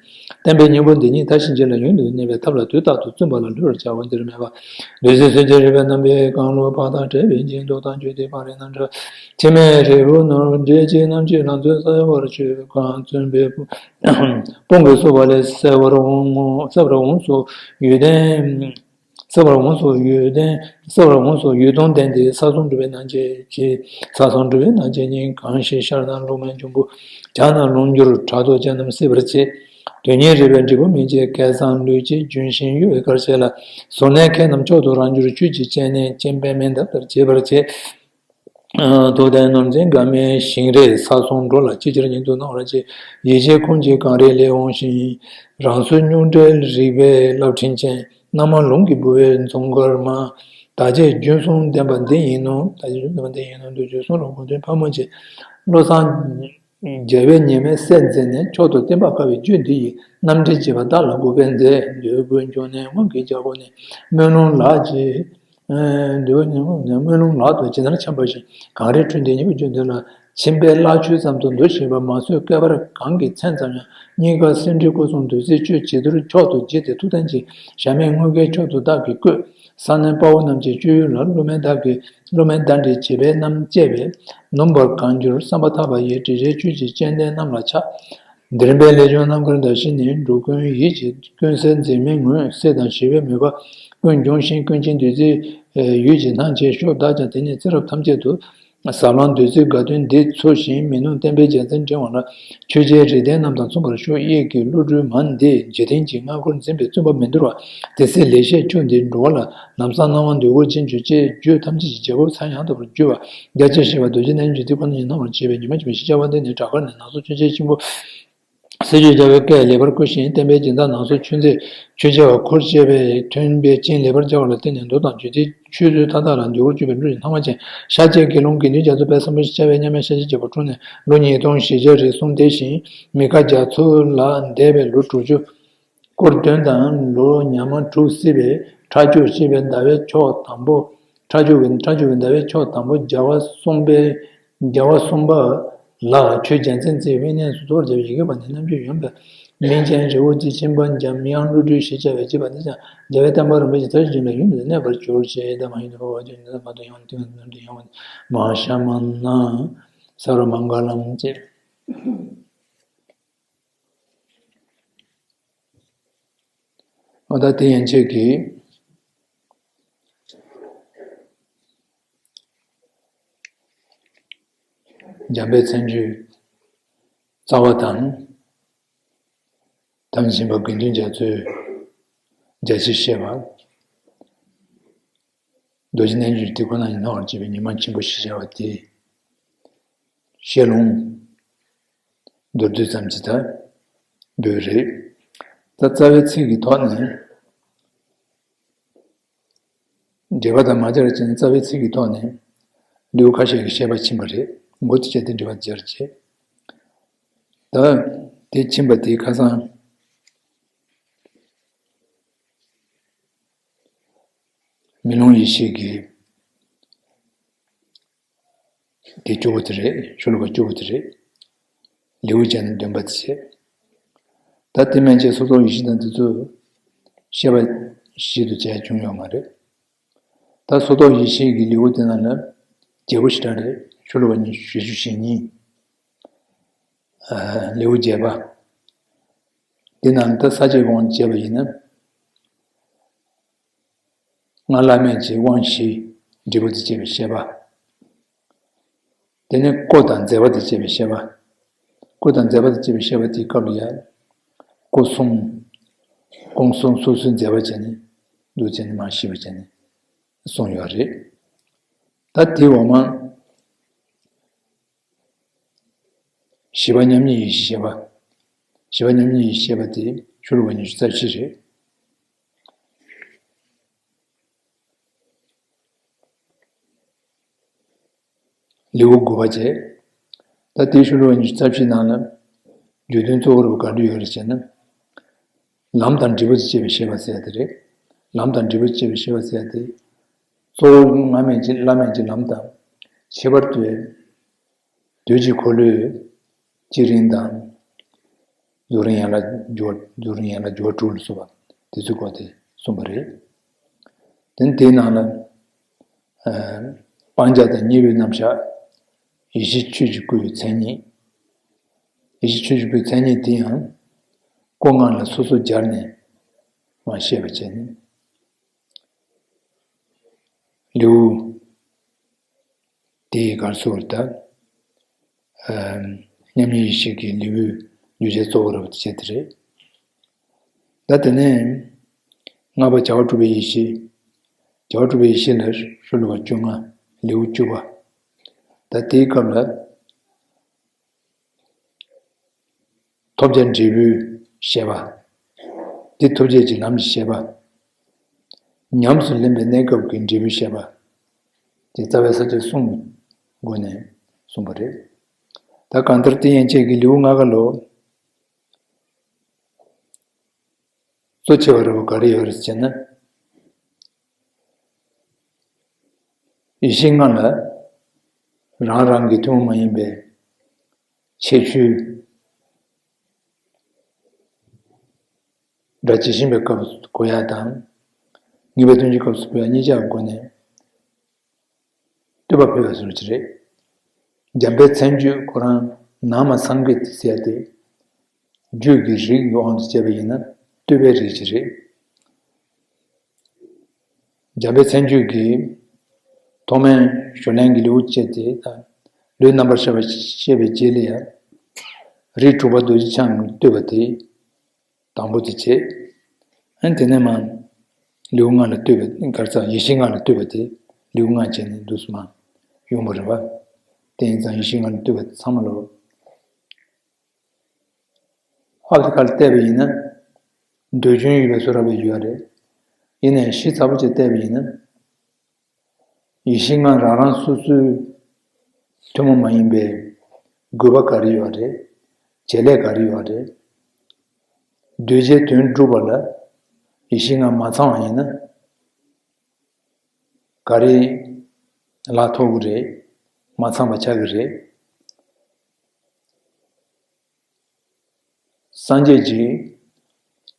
བསྟན་པའི་སྙིང་པོ་འདི་ཉིད་དར་ཞིང་རྒྱས་ལ་ཡུན་དུ་གནས་པའི་ཐབས་ལ་དུས་རྟག་ཏུ་བརྩོན་པ་ལ་ལྷོད་པར་བྱའོ། འདིར་སྨྲས་པ། བདུད་རྩི་གསོད་ཅིང་རེག་པའི་རྣམ་པའི་གང་ལུ་བག་དང་བྲལ་བའི་སྦྱིན་སྡུག་དང་སྤྱོད་དེ་བག་རེག་རྣམ་བཀྲ་ཕྱི་མའི་རེག་བུ་ནོར་འབྲས་ཀྱི་རྣམ་བཅད་ལ་མཛོད་གསལ་བར་མཆོད་གང་བརྩོན་པའི་དཔུང་གིས་བསུ་བ་ལས་གསལ་བར་འོང་ངོ་། གསལ་བར་འོངས་སོ། ཡོན་ཏན། གསལ་བར་འོངས་སོ། ཡོན་ཏན། གསལ་བར་འོངས་སོ། ཡོན་ཏན་ལྡན་ཏེ་ས་སོང་འགྲུབ་པའི་རྣམ་བཅད་ཀྱིས། ས་སོང་འགྲུབ་པའི་རྣམ་བཅད་གཉིས། གང་ཞིག་ཤར་དང་ལུང་མའི་འབྱུང་པོ། བྱང་དང་ལུང་འགྱུར་བྲག་རྡོ་ཅན་རྣམས་སྲིད་པར་བྱེད། དོན་གཉིས་རེག་པའི་འབྲས་བུ་མི་འབྱེད་སྐལ་བཟང་ལུས་ཀྱི་ལྗོན་ཤིང་གཡོ་བའི་གར་བྱེད་ལ། ཟོར་སྣའི་ཁལ་རྣམས་མཆོག་ཏུ་རང་འགྱུར་ཆོས་ཀྱི་སྤྱན་ནི་སྤྱན་པད་མའི་འདབ་ལྟར་བྱེད་པར་བྱེད། རྟོགས་ལྡན་ནོར་འཛིན་དགའ་མའི་ཞིང་རས་ས་སོང་འགྲོ་ལ་ཅི་ཕྱིར་ཉིད་དུ་སྣང་བར་བྱེད། ཡིད་ཆེས་ཁོང་གིས་གངས་རིའི་ལས་འོངས་ཤིང་། རང་སོའི་རྙོག་བྲལ་རིག་པའི་རླབས་ཕྲེང་ཅན། རྣམ་མང་ལུང་གིས་འབུལ་བའི་འཛུམ་དཀར་མ། བདག་བསྐྱེད་རྒྱུན་གསུམ་ལྡན་པ་འདི་ཡིན་ནོ། བདག་བསྐྱེད་རྒྱུན་གསུམ་ལྡན་པ་འདི་ཡིན་ནོ། འདུ་བྱེད་གསུང་རབ་གོ་དོན་ཕལ་མོ་ཆེ། བློ་བཟང་རྒྱལ་བའི་ཉི་མའི་སྲས་མཛད་ནས་མཆོག་ཏུ་བསྟན་པ་དཀའ་བའི་རྒྱུད་འདི་ཡི་རྣམ་འགྲེལ་བྱེད་པ་བདག་ལ་གུས་པས་མཛད། འདོད་དགུའི་འབྱུང་གནས་དབང་གི་རྒྱལ་པོ་ནི། སྨོན་ལམ་ལག་ཅིག་འདོད་པ་ཉིད་སྨོན་ལམ་ལག་ཏུ་ཇི་ལྟར་འཆང་བ་བཞིན། གངས་རིའི་ཁྲོད་འདི་སྙིང་པོའི་རྒྱུད་འདི་ལ། ཕྱིན་པའི་བླ་མཆོད་ཙམ་དུ་འདུ་ཞིང་པ་མ་བཟོད་བསྐལ་པར་གང་གི་མཚན་ཙམ་ཡང་། སྙིང་གར་སེང་ཁྲིའི་སྐུ་གསུང་བདུད་རྩིའི་ཆུས་བྱི་དོར་མཆོག་ཏུ་བརྗིད་དེ་ཐུགས་རྟེན་ཅིང་། ཞྭ་མོའི་དངུལ་ཁའི་མཆོག་ཏུ་བདག་གིས་བཀོད། ས་གནོན་དཔའ་བོ་རྣམས་ཀྱི་སྤྱོད་ཡུལ་ལ། སློབ་མའི་བདག་གིས་སློབ་མའི་བདག་འདྲའི་བྱེད་པའི་རྣམ་བཅད་པས། ནོམ་པར་གང་འགྱུར་བསམ་པ་ཐག་པ་ཡིས། དྲི་ཞིམ་ཆོས་ཀྱི་སྤྱན་ལྡན་རྣམས་ལ་ཕྱག། འདི་རིམ་པའི་ལས་བྱུང་རྣམ་དཀར་འདྲ་ཞིག་ནི། འགྲོ་ཀུན་ཡིད་ཀྱི་ཀུན་གསལ་འཛིན་མེད་ངོས་ཟད་དང་ཞི་བའི་མོས་པ་ཀུན་འབྱུང་ཞིང་ཀུན་མཁྱེན་བདུད་རྩིའི་ཡུལ་གྱི་སྣང་བྱེད་ཤོག། བདག་ཀྱང་དེ་ནས་ཚེ་རབས་ཐམས་ཅད་དུ་ཟབ་ལམ་བདུད་རྩིའི་དགའ་སྟོན་འདི་འཚོ་ཞིང་མི་ནུབ་བསྟན་པའི་རྒྱལ་མཚན་བསྒྲེང་བ་ལ། ཆོས་རྒྱལ་རིགས་ལྡན་རྣམས་དང་མཚུངས་པར་ཤོག། གཡས་ཀྱི་བློ་གྲོས་མ་འདི་འཇིག་རྟེན་གྱི་སྔ་རྒོལ་འཛིན་པའི་བཙུན་པ་མི་འདོར་བ། དེ་སྲིད་ལེགས་བཤད་ཆོས་འདི་འགྲོ་བ་ལ། ལམ་བཟང་སྣང་བ་འདོད་དགུར་སྦྱིན་གྱུར་ཅིག། རྒྱུད་ཐམས་ཅད་ཀྱི་རྒྱལ་པོ་མཚན་ཡང་དག་པར་གྱུར་པ། རྒྱ་ཆེར་ཞི་བ་རྡོ་རྗེ་གདན་གྱི་ཐིག་པ་རྣམས་སྣང་བར་བྱེད་པའི་ཉི་མ་ཆེན་པོ་ཞེས་བྱ་བ་འདི་ནི་བྲག་དཀར་ནས་ནང་སོ་ཆོས་རྒྱལ་ཆེན་པོ་གསེར་ཆོས་རྒྱལ་བའི་བཀས་ལེགས་པར་བསྐུལ་ཞིང་བསྟན་པའི་སྦྱིན་བདག་ནང་སོ་ཆོས་མཛད་ཆོས་རྒྱལ་བ་འཁོར་བཅས་པས་མཐུན་པའི་བྱིན་ལེགས་པར་སྦྱར་བ་ལ་བརྟེན་ནས་མདོ་དང་རྒྱུད་སྡེའི་ཆོས་ཚུལ་མཐའ་དག་ལ་འདོད་དགུར་སྤྱོད་པའི་འབྲུག་ཅན་ཐང་པ་ཅན་ཤཱཀྱའི་དགེ་སློང་དགེ་འདུན་རྒྱ་མཚོ་དཔལ་བཟང་པོ་ཞེས་བྱ་བའི་མཉམ་མེད་ཤཱཀྱའི་རྒྱལ་པོ་འཁྲུངས་ནས་ལོ་ཉིས་སྟོང་བཞི་བརྒྱ་རེ་གསུམ་འདས་ཤིང་མི་ཁ་རྒྱ་མཚོ་ལ་འདས་པའི་ལོ་དྲུག་ཅུ། སྐོར་བདུན་དང་ལོ་ཉ་མ་དྲུག་བསྲེས་པའི་ཁྲག་སྦྱོར་ཞེས་པའི་ཟླ་བའི་ཕྱོགས་དང་པོ། ཁྲག་སྦྱོར་གྱི་ཁྲག་སྦྱོར་གྱི་ཟླ་བའི་ཕྱོགས་དང་པོ་རྒྱལ་བ་གསུམ་པའི་ རྒྱལ་བ་གསུམ་པ་ལ་ཆོས་རྒྱལ་མཚན་རྩེའི་དབེན་གནས་སུ་གཙོ་བོར་བྱས་པའི་ཡི་གེ་པ་ནི་རྣམ་དཔྱོད་ཡོན་ཏན་མིང་ཅན་རི་བོ་རྩེ་ཆེན་པ་འཇམ་དབྱངས་བློ་གྲོས་ཞེས་བྱ་བས་བརྗོད་པ་འདི་ཀྱང་རྒྱལ་བའི་བསྟན་པ་རིན་པོ་ཆེ་མཐར་ཕྱིན་ལ་ཡུན་དུ་གནས་པར་གྱུར་ཅིག་དང་མ་ཡིན་དུ་འཕོ་བ་ཅན་ནི་མ་དང་ཡང་དུས་ནམ་དུ་ཡང་མ་ཤ་མ་ན་སརྦ་མངྒ་ལམ་ཅེས། འོ་ད་དེ་ཡན་ཆད་ཀྱི་འཇམ་དཔལ་མཚན་བརྗོད་རྩ་བ་དང་། དམ་ཞིང་པ་དགེ་འདུན་རྒྱ་མཚོའི་རྒྱ་ཆེར་བཤད་པ། རྡོ་རྗེ་རྣལ་འབྱོར་དེ་ཁོ་ན་ཉིད་སྣང་བར་བྱེད་པའི་ཉི་མ་ཆེན་པོ་ཞེས་བྱ་བ་དེ། བཤད་ལུང་མདོར་བསྡུས་ཙམ་ཅིག་ད་འབུལ་རེད། ད་རྩ་བའི་ཚིག་གི་ཐོག་ནས། འགྲེལ་པ་དང་མ་སྦྱར་ཅིང་རྩ་བའི་ཚིག་གི་ཐོག་ནས་ལེའུ་ཁ་ཤས་ཀྱི་བཤད་པ་ཕྱིན་པ་རེད། མགོ་ཚིགས་བཅད་དེ་འགྲེལ་པ་སྦྱར་བྱས། ད་དེ་ཕྱིན་པ་དེ་ཁ་སང་མེ་ལོང་ཡེ་ཤེས་ཀྱི་དེ་བཅུ་པོ་དེ་རེད། ཤོ་ལོ་ཀ་བཅུ་པོ་དེ་རེད། ལེའུ་བརྒྱ་ནི་བདུན་པ་དེ་བྱས། ད་དེ་མན་ཆད་སོ་ཐོག་ཡེ་ཤེས་དང་དེ་ཚོ་བཤད་པ་ཞིག་ཏུ་བྱས་བྱུང་ཡོད་མ་རེད། ད་སོ་ཐོག་ཡེ་ཤེས་ཀྱི་ལེའུ་དེ་ནང་ལ་རྒྱས་པོ་ཞེ་དྲག་རེད། ཤོ་ལོ་ཀ་ཉི་ཤུ་རྩ་གཉིས། ལེའུ་བརྒྱད་པ། འདི་ནང་ད་ས་བཅད་དབང་བྱས་པ་ཡིན་ན། སྔགས་བླ་མེད་ཀྱི་དབང་བཞི་འབྲས་བུ་དང་བཅས་པའི་བཤད་པ། དེ་ནས་བཀོད་དང་མཛད་པ་དང་བཅས་པའི་བཤད་པ། བཀོད་དང་མཛད་པ་དང་བཅས་པའི་བཤད་པ་དེའི་སྐབས་ལ་ཡང་། སྐོར་གསུམ། སྐོར་གསུམ་སོ་སོའི་མཛད་པ་བྱས་ནས་འདུག་བྱས་ནས་མར་ཞིབ་པ་བྱས་ནས་གསུངས་ཡོད་རེད། ད་དེའི་འོག་མ། བཞི་པ་མཉམ་ཉིད་ཡེ་ཤེས་བཤད་པ། བཞི་པ་མཉམ་ཉིད་ཡེ་ཤེས་བཤད་པ་དེ་ཤོ་ལོ་ཀ་ཉི་ཤུ་རྩ་བཞི་རེད། ལེའུ་དགུ་པ་བྱས། ད་དེའི་ཤོ་ལོ་ཀ་ཉི་ཤུ་རྩ་བཞི་ནང་ལ་བརྗོད་དོན་གཙོ་བོར་ག་འདྲ་ཡོད་རེད་ཟེར་ན། ལམ་དང་འབྲས་བུ་དང་བཅས་པའི་བཤད་པ་ཟེར་ཡ་དེ་རེད། ལམ་དང་འབྲས་བུ་དང་བཅས་པའི་བཤད་པ་ཟེར་ཡ་དེ། གཙོ་བོ་སྔ་མ་ཡིན་གྱི་བླ་མ་ཡིན་གྱི་ལམ་དང་། ཁྱད་པར་དུ། དུས་ཀྱི་འཁོར་ལོའི་བསྐྱེད་རིམ་དང་། རྫོགས་རིམ་ཡན་ལག་སྦྱོར། རྫོགས་རིམ་ཡན་ལག་སྦྱོར་དྲུག་ལ་སོགས་པ་དེ་ཚོའི་སྐོར་དེ་གསུངས་པ་རེད། དེ་ནི་དེའི་ནང་ལ། ཨ། སྤང་བྱ་དང་བརྙས་པའི་རྣམ་གཞག་ཡེ་ཤེས་ཆོས་ཀྱི་སྐུའི་མཚན་ཉིད། ཡེ་ཤེས་ཆོས་ཀྱི་སྐུའི་མཚན་ཉིད་དེ་ཡང་སྐུ་ལྔ་ལ་སོ་སོར་སྦྱར་ནས་མར་བཤད་པ་བྱས་ནས། ལེའུ་དེའི་སྐབས་སུ་ད། ཨ། མཉམ་ཉིད་ཡེ་ཤེས་ཀྱི་ལེའུའི་བརྗོད་བྱ་གཙོ་བོ་ར་བ་དེ་བྱས་དེ་རེད། ད་དེ་ནས་ལྔ་པ་བྱ་བ་གྲུབ་པའི་ཡེ་ཤེས། བྱ་བ་གྲུབ་པའི་ཡེ་ཤེས་ལ་ཤོ་ལོ་ཀ་བཅོ་ལྔ། ལེའུ་བཅུ་པ། ད་དེའི་སྐབས་ལ། ཐོབ་བྱ་འབྲས་བུའི་བཤད་པ། དེ་ཐོབ་བྱེད་ཀྱི་ལམ་གྱི་བཤད་པ། ཉམས་སུ་ལེན་པའི་གནས་སྐབས་ཀྱི་འབྲས་བུའི་བཤད་པ། དེ་རྩ་བའི་ས་བཅད་གསུམ་སྒོ་ནས་གསུངས་པ་རེད། ད་གང་ལྟར་དེ་ཡན་ཆད་ཀྱི་ལེའུ་ལྔ་ཀ་ལོ། གཙོ་ཆེ་བ་ར་བ་ག་རེ་ཡོད་རེད་ཟེར་ན། ཡེ་ཤེས་ལྔ་ལ་རང་རང་གི་ཐུན་མོང་མ་ཡིན་པའི་ཁྱད་ཆོས་སྒྲ་ཇི་བཞིན་པའི་སྐབས་སུ་གོ་ཡ་དང་། ངེས་པའི་དོན་གྱི་སྐབས་སུ་གོ་ཡ་གཉིས་ཆར་སྒོ་ནས་བསྟོད་པ་ཕུལ་བའི་ཚུལ་གྱིས་རེད། འཇམ་དཔལ་མཚན་བརྗོད་ཁོ་རང་ནང་མ་སངས་རྒྱས་ཏེ་ཟེར་ཡ་དེ། བརྗོད་ཀྱི་རིགས་ཀྱི་དབང་དུ་བྱས་པ་ཡིན་ན་བསྟོད་པའི་རིགས་ཀྱི་རེད། འཇམ་དཔལ་མཚན་བརྗོད་ཀྱི་ཐོག་མའི་ཞུ་ལན་གྱི་ལེའུ་བཅས་ཏེ་དང་། ལུས་རྣམ་པར་ཤར་བ་བཤད་པའི་རྗེས་ལ་ཡང་། རིགས་དྲུག་པ་རྡོ་རྗེ་འཆང་གིས་བསྟོད་པ་དེ། དང་པོ་དེ་བྱས། ཨ་ནི་དེ་ནས་མར་ལེའུ་ལྔ་ལ་བསྟོད་པའི་གར་ཚ་ཡེ་ཤེས་ལྔ་ལ་བསྟོད་པ་དེ་ལེའུ་ལྔ་བྱས་ནས་འདུག་སེ་མར་ཡོང་བ་རེད་བ། དེ་ཡིན་ཙང་ཡེ་ཤེས་ལྔ་ལ་བསྟོད་པ་དེ་ཚང་མ་ལོ། ཨ་ལི་ཁ་ལ་བལྟས་པ་ཡིན་ན། འདོད་འཇོའི་ཡུལ་བའི་བཟོ་འདྲ་བའི་ཡུལ་རེད། ཡིན་ནའི་ཤེས་ཚ་པོ་ཅིག་བལྟས་པ་ཡིན་ན། ཡེ་ཤེས་ལྔ་རང་རང་སོ་སོའི་ཐུན་མོང་མ་ཡིན་པའི་དགོས་པ་ག་རེ་ཡོད་རེད། བྱེད་ལས་ག་རེ་ཡོད་རེད། འདོད་བྱའི་དོན་སྒྲུབ་པ་ལ་ཡེ་ཤེས་ལྔ་མ་ཚང་བ་ཡིན་ན། ག་རེ་ལ་ཐོབ་ཀྱི་རེད། མ་ཚང་བ་ཆགས་ཀྱི་རེད། སངས་རྒྱས་ཀྱིས་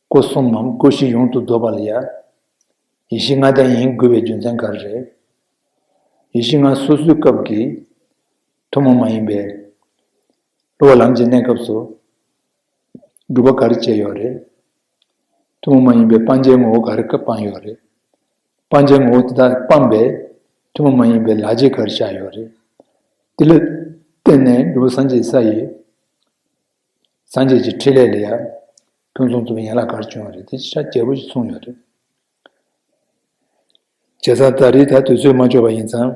སྐུ་གསུམ་མམ་སྐུ་བཞི་ཡོངས་སུ་རྫོགས་པ་ལ་ཡང་ཡེ་ཤེས་ལྔ་ལྡན་ཡིན་དགོས་པའི་རྒྱུ་མཚན་ག་རེ་རེད། ཡེ་ཤེས་ལྔ་སོ་སོའི་སྐབས་ཀྱི་ཐུན་མོང་མ་ཡིན་པའི་སློབ་པ་ལམ་གྱི་གནས་སྐབས་སུ་སྒྲུབ་པ་ག་རེ་བྱས་ཡོད་རེད། ཐུན་མོང་མ་ཡིན་པའི་སྤང་བྱའི་ངོ་བོ་ག་རེ་སྤངས་ཡོད་རེད། སྤང་བྱའི་ངོ་བོ་དེ་དག་སྤངས་པའི་ཐུན་མོང་མ་ཡིན་པའི་ལག་རྗེས་ག་རེ་བཞག་ཡོད་རེད། དེ་ལ་བརྟེན་ནས་འབྲས་བུ་སངས་རྒྱས་ས་ཡི་སངས་རྒྱས་ཀྱི་ཕྲིན་ལས་ལ་ཡང་ཕུན་སུམ་ཚོགས་པའི་ཡན་ལག་ག་རེ་བྱུང་བ་རེད། དེ་ཆ་རྒྱས་པོ་ཞིག་གསུངས་ཡོད་རེད། བྱས་ཙང་ད་རེས་ད་དུས་ཚོད་མ་འབྱོར་བ་ཡིན་ཙང་།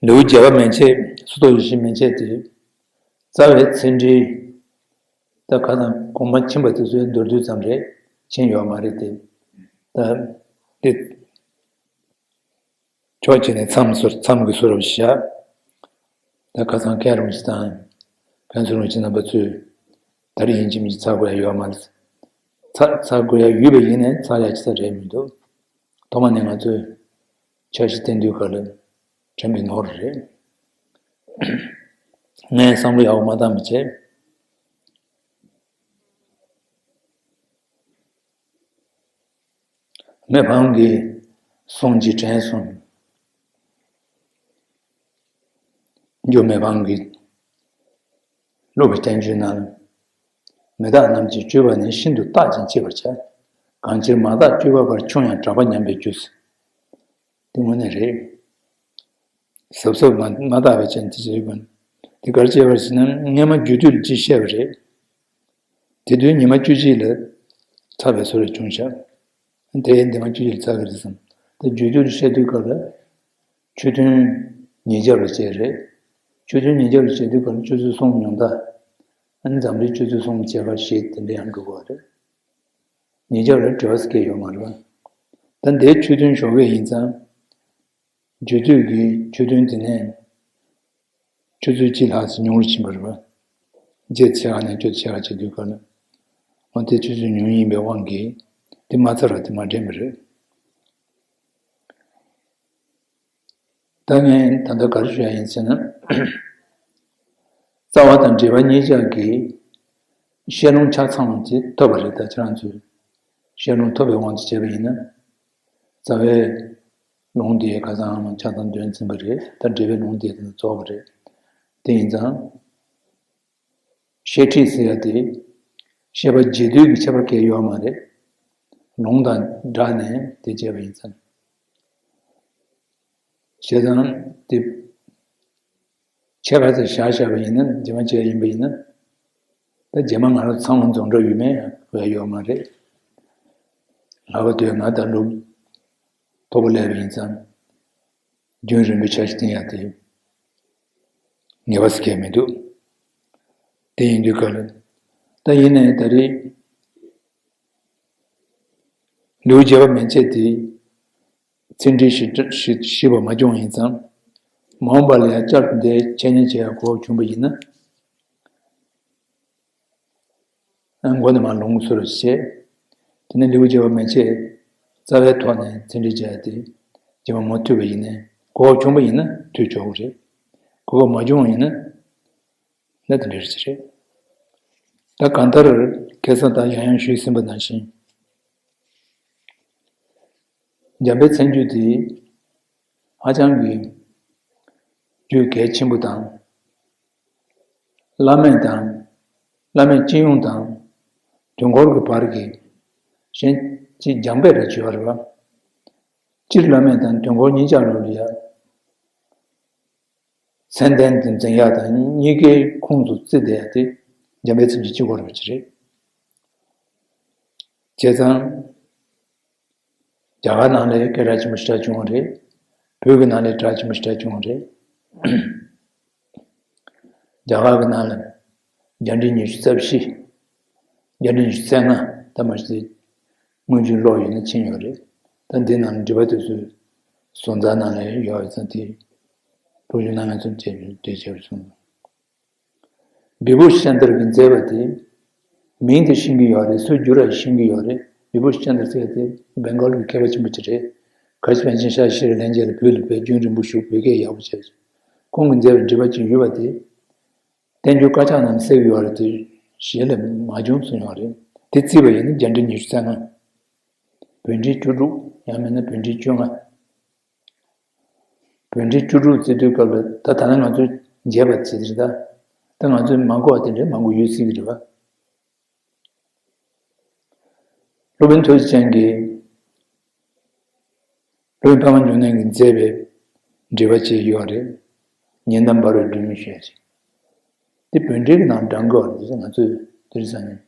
ལེའུ་བརྒྱད་པ་མན་ཆད། སུ་ཏོ་ཡེ་ཤེས་མན་ཆད་དེ། རྩ་བའི་ཚིག་འགྲེལ། ད་ཁ་སང་གོང་མ་ཕྱིན་པ་དེ་ཚོའི་མདོར་བསྡུས་ཙམ་རེད། ཕྱིན་ཡོད་མ་རེད་དེ། ད་དེ་ཕྱོགས་གཅིག་ནས་མཚམས་སུ་མཚམས་ཀྱི་སུ་རུ་བཞག་ད་ཁ་སང་མཁན་རིན་པོ་ཆེ་དང་། ཕན་ཚུན་རིན་པོ་ཆེ་རྣམ་པ་ཚོས་ད་རེས་ཡིན་གཅིག་མིན་གཅིག་ཚར་དགོས་ཡ་ཡོད་མ་རེད། ཚར་ཚར་དགོས་ཡ་ཡོད་པ་ཡིན་ནའི་ཚར་ཡ་ཅི་ས་རེད་མི་འདུག་ཐོག་མ་ནས་ང་ཚོས་འཆར་གཞི་བཏིང་དུས་སྐབས་ལ་དྲན་པའི་ནོར་རེད། ངས་བསམ་བློ་ཡག་པོ་མ་བཏང་བ་བྱས། མི་ཕམ་གྱི་གསུང་གི་དྲན་སོང་། འཇུ་མི་ཕམ་གྱི་སློབ་པའི་བསྟན་བཅོས་ནང་། མི་རྟག་རྣམས་ཀྱི་སྤྱོད་པ་ནི་ཤིན་ཏུ་བརྟག་ཅིང་དཔྱད་པར་བྱ། གང་ཕྱིར་མ་བརྟགས་སྤྱོད་པ་པར་ཆུང་ཡང་གྲགས་པ་ཉམས་པའི་རྒྱུ། དེ་དངོས་གནས་རེད། གཟབ་གཟབ་མ་མ་བརྟགས་པའི་ཆ་ནས་དེ་བྱེད་དགོས། དེ་ག་རེ་བྱས་པར་ཟེར་ན་སྔས་མ་རྒྱུད་སྟོད་ལ་ཅིག་བཤད་པ་རེད། དེ་དུས་ཉི་མ་བཅུ་གཅིག་ལ་ཚར་བའི་བཟོ་འདྲ་བྱུང་ཤག་དེ་ཉི་མ་བཅུ་གཅིག་ལ་ཚར་གི་རེད་བསམ། དེ་རྒྱུད་སྟོད་ལ་བཤད་དུས་སྐབས་ལ་ཆོས་ཐུན་ཉིས་བརྒྱ་ལ་བྱས་རེད། ཆོས་ཐུན་ཉིས་བརྒྱ་ལ་བྱས་དུས་སྐབས་ལ་ཆུ་ཚོད་གསུམ་ཉུང་མཐའ། ཨ་ནི་འཛམ་གླིང་ཆུ་ཚོད་གསུམ་བྱས་པ་ཞེས་དེ་འདྲ་ཡང་འགྲོ་གི་རེད། ཉིས་བརྒྱ་ལ་བྲེལ་བ་སྐྱེ་ཡོད་མ་རེད་པ། ད་འདིའི་ཆོས་ཐུན་ཞོགས་ཀས་ཡིན་ཙང་། རྒྱུད་སྟོད་ཀྱི་ཆོས་ཐུན་དེ་ནས་ཆུ་ཚོད་གཅིག་ལྷག་ཙམ་ཉུང་རུ་ཕྱིན་པ་རེད་པ། བརྗེད་ཆེ་བ་ནས་སྐྱོད་ཆེ་བ་བྱེད་དུས་སྐབས་ལ། འོ་དེ་ཆུ་ཚོད་ཉུང་ཡིན་པའི་དབང་གིས་དེ་མ་ཚར་བ་དེ་མ་དྲན་པ་རེད། ད་ངས་ད་ལྟ་ག་རེ་ཞུ་ཡ་ཡིན་ཟེར་ན། རྩ་བ་དང་འགྲེལ་པ་གཉིས་ཆར་གྱི་ཤེས་ལྷུང་ཆ་ཚང་བ་དེ་ཐོབ་པ་རེད། ད་ཁྱེད་རང་ཚོས་ཤེས་ལྷུང་ཐོབ་པའི་དབང་དུ་བྱས་པ་ཡིན་ན། རྩ་བའི་ལུང་དེ་ཁ་སང་ཆ་ཚང་དོན་ཚན་པ་རེད། ད་འགྲེལ་པའི་ལུང་དེ་དེ་ཚོ་རྫོགས་པ་རེད། དེ་ཡིན་ཙང་། བཤད་ཁྲིད་ཟེར་ཡ་དེ། བཤད་པ་རྗེས་ཟློས་ཀྱི་ཁྱད་པར་གང་ཡང་ཡོད་མ་རེད། ལུང་དང་སྦྲགས་ནས་དེ་བྱས་པ་ཡིན་ཙང་། བྱས་ཙང་དེ། ཁྱད་པར་དེ་བཞག་བཞག་པ་ཡིན་ན་རྗེས་མ་བྱས་ཡིན་པ་ཡིན་ན། ད་རྗེས་མ་ང་རང་ཚང་མ་འཛོམས་གྲྭ་ཡོད་མེད་ཡ་ཡོད་མ་རེད། ལྷག་པར་དུ་ང་ད་ལུགས་མཐོ་པོ་སླེབས་པ་ཡིན་ཙང་། རྒྱུན་རིང་པོའི་འཆར་གཞི་བཏིང་ཡ་དེ་ངེས་པ་ཟེར་མཁན་མི་འདུག་དེ་ཡིན་དུས་སྐབས་ལ། ད་ཡིན་ནའི་ད་རེས་ལེའུ་བརྒྱད་པ་མན་ཆད་དེ་ཚིག་འགྲེལ་ཞིབ་ཞིབ་ཞིབ་པ་མ་བྱུང་བ་ཡིན་ཙང་། མ་འོངས་པ་ལ་ཡང་བསྐྱར་དུ་འདིའི་འཆད་ཉན་བྱེད་ཡ་གོ་སྐབས་བྱུང་བ་ཡིན་ན། མགོ་ནས་མར་ལུང་སུ་རུ་བྱེད། དེ་ནས་ལེའུ་བརྒྱད་པ་མན་ཆད་རྩ་བའི་ཐོག་ནས་ཚིག་འགྲེལ་བྱས་ཏེ། རྗེས་མ་མུ་མཐུད་པ་ཡིན་ནའི་གོ་སྐབས་བྱུང་བ་ཡིན་ན་མཐུད་ཆོག་གི་རེད། གོ་སྐབས་མ་བྱུང་བ་ཡིན་ན་ན་དེ་འདྲ་རེད་ཅེས་རེད། ད་གང་ལྟར་ཁ་སང་ད་ཡང་ཡང་ཞུས་ཟིན་པ་ནང་བཞིན། འཇམ་དཔལ་མཚན་བརྗོད་དེ་ཧ་ཅང་གི་རྒྱུས་གལ་ཆེན་པོ་དང་། བླ་མེད་དང་། བླ་མེད་སྤྱི་ཡོངས་དང་། དུས་འཁོར་གྱི་བར་གྱི་གཞན་གྱི་སྦྱངས་པའི་རེ་ཆེ་བ་རེད་པ། སྤྱིར་བླ་མེད་དང་དུས་འཁོར་གཉིས་ཆར་ལོ་ལ་ཡ། མཚན་ལྡན་དུ་འཛིན་ཡག་དང་གཉིས་ཀའི་ཁོངས་སུ་བརྩི་བསྡད་ཡག་དེ་འཇམ་དཔལ་མཚན་བརྗོད་གཅིག་པོ་རེད་པ་ཅིག་རེད། བྱས་ཙང་། རྒྱ་གར་ནང་ལ་སྐད་གྲགས་ཆེན་པོ་ཞེ་དྲག་བྱུང་བ་རེད། བོད་ཀྱི་ནང་ལ་གྲགས་ཆེན་པོ་ཞེ་དྲག་བྱུང་བ་རེད། རྒྱ་གར་གྱི་ནང་ལ་རྒྱ་འབྲིང་ཉི་ཤུ་རྩ་བཞི། རྒྱ་འབྲིང་ཉི་ཤུ་རྩ་ལྔ་ད་མ་གཞི་དེ་སྔོན་བྱོན་ཀློག་ཡོད་ན་མཁྱེན་ཡོད་རེད། ད་འདི་ནང་ལ་འགྲེལ་པ་དེ་ཚོའི་བཟོ་རྩལ་ནང་ལ་ཡོད་ཙང་དེ་སློབ་སྦྱོང་གནང་མཁན་ཚོ་དེ་དེ་བྱས་པ་བྱུང་། བི་བྷུ་ཤ་ཅནྡྲ་གིས་མཛད་པ་དེ། མིང་དེ་ཤེས་ཀྱི་ཡོད་རེད། སུ་བསྒྱུར་ར་ཤེས་ཀྱི་ཡོད་རེད། བི་བྷུ་ཤ་ཅནྡྲ་ཟེར་དེ་བེང་གོལ་གྱི་མཁས་པ་ཆེན་པོ་ཅིག་རེད། ག་ཅི་པཎ་ཆེན་ཤཱཀྱ་ཤྲཱི་ལྷན་རྒྱས་ལ་བོད་ལ་བས་རྒྱུན་རིང་པོ་བཞུགས། བོད་སྐད་ཡག་པོ་བྱས། ཁོང་གིས་མཛད་པའི་འགྲེལ་པ་ཅིག་ཡོད་པ་དེ། བསྟན་འགྱུར་དཀར་ཆག་ནང་གསལ་ཡོད་རེད་དེ། གཞན་ལ་མ་བྱུང་གསུངས་ཡོད་རེད། དེ་བརྩིས་པ་ཡིན་ན་རྒྱ་འགྲེལ་ཉི་ཤུ་རྩ་ལྔ། བོད་འགྲེལ་བཅུ་དྲུག་ཡང་མིན་ན་བོད་འགྲེལ་བཅོ་ལྔ། བོད་འགྲེལ་བཅུ་དྲུག་བརྩི་དུས་སྐབས་ལ་ད་ད་ལྟ་ང་ཚོས་མཇལ་བ་བྱེད་དེ་རེད་ད། ད་ང་ཚོས་མ་གོ་བ་དེ་འདྲ་མང་པོ་ཡོད་སྲིད་ཀྱི་རེད་བ། སློབ་དཔོན་ཐུགས་རྗེ་ཅན་གྱིས་སློབ་དཔོན་པདྨ་འབྱུང་གནས་ཀྱིས་མཛད་པའི་འགྲེལ་པ་ཅིག་ཡོད་རེད། ཉི་ཟླ་འབར་བའི་སྒྲོན་མེ་ཞེས་བྱ། འདི་བོད་འགྲེལ་གྱི་ནང་འདྲ་འགོ་རེད། ང་ཚོས་དེ་རིང་སང་ཉིན་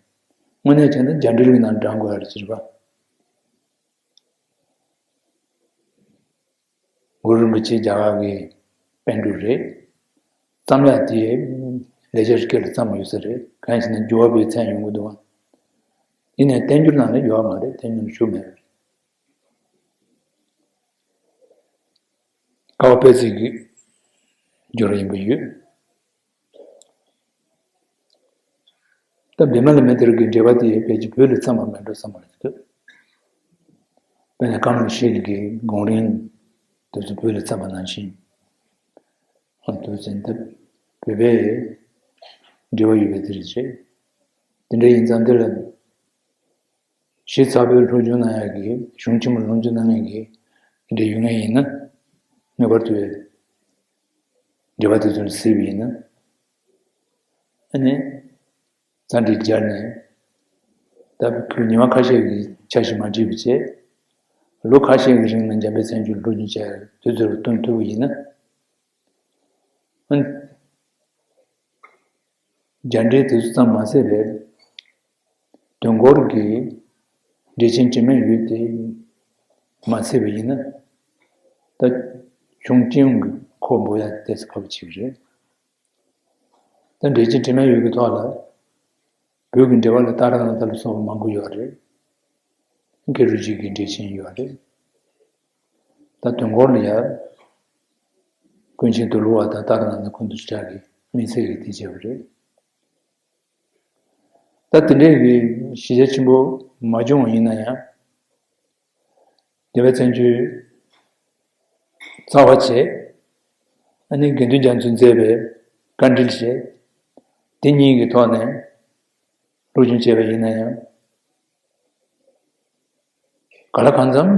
དངོས་གནས་བྱས་ན་རྒྱ་འགྲེལ་གྱི་ནང་འདྲ་འགོ་རེད་ཟེར་བ། གུ་རུ་རིན་པོ་ཆེ་རྒྱ་གར་གྱི་པཎ་གྲུབ་རེད། རྩོམ་ཡག་དེ་ལེགས་སྦྱར་སྐད་ལ་བརྩམས་ཡོད་ས་རེད། གང་ཡིན་ཟེར་ན་འགྱུར་བ་པོའི་མཚན་ཡོང་གི་འདུག་བ། ཡིན་ནའི་བསྟན་འགྱུར་ནང་ལ་ཡོད་མ་རེད། བསྟན་འགྱུར་ནང་ཞུགས་མེད་པ་རེད། ཀ་བ་དཔལ་བརྩེགས་ཀྱི་སྦྱོར་བ་ཡིན་པ་ཡོད། ད་བི་མ་ལ་མི་ཏྲ་གི་འགྲེལ་པ་དེ་ཕལ་ཆེར་བོད་ལ་བརྩམས་པ་མིན་འགྲོ་བསམ་པ་རེད་འདུག། དཔེར་ན་ཀ་མ་ལ་ཤཱི་ལ་གི་དགོངས་རིང་དེ་ཚོ་བོད་ལ་བརྩམས་པ་ནང་བཞིན། ཨ་དུ་ཟིན་ད་བོད་པའི་འགྲེལ་པ་ཡོད་པའི་དེ་རེད་བྱས། དེ་འདྲ་ཡིན་ཙང་འདི་ལ། གཞི་ཚ་བོའི་སློབ་སྦྱོང་གནང་ཡག་གི་གཞུང་ཆེན་མོ་ལུང་སྦྱོང་གནང་མཁན་གྱི་འདྲ་ཡོད་ངེས་ཡིན་ན། ངེས་པར་དུ་འགྲེལ་པ་དེ་ཚོ་ལ་གཟིགས་པ་ཡིན་ན། ཨ་ནི། ཙཱ་འདི་སྦྱར་ནས། ད་བོད་ཉི་མ་ཁ་ཤས་ཀྱི་ཆ་ཞིག་མ་བྲིས་པ་བྱས། ལོ་ཁ་ཤས་ཀྱི་རིང་ལ་འཇམ་དཔལ་མཚན་བརྗོད་སློབ་སྦྱོང་བྱས་དུས་ཚོད་ལ་བཏོན་ཐུབ་པ་ཡིན་ན། ཨ་ནི། རྒྱ་འགྲེལ་དེ་ཚོ་ཙམ་མ་ཟད་པའི་དོན་སྐོར་གྱི་འགྲེལ་ཆེན་དྲི་མེད་འོད་དེ་མ་ཟད་པ་ཡིན་ན། ད་གཞུང་སྤྱི་ཡོངས་ཀྱི་ཁོག་འབུབ་ཡག་ཏོག་ཙམ་ཁག་པོ་ཆགས་ཀྱི་རེད། ད་འགྲེལ་ཆེན་དྲི་མེད་འོད་ཀྱི་ཐོག་ལ་བོད་ཀྱི་འགྲེལ་པ་ལ་ཏཱ་ར་ནཱ་ཐ་ལ་སོགས་པ་མང་པོ་ཡོད་རེད། གུ་རུ་ཇི་གི་འགྲེལ་ཆེན་ཡོད་རེད། ད་དོན་སྐོར་ལ་ཡང་ཀུན་མཁྱེན་དོལ་པོ་བ་དང་ཏཱ་ར་ནཱ་ཐ་ཁོང་ཚོ་ཅག་གིས་དམིགས་བསལ་གྱིས་དེ་བྱས་པ་རེད། ད་དེ་འདྲའི་གི་གཞི་རྒྱ་ཆེན་པོ་མ་བྱུང་བ་ཡིན་ན་ཡང་། འཇམ་དཔལ་མཚན་བརྗོད་རྩ་བ་བྱས། ཨ་ནི་དགེ་འདུན་རྒྱ་མཚོས་མཛད་པའི་བཀའ་འགྲེལ་བྱས། དེ་གཉིས་ཀྱི་ཐོག་ནས་སློབ་སྦྱོང་བྱས་པ་ཡིན་ན་ཡང་། ག་ལ་གང་འཚམ་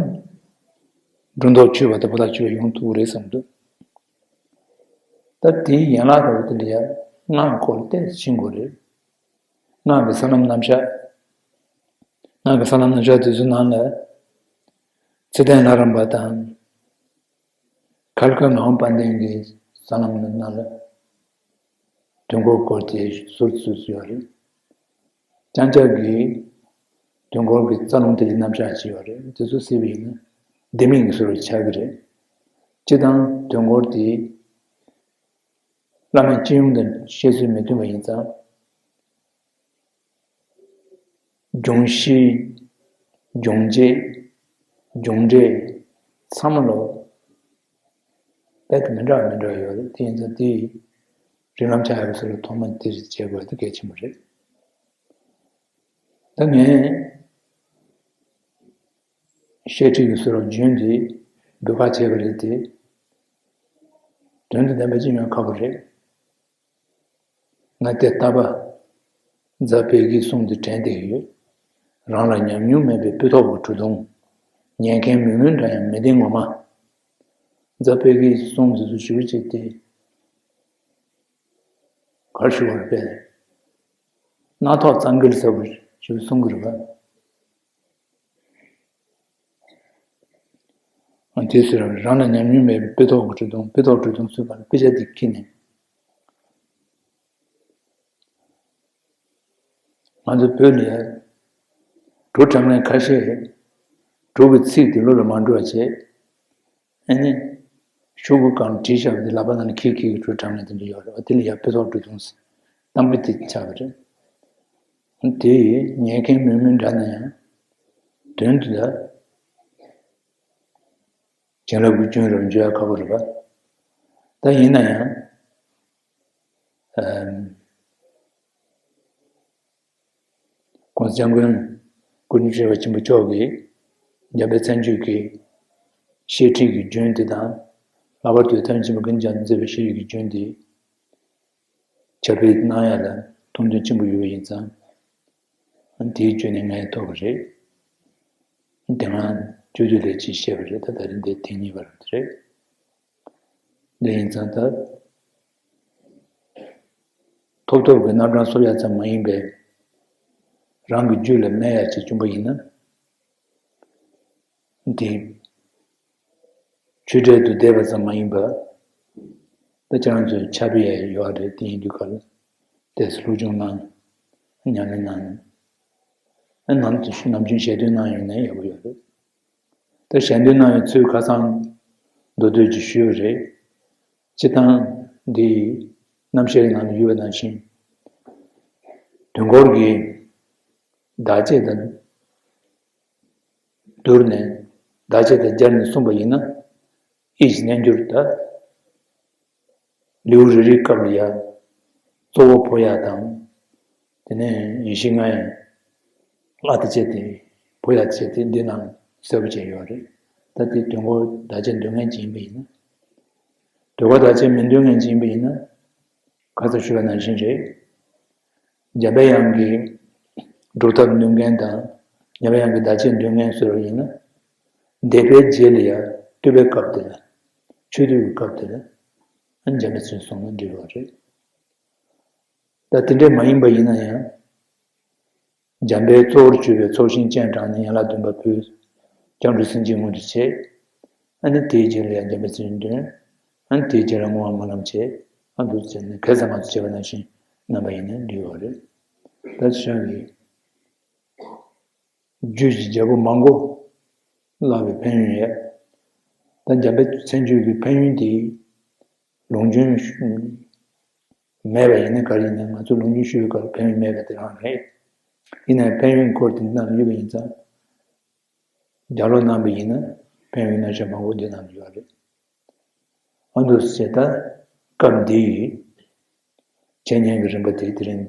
སྒྲོ་འདོགས་ཆོད་པ་དང་བར་ཐག་ཆོད་པ་ཡོང་ཐུབ་ཀྱི་རེད་བསམ་འདུག། ད་དེའི་ཡན་ལག་ར་བ་དེ་ལ་ཡང་སྔགས་སྐོར་ཏོག་ཙམ་ཤེས་དགོས་རེད། སྔགས་ཀྱི་ས་ལམ་རྣམ་གཞག། སྔགས་ཀྱི་ས་ལམ་རྣམ་གཞག་དེ་ཚོའི་ནང་ལ། ཚེ་ཏན་ལྷ་རམས་པ་དང་། ཁ་ལ་ཀ་ངག་དབང་དཔལ་ལྡན་གྱི་ས་ལམ་ནང་ལ་དོན་སྐོར་སྐོར་དེ་ཟུར་ཙམ་ཡོད་རེད། རྐྱང་རྐྱང་གི་དོན་སྐོར་གྱི་རྩ་རླུང་དེ་ལ་རྣམ་གཞག་ཅིག་ཡོད་རེད། དེ་ཚོ་གཟིགས་པ་ཡིན་ན་ལྡེ་མིག་གི་ཟུར་ཆགས་ཀྱི་རེད། སྤྱིར་བཏང་དོན་སྐོར་དེ་བླ་མེད་སྤྱི་ཡོངས་དང་བཤད་སྲོལ་མི་མཐུན་པ་ཡིན་ཙང་། སྦྱོང་གཞི། སྦྱོང་བྱེད། སྦྱོང་འབྲས། ཚང་མ་ལོ། རྦད་དེ་མི་འདྲ་བ་མི་འདྲ་བ་ཡོད་རེད། དེ་ཡིན་ཙང་དེ་རིགས་ལམ་ཆགས་ཡག་གི་སོ་ལ་ཐོག་མ་དེ་བྱེད་དགོས་དེ་གལ་ཆེན་པོ་རེད། ད་ངས་བཤད་ཁྲིད་ཀྱི་སོ་ལ་རྒྱུན་དེ་འབོད་ཁ་བྱས་པ་རེད་དེ། དོན་དང་ལྡན་པ་ཅིག་ཡོང་ཁག་པོ་རེད། ང་དེ་ལྟ་བ། རྫ་དཔལ་གྱི་གསུང་འདི་དྲན་བསྡད་ཡོད། རང་ལ་ཉམས་མྱོང་མེད་པའི་སྤུ་ཐོག་གི་གྲུ་དུང་། ཉན་མཁན་མུན་མུན་འདྲ་ཡང་མི་བདེན་ངོ་མ། རྫ་དཔལ་གྱི་གསུང་འདི་ཚོ་ཞུ་བྱེད་དེ། གར་ཞུ་བར་སྤེལ། སྣ་ཐོག་གཙང་འགུལ་ཟབ་པོ་ཞུ་གསུང་གི་རེད་པ། དེ་ཟེར་རང་ལ་ཉམས་མྱོང་མེད་པའི་དཔེ་ཐོག་གི་གྲུ་དུང་། དཔེ་ཐོག་གྲུ་དུང་ཟེར་བ་ལ་དཔེ་ཆ་དེ་ཁྱེར་ནས། ང་ཚོ་བོད་ལ་ཡ། བྲོ་གྲང་ངར་ཁ་ཤས། བྲོ་གི་ཚིག་དེ་བློ་ལ་མ་འགྲོ་བ་བྱས། ཨ་ནི། ཤོག་གུ་སྒང་བྲིས་བཞག་པ་དེ་ལག་པ་ནང་ནས་ཁྱེར་ཁྱེར་གྱི་བྲོ་གྲང་ངར་དེ་འདྲ་ཡོད་རེད་བ། དེ་ལ་ཡ་དཔེ་ཐོག་གྲུ་དུང་ཟེར། གཏམ་དཔེ་དེ་ཆགས་པ་རེད། དེ་ཉན་མཁན་མུན་མུན་འདྲ་ན་ཡང་། དོན་དུ་ལ། བྱིན་རླབས་ཀྱི་སྐྱོན་རེད་བརྗོད་ཡ་ཁག་པོ་རེད་པ། ད་ཡིན་ན་ཡང་། ཨམ། ༸གོང་ས་༸སྐྱབས་མགོན་སྐུ་ཕྲེང་བཅུ་བཞི་པ་ཆེན་པོ་མཆོག་གིས་འཇམ་དཔལ་མཚན་བརྗོད་ཀྱི་ བཤད་ཁྲིད་ཀྱི་རྒྱུན་དེ་དང་། ལྷག་པར་དུ་ཐམས་ཅད་མཁྱེན་པ་ཀུན་ཀྱང་མཛད་པའི་ཤེས་རིག་གི་རྒྱུན་དེ་ཁྱབ་སྤེལ་གནང་ཡ་ལ་མཐོང་ཆེན་ཆེན་པོ་ཡོད་པ་ཡིན་ཙང་། དེའི་རྒྱུན་ནས་ངས་ཐོབ་པ་རེད། དེ་སྔ་བཅུ་དུས་ལས་ཅིག་བཤད་པ་རེད། ད་ད་རིང་འདི་ཐེངས་གཉིས་པ་རེད། དེ་ཡིན་ཙང་ད། ཐོབ་ཐོབ་ཀྱི་རྣམ་གྲངས་སོར་ཡ་ཙམ་མ་ཡིན་པའི། རང་གི་རྒྱུད་ལ་སྨད་ཡ་ཅིག་བྱུང་པ་ཡིན་ན། དེ། ཆོས་འབྲེལ་དུ་བསྡད་པ་ཙམ་མ་ཡིན་པ། ད་ཁྱེད་རང་ཚོས་ཕྱག་དཔེ་ཡ་ཡོད་རེད། དེ་ཡིན་དུས་ག་ལ། དེ་སློབ་སྦྱོང་གནང་། ཉམས་ལེན་གནང་། ཨ་ནམ་དུ་ནམ་རྒྱུན་ཞལ་འདོན་གནང་ཡོད་ན་ཡག་པོ་ཡོད་རེད། ད་ཞལ་འདོན་གནང་བའི་ཚུལ་ཁ་སང་མདོར་བསྡུས་ཀྱིས་ཞུས་པ་རེད། སྤྱིར་བཏང་འདི་རྣམ་བཤད་ཀྱི་ནང་དུ་ཡོད་པ་ནང་བཞིན། དུས་འཁོར་གྱི་བདག་བསྐྱེད་དང་བསྡུར་ནས། བདག་བསྐྱེད་དང་སྦྱར་ནས་གསུངས་པ་ཡིན་ན། ཨི་ཞེས་རྣལ་འབྱོར་དང་། ལེའུ་རེ་རེའི་སྐབས་ལ་ཡང་གཙོ་བོ་འཕོ་ཡ་དང་། དེ་ནས་ཡེ་ཤེས་ལྔ་ཡི་ལྷ་དང་བཅས་ཏེ་འཕོ་ཡ་བཅས་ཏེ་འདི་རྣམས་གསལ་པོ་བྱས་ཡོད་རེད། ད་དེ་དུས་འཁོར་བདག་བསྐྱེད་འདོན་མཁན་ཅིག་ཡིན་པ་ཡིན་ན། དུས་འཁོར་བདག་བསྐྱེད་མི་འདོན་མཁན་ཅིག་ཡིན་པ་ཡིན་ན། ཁ་སང་ཞུས་པ་ནང་བཞིན་རེད། འཇམ་པའི་དབྱངས་ཀྱི་སྒྲུབ་ཐབས་འདོན་མཁན་དང་། འཇམ་པའི་དབྱངས་ཀྱི་བདག་བསྐྱེད་འདོན་མཁན་ཟེར་བ་ཡིན་ན། འདས་པའི་རྗེས་ལ་ཡང་ལྟོས་པའི་སྐབས་དེ་ལ། ཆོས་སྡུད་ཀྱི་སྐབས་དེ་ལ། འཇམ་པའི་ཚུལ་སོང་ན་འགྲིག་པ་རེད། ད་དེ་འདྲས་མ་ཡིན་པ་ཡིན་ན་ཡང་། འཇམ་དཔལ་གཙོ་བོར་གྱུར་པའི་ཚོགས་ཞིང་སྤྱན་དྲངས་ནས་ཡན་ལག་བདུན་པ་ཕུལ། སྐྱབས་འགྲོ་སེམས་བསྐྱེད་བསྔོ་སྒྲུབ་བྱེད། ཨ་ནི་དེའི་རྗེས་ལ་ཡང་འཇམ་དཔལ་ཚུལ་འདོན། ཨ་ནི་དེའི་རྗེས་ལ་བསྔོ་བ་སྨོན་ལམ་བྱེད། ཨ་འདུག་ཟེར་ནས་ག་ཚོད་མང་ཚོད་བྱས་པ་ནང་བཞིན་གནང་པ་ཡིན་ན་འགྲིག་ཡོད་རེད། ད་ཆ་བཞག་གི་རྒྱུད་ཀྱི་རྒྱལ་པོ་མང་པོ་བཀླགས་པའི་ཕན་ཡོན་ཡོད། ད་འཇམ་དཔལ་མཚན་བརྗོད་ཀྱི་ཕན་ཡོན་དེ་ལུང་རྒྱུན་མེད་པ་ཡིན་ན། ག་རེ་ཡིན་ན་ང་ཚོ་ལུང་རྒྱུན་ཞུ་བའི་སྐབས་ཕན་ཡོན་མེད་པ་དེ་རང་རེད། ཡིན་ནའང་ཕན་ཡོན་སྐོར་དེ་འདི་ནང་ལ་ཡོད་པ་ཡིན་ཙང་། ལྗགས་ཀློག་གནང་བ་ཡིན་ན་ཕན་ཡོན་རྣམ་གཞག་མང་པོ་འདི་ནང་ལ་ཡོད་རེད། ཨ་འདུག་ཟེར། ད་སྐབས་འདིའི་འཆད་ཉན་གྱི་རིམ་པ་དེ་དེ་རིང་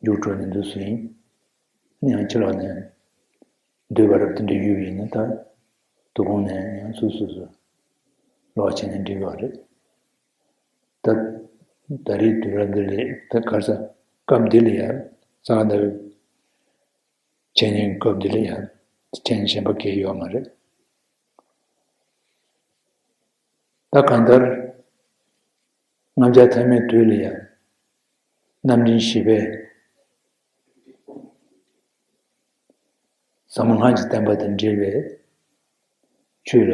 མཇུག་གྲོལ་ནས་འདུག་སེ་ཡིན། ཡང་ཕྱི་ལོགས་ནས་སྡོད་པ་རབ་ཏུ་འདྲ་ཡོད་ཡིན་ན། ད་དོ་དགོང་ནས་ཡང་སོ་སོ་སོ་ལོག་བྱས་ནས་འགྲིག་ཡོད་རེད། ད་ད་རེས་དུས་རབས་འདི་ལས་ད་ག་རེ་ཟ། སྐབས་འདི་ལ་ཡང་ས་ག་ཟླ་བའི་འཆད་ཉན་སྐབས་འདི་ལ་ཡང་འཆད་ཉན་གཞན་པ་གང་ཡང་ཡོད་མ་རེད། ད་གང་ལྟར་ལྔ་བརྒྱ་ཐ་མའི་དུས་ལ་ཡང་རྣམ་འདྲེན་བཞི་པས་ཟབ་མོ་སྔགས་ཀྱི་བསྟན་པ་དང་འབྲེལ་བའི་ཆོས་ལ་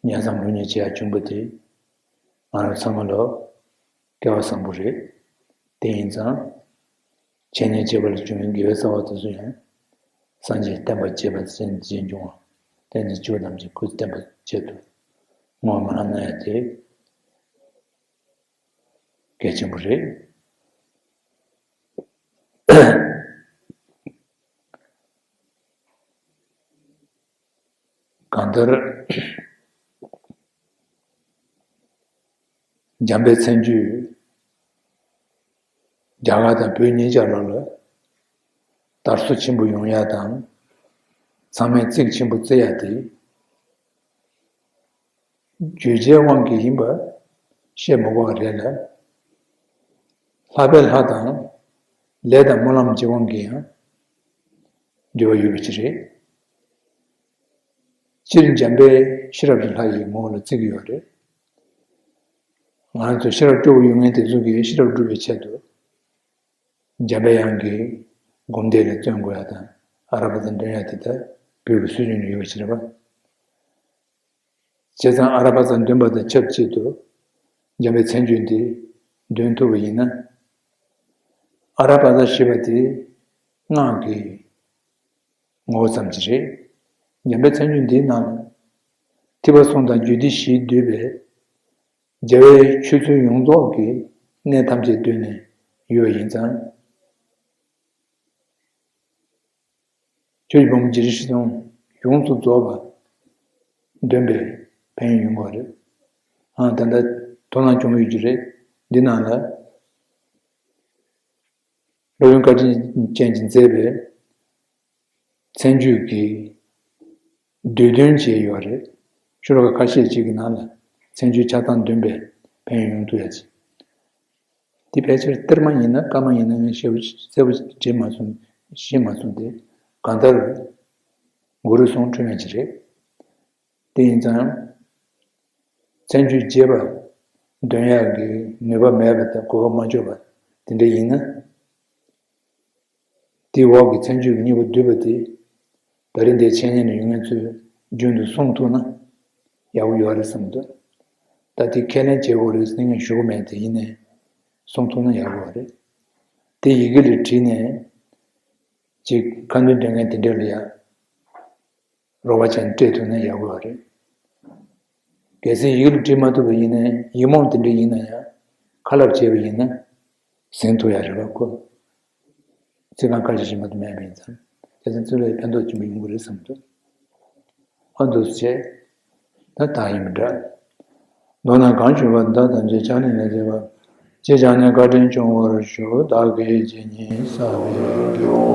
ཉན་བསམ་སློབ་གཉེར་བྱེད་ཡག་བྱུང་བ་དེ་ང་རང་ཚང་མ་ལ་སྐལ་བ་བཟང་པོ་རེད། དེ་ཡིན་ཙང་། འཆད་ཉན་བྱེད་པ་ལ་བྱུང་བའི་དགེ་བའི་རྩ་བ་དེ་ཚོ་ཡང་སངས་རྒྱས་བསྟན་པ་རྒྱས་པ་ཟེར་རྗེས་འབྱུང་བ་བསྟན་འཛིན་སྤྱི་བོ་རྣམས་ཀྱིས་སྐུ་བསྟན་པ་ཆེད་དུ་བསྔོ་བ་སྨོན་ལམ་གནང་ཡ་དེ་གལ་ཆེན་པོ་རེད། གང་ལྟར། འཇམ་དཔལ་མཚན་བརྗོད་རྒྱ་གར་དང་བོད་གཉིས་ཆར་ལ་ལ་དར་སོ་ཆེན་པོ་ཡོང་ཡ་དང་། ཚང་མས་གཙིགས་ཆེན་པོ་བརྩི་ཡ་དེ། བརྗོད་བྱའི་དབང་གིས་ཡིན་པ་བཤད་མི་དགོས་པ་རེད་ལ། ལྷག་པའི་ལྷ་དང་ལས་དང་སྨོན་ལམ་གྱི་དབང་གིས་ཡང་འབྲེལ་བ་ཡོད་པ་ཅིག་རེད། སྤྱིར་འཇམ་དཔལ་ཤེས་རབ་ཀྱི་ལྷ་ཡི་ངོ་བོ་ལ་བརྩི་གི་ཡོད་རེད། ང་ཚོ་ཤེས་རབ་སྐྱོ་བོ་ཡོད་མཁན་དེ་ཚོ་གིས་ཤེས་རབ་སྒྲུབ་པའི་ཆེད་དུ། འཇམ་པའི་དབྱངས་ཀྱི་སྒོམ་བཟླས་ལ་བརྩོན་དགོས་ཡ་དང་ཨ་ར་པ་ཙ་འདོན་ཡ་དེ་ད་བོད་ཀྱི་སྲོལ་རྒྱུན་ནང་ཡོད་པ་ཞིག་རེད་པ། བྱས་ཙང་ཨ་ར་པ་ཙ་འདོན་པ་དང་ཆབས་ཅིག་ཏུ་འཇམ་པའི་མཚན་བརྗོད་འདི་འདོན་ཐུབ་པ་ཡིན་ན། ཨ་ར་པ་ཙ་ཞེས་པ་དེ་སྔགས་ཀྱི་ངོ་བོ་ཙམ་ཞིག་རེད། འཇམ་པའི་མཚན་བརྗོད་འདིའི་ནང་ལ་ཐེག་པ་གསུམ་དང་རྒྱུད་སྡེ་བཞིས་བསྡུས་པའི་རྒྱལ་བའི་ཆོས་ཚུལ་ཡོངས་རྫོགས་ཀྱི་གནད་ཐམས་ཅད་བསྡུས་ནས་ཡོད་པ་ཡིན་ཙང་། ཆོས་ཀྱི་ཕུང་པོ་རྒྱས་བཤད་ཆེན་ཡོངས་སུ་རྫོགས་པ་འདོན་པའི་ཕན་ཡོན་ཡོང་གི་རེད། ཨ་ད་ལྟ་དོ་སྣང་བྱུང་ཡོད་ཀྱི་རེད། འདི་ནང་ལ་སློབ་དཔོན་བཀའ་དྲིན་ཅན་གྱིས་མཛད་པའི་མཚན་བརྗོད་ཀྱི་བསྡུས་དོན་བཅས་ཡོད་རེད། ཤོ་ལོ་ཀ་ཁ་ཤས་ཅིག་གི་ནང་ལ་མཚན་བརྗོད་ཆ་ཚང་འདོན་པའི་ཕན་ཡོན་ཡོང་ཐུབ་ཡ་ཅིག་དེ་ཕལ་ཆེར་གཏེར་མ་ཡིན་ན་བཀའ་མ་ཡིན་ན་ངས་ཞེ་པོ་གསལ་པོ་བྲིས་མ་སོང་། ཤེས་མ་སོང་སྟེ། གང་ལྟར་གུ་རུ་གསུང་འཕྲོས་མེད་ཅིག་རེད། དེ་ཡིན་ཙང་། མཚན་བརྗོད་རྒྱས་པ་འདོན་ཡག་གི་ནུས་པ་མེད་པ་དང་གོ་སྐབས་མ་འབྱོར་བ་དེ་འདྲ་ཡིན་ན། དེའི་འོག་གི་མཚན་བརྗོད་ཀྱི་སྙིང་པོ་བསྡུས་པ་དེ། ད་རེས་འདིར་འཆད་ཉན་ནས་ཡོང་མཁན་ཚོས་རྒྱུན་དུ་གསུང་ཐུབ་ན་ཡག་པོ་ཡོད་རེད་བསམ་འདུག་ད་དེ་ཁས་ལེན་བྱེད་དགོས་རེད་ཟེར་ངས་ཞུ་གི་མེད་དེ་ཡིན་ནའི་གསུང་ཐུབ་ན་ཡག་པོ་རེད། དེ་ཡི་གེ་ལ་བྲིས་ནས་ཅིག་ཁ་འདོན་འདོན་མཁན་དེ་འདྲ་ལ་ཡ། རོགས་པ་བྱས་ནས་སྤྲད་ཐུབ་ན་ཡག་པོ་རེད། གལ་སྲིད་ཡིག་ལ་བྲིས་མ་ཐུབ་པ་ཡིན་ན་ཡིག་རྨོངས་དེ་འདྲ་ཡིན་ན་ཡང་ཁ་སླབ་བྱས་པ་ཡིན་ན་ཟིན་ཐུབ་ཡག་རེད་པ་ཁོ། ཚིག་རྐང་ཁ་ཤས་ཤིག་མ་གཏོགས་མེད་པ་ཡིན་ཙང་དེ་ཚོ་ཚུར་ལ་ཕན་ཐོགས་ཆེན་པོ་ཡོང་གི་རེད་བསམ་འདུག་ཨ་འདུག་སེ་བྱས། ད་ད་ཡིན་མི་འདྲ། མདོར་ན་གང་ཞུས་པ་འདི་དག་ཐམས་ཅད་ཕྱག་ལེན་ལ་མཛད་པ། ཅེས་བྱ་ནས་བཀའ་དྲིན་སྐྱོང་བར་ཞུ། བདག་གིས་རྗེ་ཉིད་བསགས་པའི་རྒྱུ།